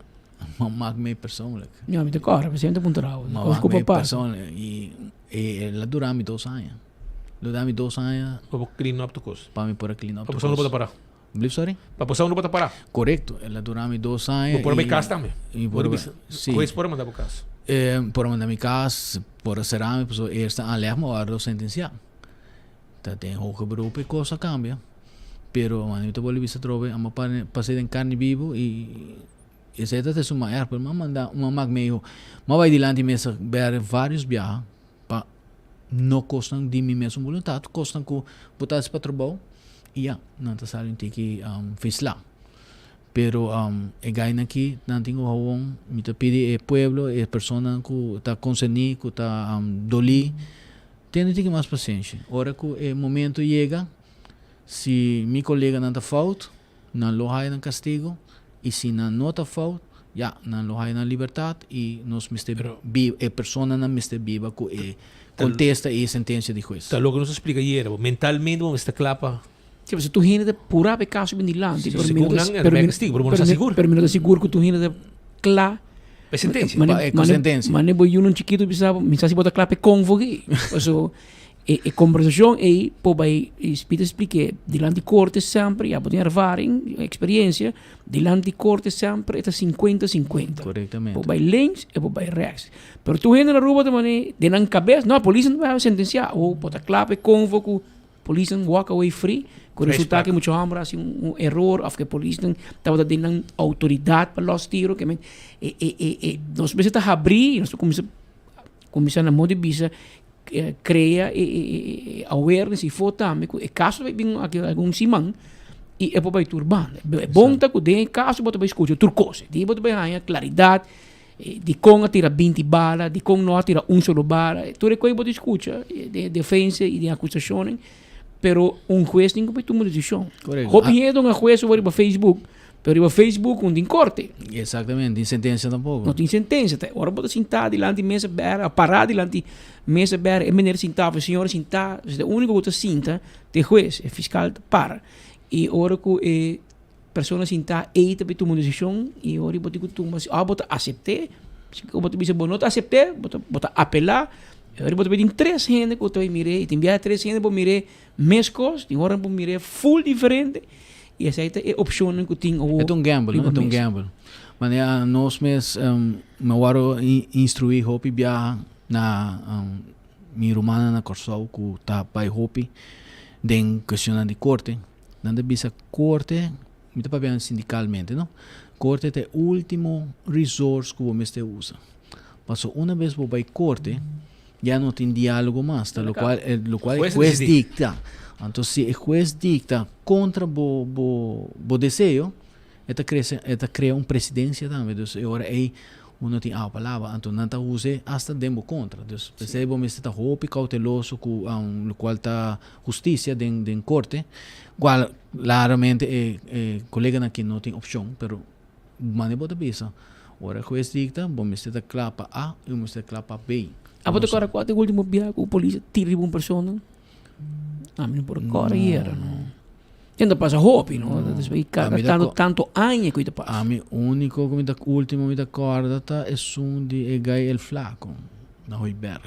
mi a mak mi persoonlijk. Ya, mi ta kòrda, mi ta puntra bo. Mi a mak mi persoonlijk i el a dura mi dos aña. El a dura mi dos aña. Pa bo clean up tur kos. Pa mi por a clean up tur kos. Pa bo no por ta pará. Blief sorry? Pa bo sa unda bo ta pará. Korekto. El a dura mi dos aña. Bo por a bai kas tambe. Mi por a bai. Si. Hues por a manda bo kas. Por a manda mi kas, por a sera mi, pasobra eerste aanleg mi a wòrdu sentensiá. Ta den hoger beroep e kos a kambia. Pero mane mi ta bolbe bisa atrobe, amo pas'é den karni bibu i esei ta suma erg. Pero mi a manda, mi a mak meho, mi a bai dilanti mesa bèrdè vários biaha pa no kosnan di mi mesun boluntat, kosnan ku bo ta hasi pa trabou i ya, nan ta sali un tiki fislá. Pero e gainan aki nan tin ku hawon, mi ta pidi e pueblo, e personanan ku ta konserní, ku ta dolí, tene un tiki mas pasenshi. Ora ku e momento yega, si mi koleganan ta fout, Nan lo haya nan castigo y si nan no ta fout, ya, nan lo haya nan libertad y nos mester biba, e personanan mester biba cu e contesta y e sentencia di hues. Ta loke nos a splica ayera, bo mentalmente bo mester cla pa. Si, pasobra tur hende ta pura pa e caso bin dilanti, pero mi no ta, pero mi, castigo, pero bo no sa sigur. Pero mi no ta sigur cu tur hende ta cla Pa e sentencia. Pa e sentencia. Mane bo yunan chikito bisa bo, mi sa si bo ta cla pa e convo aki. Pasobra E e kombersashon ei por bai Speed a splik'é dilanti korte semper, ya bo tin ervaring, eksperiensia, dilanti korte semper e ta sinkuenta sinkuenta. Korektamente. Por bai links e por bai rèks. Pero tur hende na Aruba ta manera den nan kabes, no, polis no ta bai sentensiá. Awor bo ta kla pa e konvo ku polisnan walk away free, ku resultá ku e mucha hòmber a hasi un eror òf ku e polisnan tabata den nan outoridat pa lòs tiro. Ke men e e e e nos mester ta habrí, nos ta kuminsá Kuminsá na modo di bisa krea e awareness ifo tambe ku e kaso ta bai bin aki algun siman i e por bai tur banda. E bon ta ku den e kaso bo ta bai skucha tur kos. Di bo ta bai haña klaridat dikon a tira binti bala, dikon no a tira un solo bala. Tur e kos bo ta skucha den e defensa i den e akusashonnan. Pero un hues tin ku bai tuma un desishon. Hopi hende un hues riba Facebook. Pero riba Facebook un tin korte. Exactamente, tin sentencia tampoco. No tin sentencia. Ta ora bo ta sintá dilanti mesa bèr, a pará dilanti mesa bèr, e meneer sintá of e señora sintá, e único ku ta sinta ta e hues, e fiscal ta para. I ora ku e persona sintá ei ta bai tuma un desishon i ora bo tin ku tuma, si òf bo ta asept'é, si bo ta bisa bo no ta asept'é, bo ta bo ta apelá, i ora bo ta bai tin tres hende ku ta bai mir'é i tin biaha tres hende bo mir'é meskos, tin ora bo mir'é ful diferente i esei ta e opshonnan ku tin awor E ta un gamble, no? riba E ta un mesa. gamble. Manera nos mes mi a wòrdu instruí hopi biaha na mi rumannan na Kòrsou ku ta bai hopi den kuestionnan di korte. Nan ta bisa korte, mi ta papia sindicalmente no, korte ta e ultimo resource ku bo mester usa. Paso una bes bo bai korte ya no tin dialogo mas, ta lokual lokual e hues dikta. Anto si e hues dikta kontra bo bo bo deseo e ta krese e ta krea un presidensia tambe, dus e ora ei bo no tin awa pa laba, anto nan ta us'e asta den bo kontra. Dus p'esei bo mester ta hopi kouteloso ku lokual ta hustisia den den korte, kual klaramente e e koleganan aki no tin opshon, pero manera bo ta bisa, ora e hues dikta bo mester ta kla pa A i bo mester ta kla pa B. Abo ta kòrda kua ta e ultimo bia ku polis a tira riba un persona? Ami no por kòrda yera no. Tin ta pasa hopi no, despues di kada tanto tanto aña ku ta pasa. Ami úniko ku mi ta último mi ta kòrda ta esun di e gai El Flaco na Hooiberg.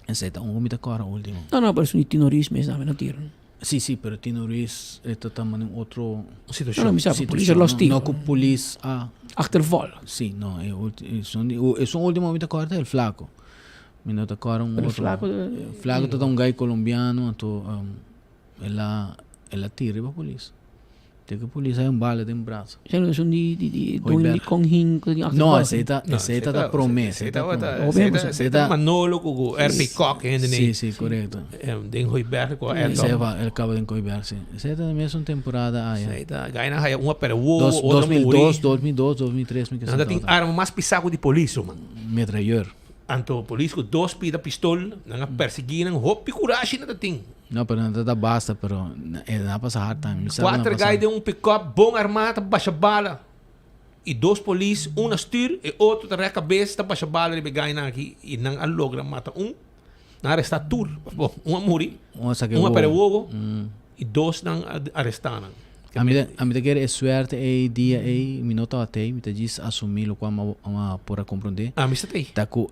Esei ta un ku mi ta kòrda último. No no, pero esun di Tino Ruiz mes tambe no tira. Si si, pero Tino Ruiz e ta tamba den otro Situashon. No no, mi sa, polis a los tiro. No ku polis a. Achtervolg. Si, no, e esun di esun último mi ta kòrda ta El Flaco. Mi no ta kòrda un Pero otro. Flaco Flaco ta un gai colombiano anto el a el a tira riba polis. Te ku polis hay un bala den brasa. Esei no esun di di di dueño di Hooiberg. Konhin ku tin No, achtervolging? esei ta esei ta ta promé, esei ta promé. Hopi hende Esei ta Manolo ku ku RP Kok hende Si, si, korekto. Den Hooiberg ku a Esei va el kaba den Hooiberg, si. Esei ta mesun temporada aya. Esei ta gainan haya un a perde wowo, otro a muri. 2002, 2002, 2003 mi ke Nan ta tin arma mas pisá ku di polis, ruman. Metrayeur. Anto polis ku dos pida pistol nan a persiguí nan hopi kurashi nan ta tin. No pero nan ta ta basta pero e nan a pasa hard time. Mi sa ku nan Kuater pasa. gai den un pickup bon armá ta basha bala i dos polis un na stuur e otro ta rek kabes ta basha bala riba e gainan aki i nan a logra mata un nan a arestá tur bon un a muri Un a saka e un a perde wowo. wowo i dos nan a arestá nan. Ami ta ami ta kere e suerte ei dia ei mi no tabata ei mi ta djis asumi lokual mi a por a komprondé Ami sa ta ei. ta ku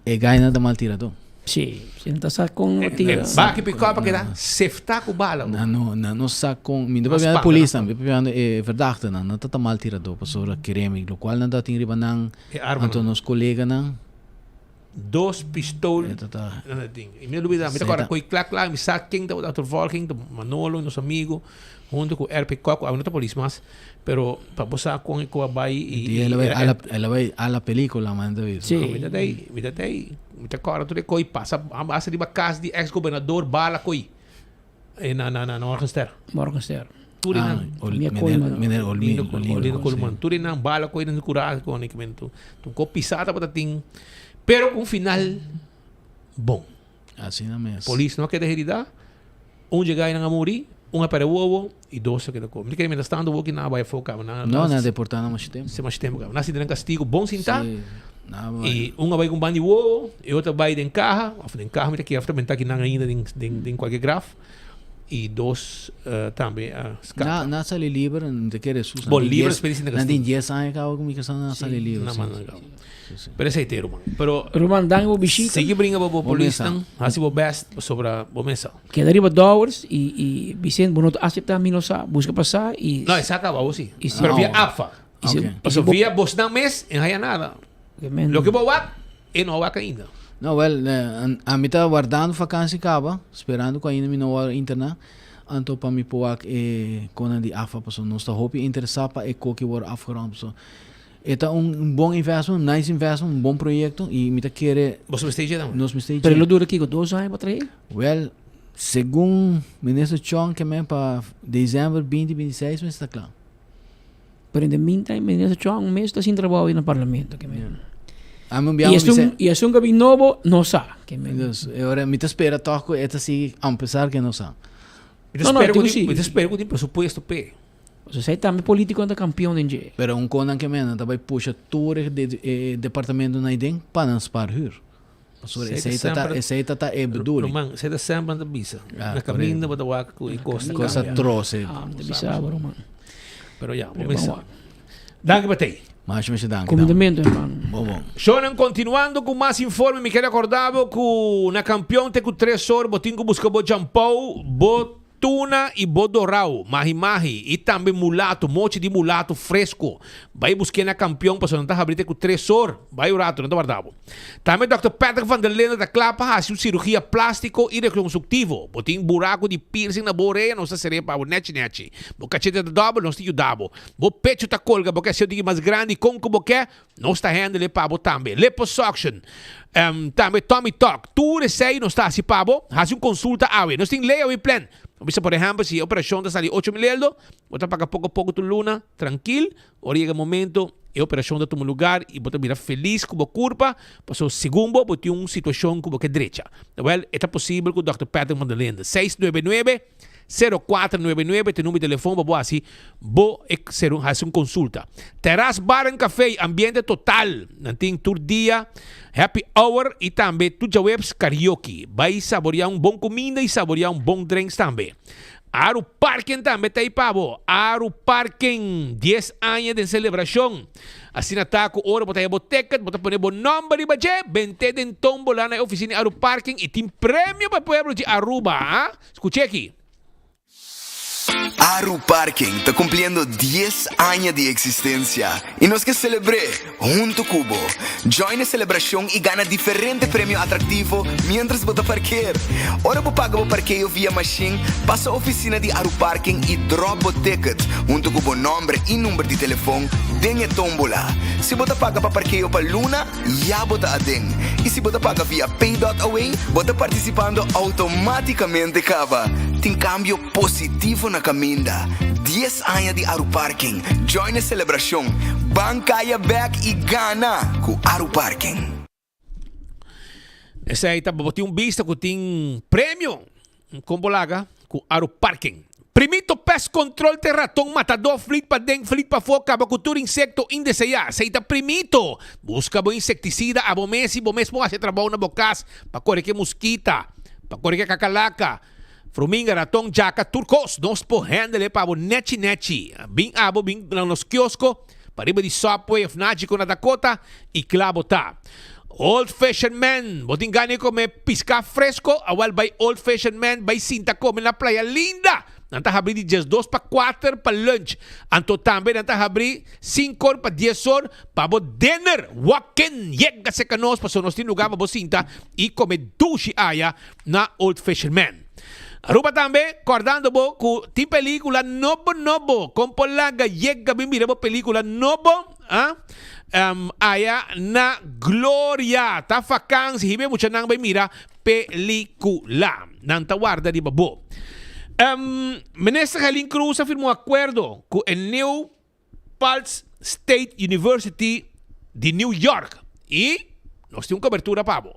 e gainan ta mal tiradó. Sí, si nan ta sa kon lo tira. E baki pikòp a keda seftá ku bala. Nan no nan no sa kon mi no ta papiando polisnan mi ta papiando e verdachtenan nan ta ta mal tiradó pasobra kere mi lokual nan ta tin riba nan E armanan. anto nos koleganan. Dos pistool E ta ta. nan ta tin. I mi no lubida, mi ta kòrda koi kla kla, mi sa ken tabata achtervolging, ta Manolo, nos amigo, hunto ku RP Kok, awe no ta polis mas, pero pa bo sa kon e koe a bai i. Di el a bai a la, el a bai a la pelicula, man ta bisa. Sí. Mi ta tei, mi ta tei, mi ta kòrda tur e koi pasa a base riba kas di ex gobernador bala koi na na na Morgenster. Morgenster. Tur e Ah, nan. Ol, Mia meneer, Koolman. meneer Olmi, Olindo, Olindo, Olindo sí. Koolman. Tur e nan bala koi den su kurashi kon ik men tu. Tu ko pisa tabata tin, pero un final bon. Asina mes. Polis no a keda herida, un dje gainan a muri, un a perde wowo y dos a keda ko. Mi ta kere mientras tanto woki nan a bai afo kaba. Nan, No, nan a deporta nan masha tempo. Si masha tempo kaba. Nan a sinti nan castigo bon sinta. Sí, nan a bai. Y un a bai ku un ban di wowo, e otro a bai den caha, of den caha mi ta kere of ta benta aki nan ainda den, den, den cualkier graf. Y dos tambe a scapa. Nan, nan a sali liber, mi ta kere sus. Bon, liber despues di sinti Nan tin castigo. dies aña caba cu mi casa nan a sali liber. Nan sí. manda caba. Pero esei te ruman. Pero Ruman, danki bo bishita. Sigui bringa bo bo Bo mesa. polisnan, hasi bo best pasobra bo mesa. Keda riba Dowers y y Vicente bo no ta acepta mi no sa, busca pa sa y No, esa caba bo si. Y si Pero via Ah, APFA. y si, Ok. y si Pasobra bo via bosnan mes en haya nada. Men- Loke bo wak, e no wak ainda. No, wel, ami ta wardando vakantie caba, sperando cu ainda mi no worde interna, anto pa mi por wak e conan di APFA, pasobra nos ta hopi interesa pa e koki worde afgerond, pasobra E ta un bon investment, un nice investment, un bon proyecto y mi ta kere... Boso mester dje tambe? Nos mester dje. Pero lo dura kiko, dos aña pa trae? Wel, segun Minister Chong ke men pa december 2026 mester ta kla. Pero in the meantime, Minister Chong mes ta sin trabao na parlamento ke men. Ami un biaha Y esun, mi se- y esun ke bin nobo no sa ke men. Dus, e ora mi ta spera toch ku e ta sigui, a pesar ke no sa. Mi ta No, no, spera ku tin tin, si. mi ta spera ku tin presupuesto p'e. Pasobra esei tambe politiconan ta campeon den dje. Pero un konan ke menen ta bai pusha tur e departamentonan aiden pa nan spaar huur. Pasobra esei ta ta esei ta ta e bedoeling. Ruman, esei ta semper nan ta bisa. Na kaminda bo ta wak ku e kos ta Kos ta trose. Ah, mi ta bisa bo ruman. Pero ya, bo mester. Danki pa tei. Masha masha danki. Kumindamentu hermano. Bon bon. Shownan continuando cu mas informe mi kere acorda bo cu na Campeon te cu tres or bo tin cu busca bo champou, bo tuna y bo dorao, mahi mahi, y tambe mulato, mochi di mulato fresco. Bay busque na Campeon pasobra nan ta habri te cu tres or. Bay un rato, nan ta warda bo. Tambe Dòkter Patrick van der Linden ta kla pa hasi un sirugia plástiko i rekonstruktivo. Bo tin buraku di piercing na bo orea, nos ta ser'é pa bo nèchi nèchi. Bo kachete ta dòbel, nos ta yuda bo. Bo pechu ta kolga, bo ke hasié un tiki mas grandi kon ku bo ke, nos ta handle pa bo tambe. Liposuction, tambe tummy tuck, tur esei nos ta hasi pa bo. Hasi un konsulta awe. Nos tin layaway plan. Bo bisa por ehèmpel si e operashon ta sali 8000 eldo, bo ta paga poko poko tur luna, trankil. Ora yega e momento, e operashon ta tuma lugar i bo ta bira felis ku bo kurpa, pasobra segun bo, bo tin un situashon ku bo ke drecha. Wèl, e ta posibel ku Dòkter Patrick van der Linden. Seis nuebe nuebe, sero kuater nuebe nuebe ta e number di telefon pa bo hasi bo e ser un hasi un konsulta. Terras Bar en Café, ambiente total. Nan tin tur dia happy hour i tambe tur djaweps karaoke. Bai saboreá un bon kuminda i saboreá un bon drinks tambe. Aru Parken tambe ta ei pa bo. Aru Parken, dies aña den selebrashon. Asina ta ku ora bo ta haya bo ticket, bo ta pone bo nòmber riba dje, bent'é den tómbola na e ofisina di Aru Parken i tin premio pa e pueblo di Aruba. Ha? Skuch'é aki. Aru Parken ta kumpliendo dies aña di eksistensia i nos ke selebr'é huntu ku bo. Join e selebrashon i gana diferente premio atraktivo miéntras bo ta parkeer. Ora bo paga bo parkeo via mashin, pasa ofisina di Aruparking i dròp bo ticket huntu ku bo nòmber i number di telefon den e tómbola. Si bo ta paga pa parkeo pa luna, ya bo ta aden. I si bo ta paga via Pay.away, bo ta partisipando outomátikamente kaba. Tin kambio positivo na kaminda. Dies aña di Aruparking. Join e selebrashon. Ban kaya bek i gana ku Aruparking. Esei ta bo tin un bista ku tin premio kon bo laga ku Aruparking. Primito Pest Control te raton matadó flit paden flit pafó kaba ku tur insekto indeseá. Esei ta Primito. Buska bo insektisida abo mes i bo mes por hasi e trabou na bo kas pa kore ke muskita, pa kore ke kakalaka. Fruminga, raton, djaka, tur kos nos por handle pa bo nechi nechi. Bin abo bin na nos kiosko pariba di Subway of Nagico na Dakota y kla bo ta. Old Fashioned Man, bo tin gana di come pisca fresco? Awel bay Old Fashioned Man bay sinta come na Playa Linda. Nan ta habri di diesdos pa kuater pa lunch. Anto tambe nan ta habri sinku or pa dies or pa bo dinner. Walk in, yega serka nos pasobra nos tin lugar pa bo sinta y come dushi aya. na Old Fisherman. Aruba tambe, kordando bo ku tin pelikula nobo nobo, kon por laga yega bin mira bo pelikula nobo ah, um, aya na Gloria. Ta vakansi, hiba e muchanan bai mira pelikula. Nan ta warda riba bo. Um, Minister Gelin Cruz a firma un akuerdo ku e New Paltz State University di New York i nos tin un kobertura pa bo.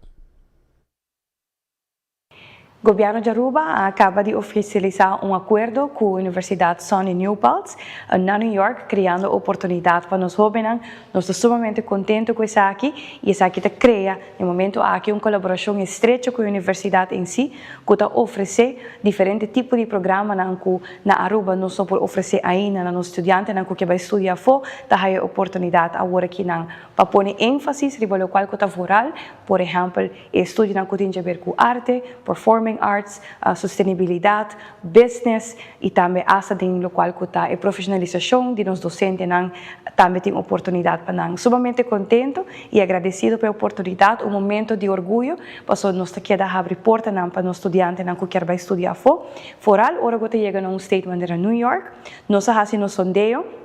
Gobierno di Aruba a caba di oficialisa un acuerdo cu Universidad Sonny New Paltz na New York creando oportunidad pa nos hobennan. Nos ta sumamente contento cu esaki y esaki ta crea na e momento aki un colaboracion estrecho cu e universidad en si cu ta ofrece diferente tipo di programanan cu na Aruba nos no por ofrece ainda na nos studiantenan cu ke bay studia afo ta haya e oportunidad awor aki nan pa pone enfasis riba locual cu ta vooral, por ehempel, E estudionan ku tin djaber ku arte, performing arts, sostenibilidat, business i tambe asta den lokual ku ta e profeshonalisashon di nos dosentenan tambe tin oportunidat pa nan. Sumamente kontento i agradesido pa e oportunidat, un momento di orguyo pasobra nos ta keda habri portanan pa nos studiantenan ku kier bai studia afó. Foral ora ku ta yega na un state manera New York, nos a hasi nos sondeo.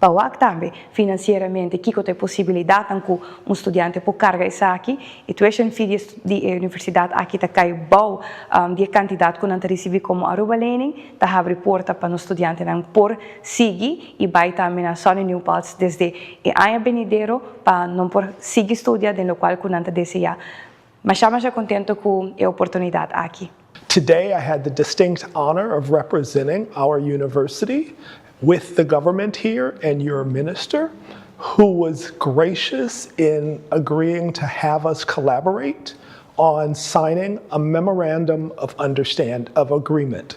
Pa wak tambe financieramente kico ta e posibilidadnan cu un studiante por carga esaki. E tuition fee di di e universidad aki ta cay bou di e cantidad cu nan ta ricibi como Aruba Lening. Ta habri porta pa nos studiantenan por sigui y bay tambe na Sonny New Paltz desde e aña benidero pa nan por sigui studia den locual cu nan ta desea. Masha masha contento cu e oportunidad aki. Today I had the distinct honor of representing our university. with the government here and your minister, who was gracious in agreeing to have us collaborate on signing a memorandum of understand of agreement.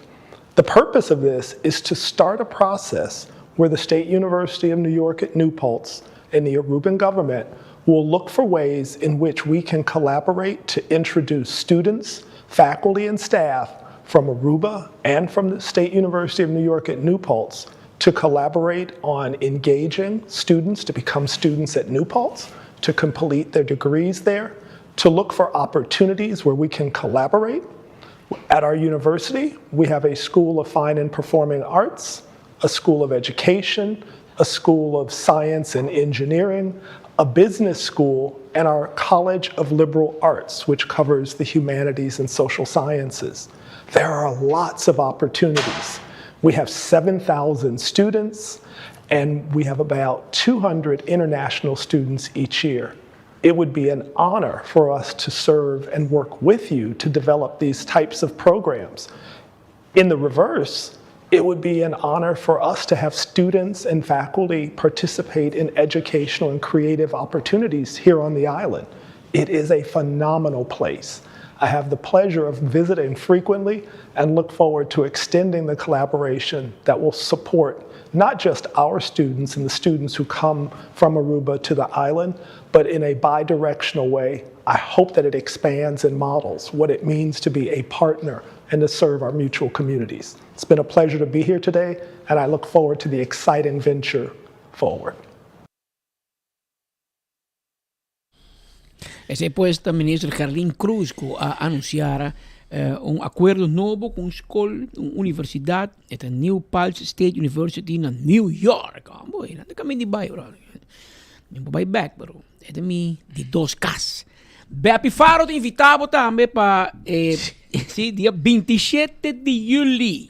The purpose of this is to start a process where the State University of New York at New Paltz and the Aruban government will look for ways in which we can collaborate to introduce students, faculty, and staff from Aruba and from the State University of New York at New Paltz to collaborate on engaging students to become students at New Paltz, to complete their degrees there, to look for opportunities where we can collaborate. At our university, we have a School of Fine and Performing Arts, a School of Education, a School of Science and Engineering, a business school, and our College of Liberal Arts, which covers the humanities and social sciences. There are lots of opportunities. We have 7,000 students, and we have about 200 international students each year. It would be an honor for us to serve and work with you to develop these types of programs. In the reverse, it would be an honor for us to have students and faculty participate in educational and creative opportunities here on the island. It is a phenomenal place. I have the pleasure of visiting frequently and look forward to extending the collaboration that will support not just our students and the students who come from Aruba to the island, but in a bi-directional way. I hope that it expands and models what it means to be a partner and to serve our mutual communities. It's been a pleasure to be here today, and I look forward to the exciting venture forward. Esei pues ta minister Gerlin Croes cu a anunciara un acuerdo nobo cu un scol, un universidad, e ta New Paltz State University na New York. Oh boy, nan ta caminda di bay brother. Mi por bay back pero e ta mi di dos cas. Beppie Faro ta invita bo tambe pa e si dia 27 di juli.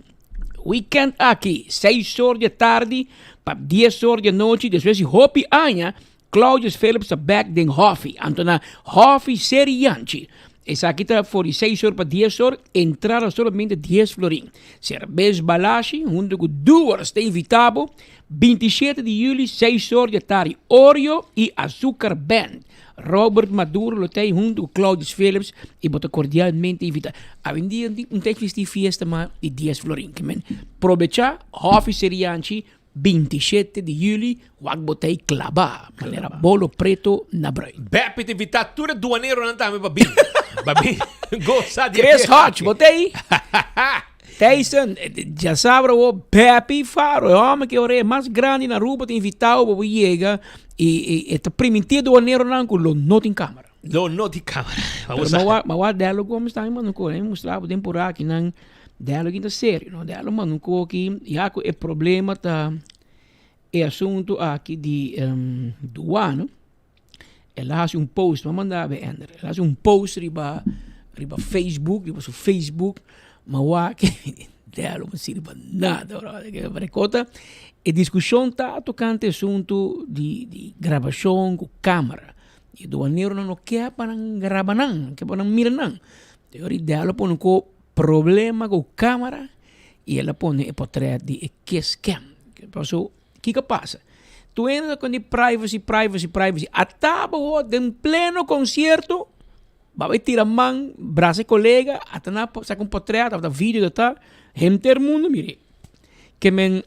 Weekend aki, 6 or di tardi pa 10 or di anochi despues di hopi aña Claudius Philips ta bek den Hofi, anto na Hofi Seri Yanchi. Esaki ta for di seis or pa dies or, entrada solamente dies florin. Serbes Balashi hunto ku Duers ta invita bo, 27 di juli seis or di atardi Oreo y Azucar Band. Robert Maduro lo ta ei hunto ku Claudius Philips y bo ta cordialmente invita. Awendia un ta existi fiesta mas di dies florin. Ke men probecha Hofi Seri Yanchi 27 di juli wak bo ta ei klabá manera bolo preto na bruin. Beppie ta invitá tur e duaneronan tambe pa bin. Pa bin gosa di e Chris fiesta Hodge, aki. bo ta ei? Tyson, djasabra awor Beppie Faro, e hòmber ku e ora e mas grandi na Aruba ta invitá bo pa bo yega i e ta primintí e duaneronan ku lo no tin kamera. Lo no tin kamera. Pero mi a wak Dello Gomez tambe manda un kos, mi mustra bo den por aki nan. Dialog ta serio, no? Dialog manda un koki, ya ku e problema ta e asuntu aki di um, douane. El a hasi un post, m'a manda be Ender. El a hasi un post riba riba Facebook, riba su Facebook, ma wak dialog no sirbi pa nada, brother. Ke rekota e diskushon ta tokante asuntu di di grabashon ku kamera. E duaneronan no ke pa nan graba nan, ke pa nan mira nan. E ora dialog pone un ko Problema cu camara y el a pone e potret di e kiss cam. Paso, kico a pasa? Tu hende ta con di privacy, privacy, privacy. Ata bo hoor den pleno concierto, ba bay tira man, brasa e colega, ata nan a saca un potret, tabata video ta ta, henter mundo mira. Ke men,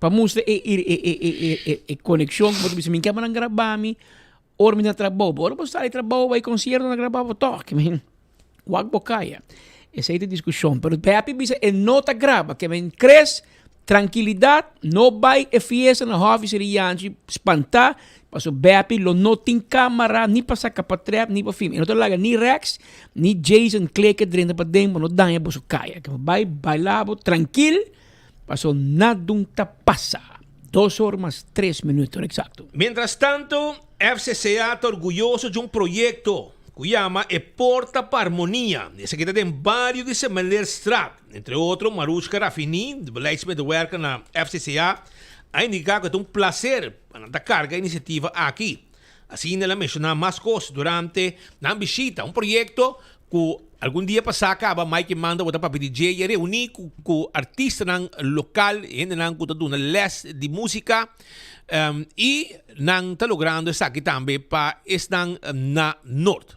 pa mustra e e e e e e conexion, bo ta bisa mi ke pa nan graba mi, ora mi na trabou. Bo ora bo sali trabou bay concierto nan graba bo toch. Ke men. Wak bo kaya. Esei ta diskushon. Pero Peppy bisa e no ta graba. Ke men kres, trankilidat, no bai e fiesta na Hòfi Seri Yanchi spantá, paso Beppy lo no tin kamara ni pa saka patrèp ni pa film. E no ta laga ni Rex ni Jason Kleke drenta paden pa no daña boso kaya. Ke bai baila bo trankil, paso nadun ta pasa. Dos or mas tres minuto eksakto. Mientras tanto, FCCA ta orguyoso dje un proyekto ku yama E Porta pa Armonia. Esaki ta den bario di Semeleerstraat. Entre otro, Marushka Rafini, di beleidsmedewerker na FCCA, a indiká ku e ta un plaser pa nan ta karga e inisiativa aki. Asina el a menshoná mas kos durante nan bishita, un proyekto ku. Algun dia pasá kaba Mike Manda bo ta papia di dje i a reuní ku ku artistanan lokal, hendenan ku ta duna lès di músika i nan ta logrando esaki tambe pa esnan na Noord.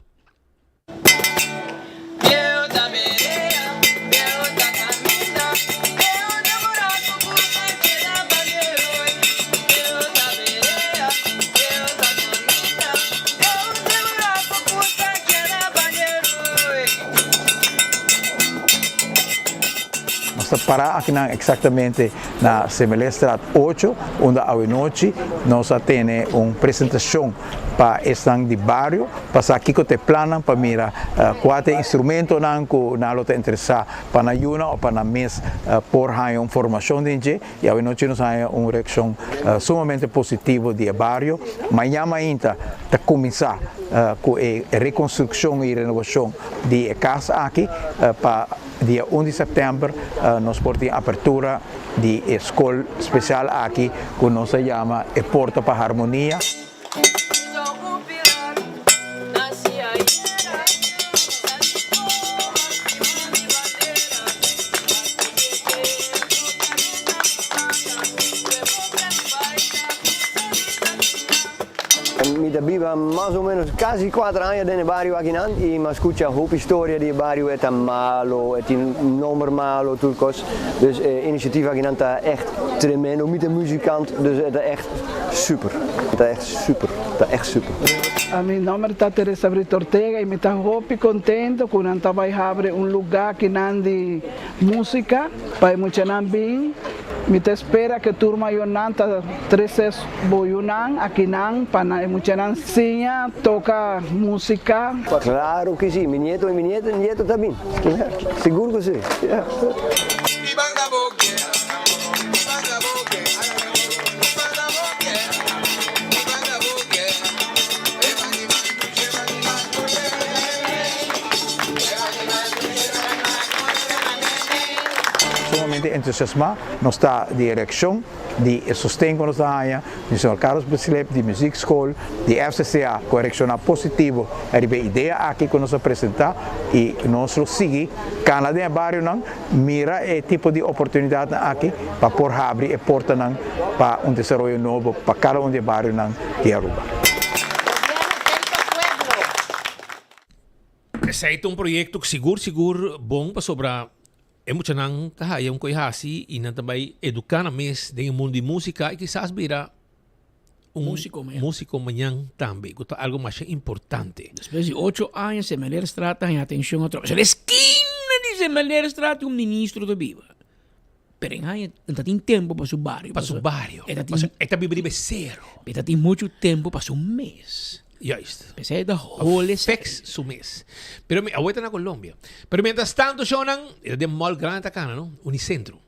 Nos ta pará akinan eksaktamente na Semelestraat ocho, unda awenochi nos a tene un presentashon pa esnan di bario pa sa kiko ta e plannan pa mira kua ta e instrumentonan ku nan lo ta interesá pa nan yuna òf pa nan mes por haña un formashon den dje. I awenochi nos haña un reakshon sumamente positivo di e bario. Mañan mainta ta kuminsá ku e rekonstrukshon i renovashon di e kas aki. Pa dia un di sèptèmber nos por tin apertura di e skol spesial aki ku nos a yama E Porta pa Harmonia. Mi ta biba mas o menos casi cuater aña den e bario akinan y mi a scucha hopi historia di e bario, e ta malo, e tin nomber malo, tur cos. Dus e iniciativa akinan ta echt tremendo. Mi ta muzikant, dus e ta echt Super, ta echt super, ta echt super. Mi nomber ta Teresa Brito Ortega y mi ta hopi contento cu nan ta bay habri un lugar kinan di musica pa e muchanan bin. Mi ta espera cu tur mayornan ta trece boyonan akinan pa nan e muchanan siña toca musica. Claro que si, mi nieto y mi nieta nieto ta bin, sigur cu si. Sumamente entusiasmá nos ta di e reakshon, di e sosten ku nos ta haña di señor Carlos Bislip, di Muziekschool, di FCCA ku a reakshoná positivo riba e idea aki ku nos a presentá i nos lo sigui kana den e barionan Mira e tipo di oportunidatnan aki pa por habri e portanan pa un desaroyo nobo pa kada un di e barionan di Aruba. Esei ta un proyekto ku sigur sigur bon pasobra e muchanan ta haya un koi hasi i nan ta bai eduká nan mes den e mundu di músika i kisas bira un Músiko mañan. músiko mañan tambe ku ta algu masha importante. Despues di ocho aña Semelerstraat ta haña atenshon atrobe. Na eskina di Semelerstraat un ministro ta biba. Pero en haña e ta tin tempu pa su bario. Pa su bario. E ta tin, E ta biba riba e sero. E ta tin muchu tempu pa su mes. Juist. P'esei e ta hole Pa fix su mes. Pero mi, awor e ta na Colombia. Pero mientras tanto shownan, e ta den mall grandi ta cana no, Unicentro.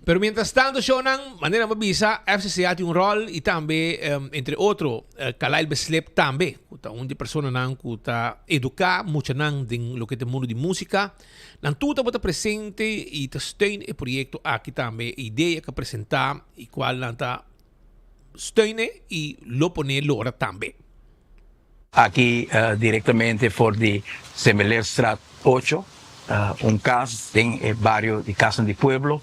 Pero mientras tanto shownan, manera mi a bisa, FCCA tin un rol y tambe entre otro Kalail Beslep tambe, cu ta un di e personanan cu ta educa muchanan den loke ta e mundo di musica. Nan tur tabata presente y ta steun e proyecto aki tambe, e idea cu a presenta y cual nan ta steune y lo pone lora tambe. Aki directamente for di Semeleerstraat ocho, un cas den e bario di Casnan di Pueblo,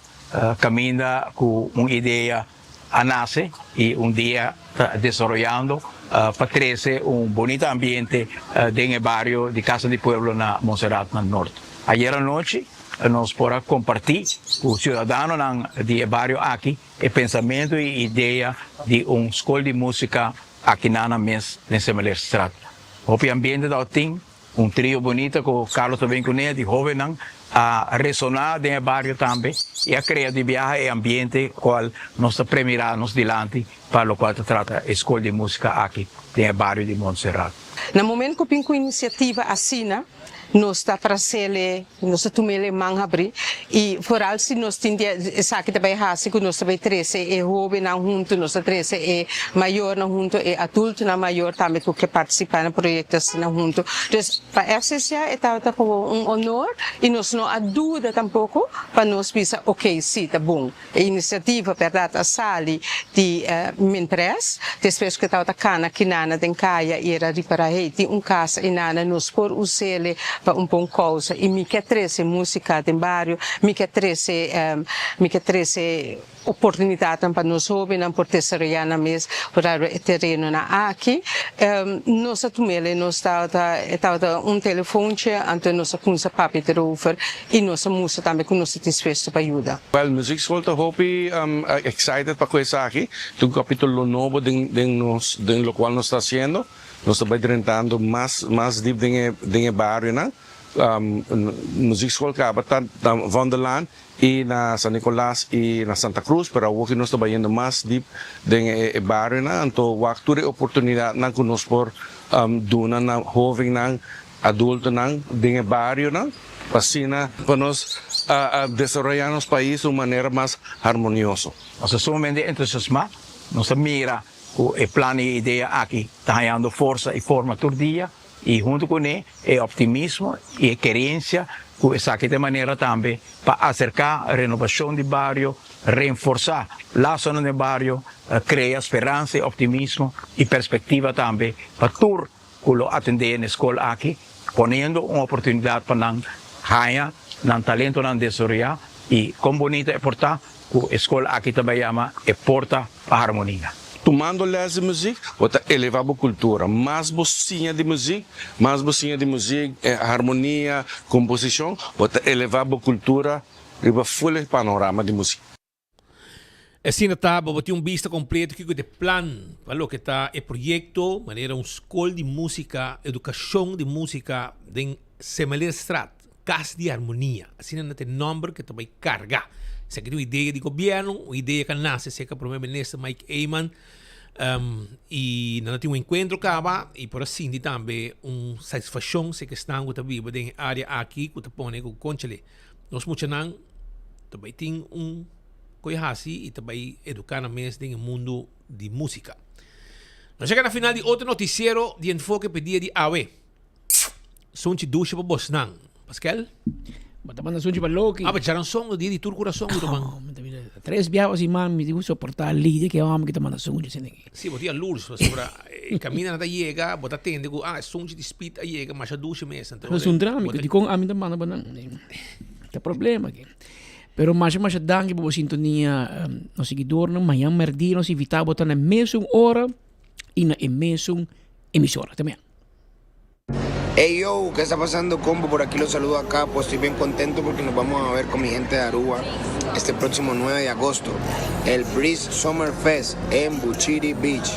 caminda cu un idea a nace y un dia ta desaroyando pa trece un bonita ambiente den e bario di Casnan di Pueblo na Montserrat na Noord. Ayer anochi nos por a comparti cu ciudadanonan di e bario aki e pensamento y idea di un scol di musica Aki nan a mes den Semeleerstraat. Hopi ambiente tabatin, un trio bunita cu Carlos ta bin cune di hobennan a resona den e bario tambe y a crea di biaha e ambiente cual nos ta premira nos dilanti pa locual ta trata e scol di musica aki den e bario di Montserrat. Na momento cu bin cu iniciativa asina, Nos ta trasele, nos ta tumele e man habrí i foral si nos tin di esaki ta bai hasi ku nos ta bai trese e hóbennan huntu, nos ta trese e mayornan huntu, e adultonan mayor tambe ku ke partisipá na proyekto asina huntu. Dus pa FCCA e tabata komo un honor i nos no a duda tampoko pa nos bisa oke si ta bon. E inisiativa bèrdat a sali di Minpres, despues ku e tabata kana kinana den kaya i era ripará hey tin un kas einana nos por us'ele. pa un bon kousa i mi ke trese músika den bario, mi ke trese mi ke trese oportunidatnan pa nos hóbennan por desaroyá nan mes por ariba e terenonan aki. Nos a tum'el e nos tabata e tabata un telefontje anto nos a kumsa papia derover i nos a mustra tambe ku nos ta dispuesto pa yuda. Wèl, Muziekschool ta hopi excited pa ku esaki. Ta un kapitulo nobo den den nos den lokual nos ta hasiendo. Nos ta bai drentando mas mas dip den e den e barionan. Muziekschool kaba ta na Vondellaan i na San Nicolas i na Santa Cruz, pero awoki nos ta bayendo mas dip den e barionan, anto wak tur e oportunidatnan ku nos por duna na hovennan, adultonan den e barionan, pa asina pa nos desaroyá nos pais di un manera mas harmonioso. Nos ta sumamente entusiasmá, nos ta mira ku e plan i e idea aki ta hañando forsa i forma tur dia i huntu kuné e optimismo i e kerensia ku esaki ta e manera tambe pa aserká renobashon di bario, renforsá lasonan den bario, krea speransa i optimismo i perspektiva tambe pa tur ku lo atendé na e skol aki, poniendo un oportunidat pa nan haña nan talentonan desaroyá i kon bunita e por ta ku e skol aki ta bai yama e porta pa harmonia. Tumando les di muzik, bo ta elevá bo kultura. Mas bo siña di muzik, mas bo siña di muzik, harmonia, komposishon, bo ta elevá bo kultura riba ful e panorama di muzik. Asina ta, bo tin un bista kompleto kiko ta e plan pa loke ta e proyekto manera un skol di músika, edukashon di músika den Semeleerstraat, Kas di Armonia. Asina nan ta e nòmber ku ta bai karga. Esaki ta un idea di gobièrnu, un idea ku a nase serka Prome Minister Mike Eman i nan a tin un enkuentro kaba i por a sinti tambe un satisfakshon serka esnan ku ta biba den e área aki ku ta pone ku konchale nos muchanan ta bai tin un koe hasi i ta bai eduká nan mes den e mundu di músika. Nos yega na final di otro notisiero di Enfoke p'e dia di awe. Sunchi dushi pa bosnan. Paskel? Bo ta manda sunchi pa Loki. Ah, pa djaranson, dia di tur kurason ku ta man. Oh, mi ta mira tres biaha pa siman mi tin ku soportá lidia ku e hòmber ku ta manda sunchi asina aki. Si, bo tin alurs pasobra e kaminda nan ta yega, bo ta tende ku ah, e sunchi di Speed a yega masha dushi mes. Anto, Nos un drama, dikon ami ta manda pa nan? Ta problema aki. Pero masha masha danki pa bo sintonia nos siguidornan. Mañan merdia nos invita bo ta na e mesun ora y na e mesun emisora. Te mañan. Hey yo, ¿qué está pasando combo? Por aquí los saludo acá, pues estoy bien contento porque nos vamos a ver con mi gente de Aruba este próximo 9 de agosto, el Breeze Summer Fest en Buchiri Beach.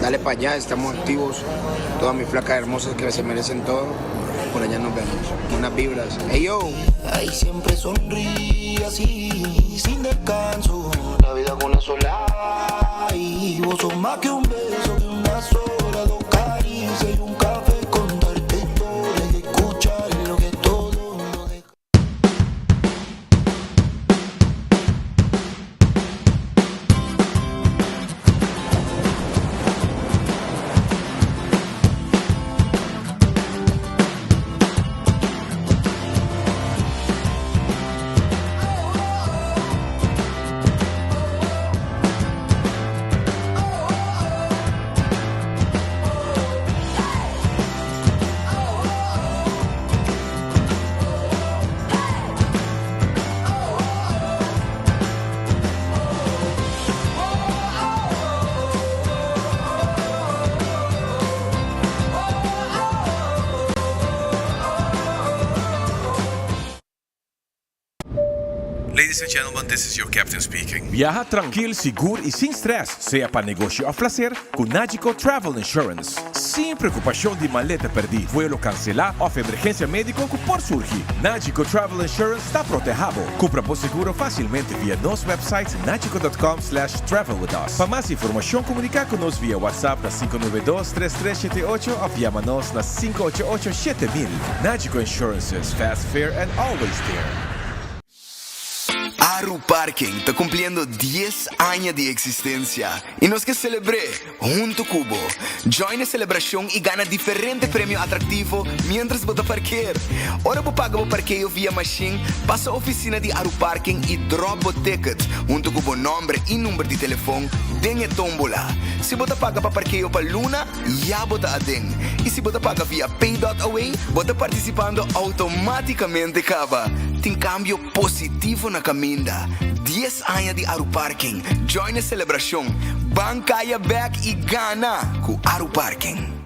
Dale para allá, estamos activos, todas mis flacas hermosas que se merecen todo. Por allá nos vemos. Buenas vibras. Hey yo! Ahí siempre sonríe así, sin descanso. La vida con una sola. Y vos sos más que un beso, que una sola, dos caricias y un café. Contarte historias y escuchar lo que todo no deja. Ladies and gentlemen, this is your captain speaking. Biaha trankil, sigur i sin strès, sea pa negoshi òf plaser, ku Nagico Travel Insurance. Sin preokupashon di maleta pèrdí, vuelo kanselá òf emergensia médiko ku por surgi, Nagico Travel Insurance ta protehá bo. Kumpra bo seguro fásilmente via nos website nagico dot com slash travel with us. Pa mas informashon komuniká ku nos via WhatsApp na 592 3378 òf yama nos na 588 7000. Nagico Insurances, fast, fair and always there. Aru Parking ta cumpliendo dies aña di existencia y nos ke celebr'é hunto cu bo. Join e celebracion y gana diferente premio atractivo mientras bo ta parkeer. Ora bo paga bo parkeo via machine, pasa oficina di Aru Parking y drop bo ticket hunto cu bo nomber y number di telefon den e tombola. Si bo ta paga pa parkeo pa luna, ya bo ta aden. Y si bo ta paga via Pay dot Away, bo ta participando automaticamente caba. Tin cambio Positivo na caminda, dies aña di Aruparking, join e celebracion, ban caya bek y gana cu Aruparking.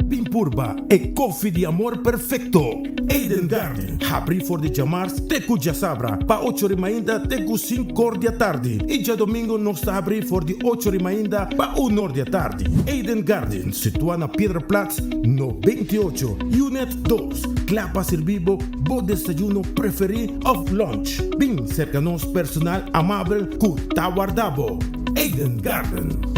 Bin purba e koffie di amor perfecto! Eden Garden, habri for di djamars te ku djasabra pa ocho ri mainta te ku sinkor di atardi i djadomingo nos ta habri for di ocho ri mainta pa unor di atardi. Eden Garden, situa na Piedraplaats no 28, Unit dos. Kla pa sirbi bo bo desayuno preferí òf lunch. Bin serka nos personal amabel ku ta warda bo. Eden Garden.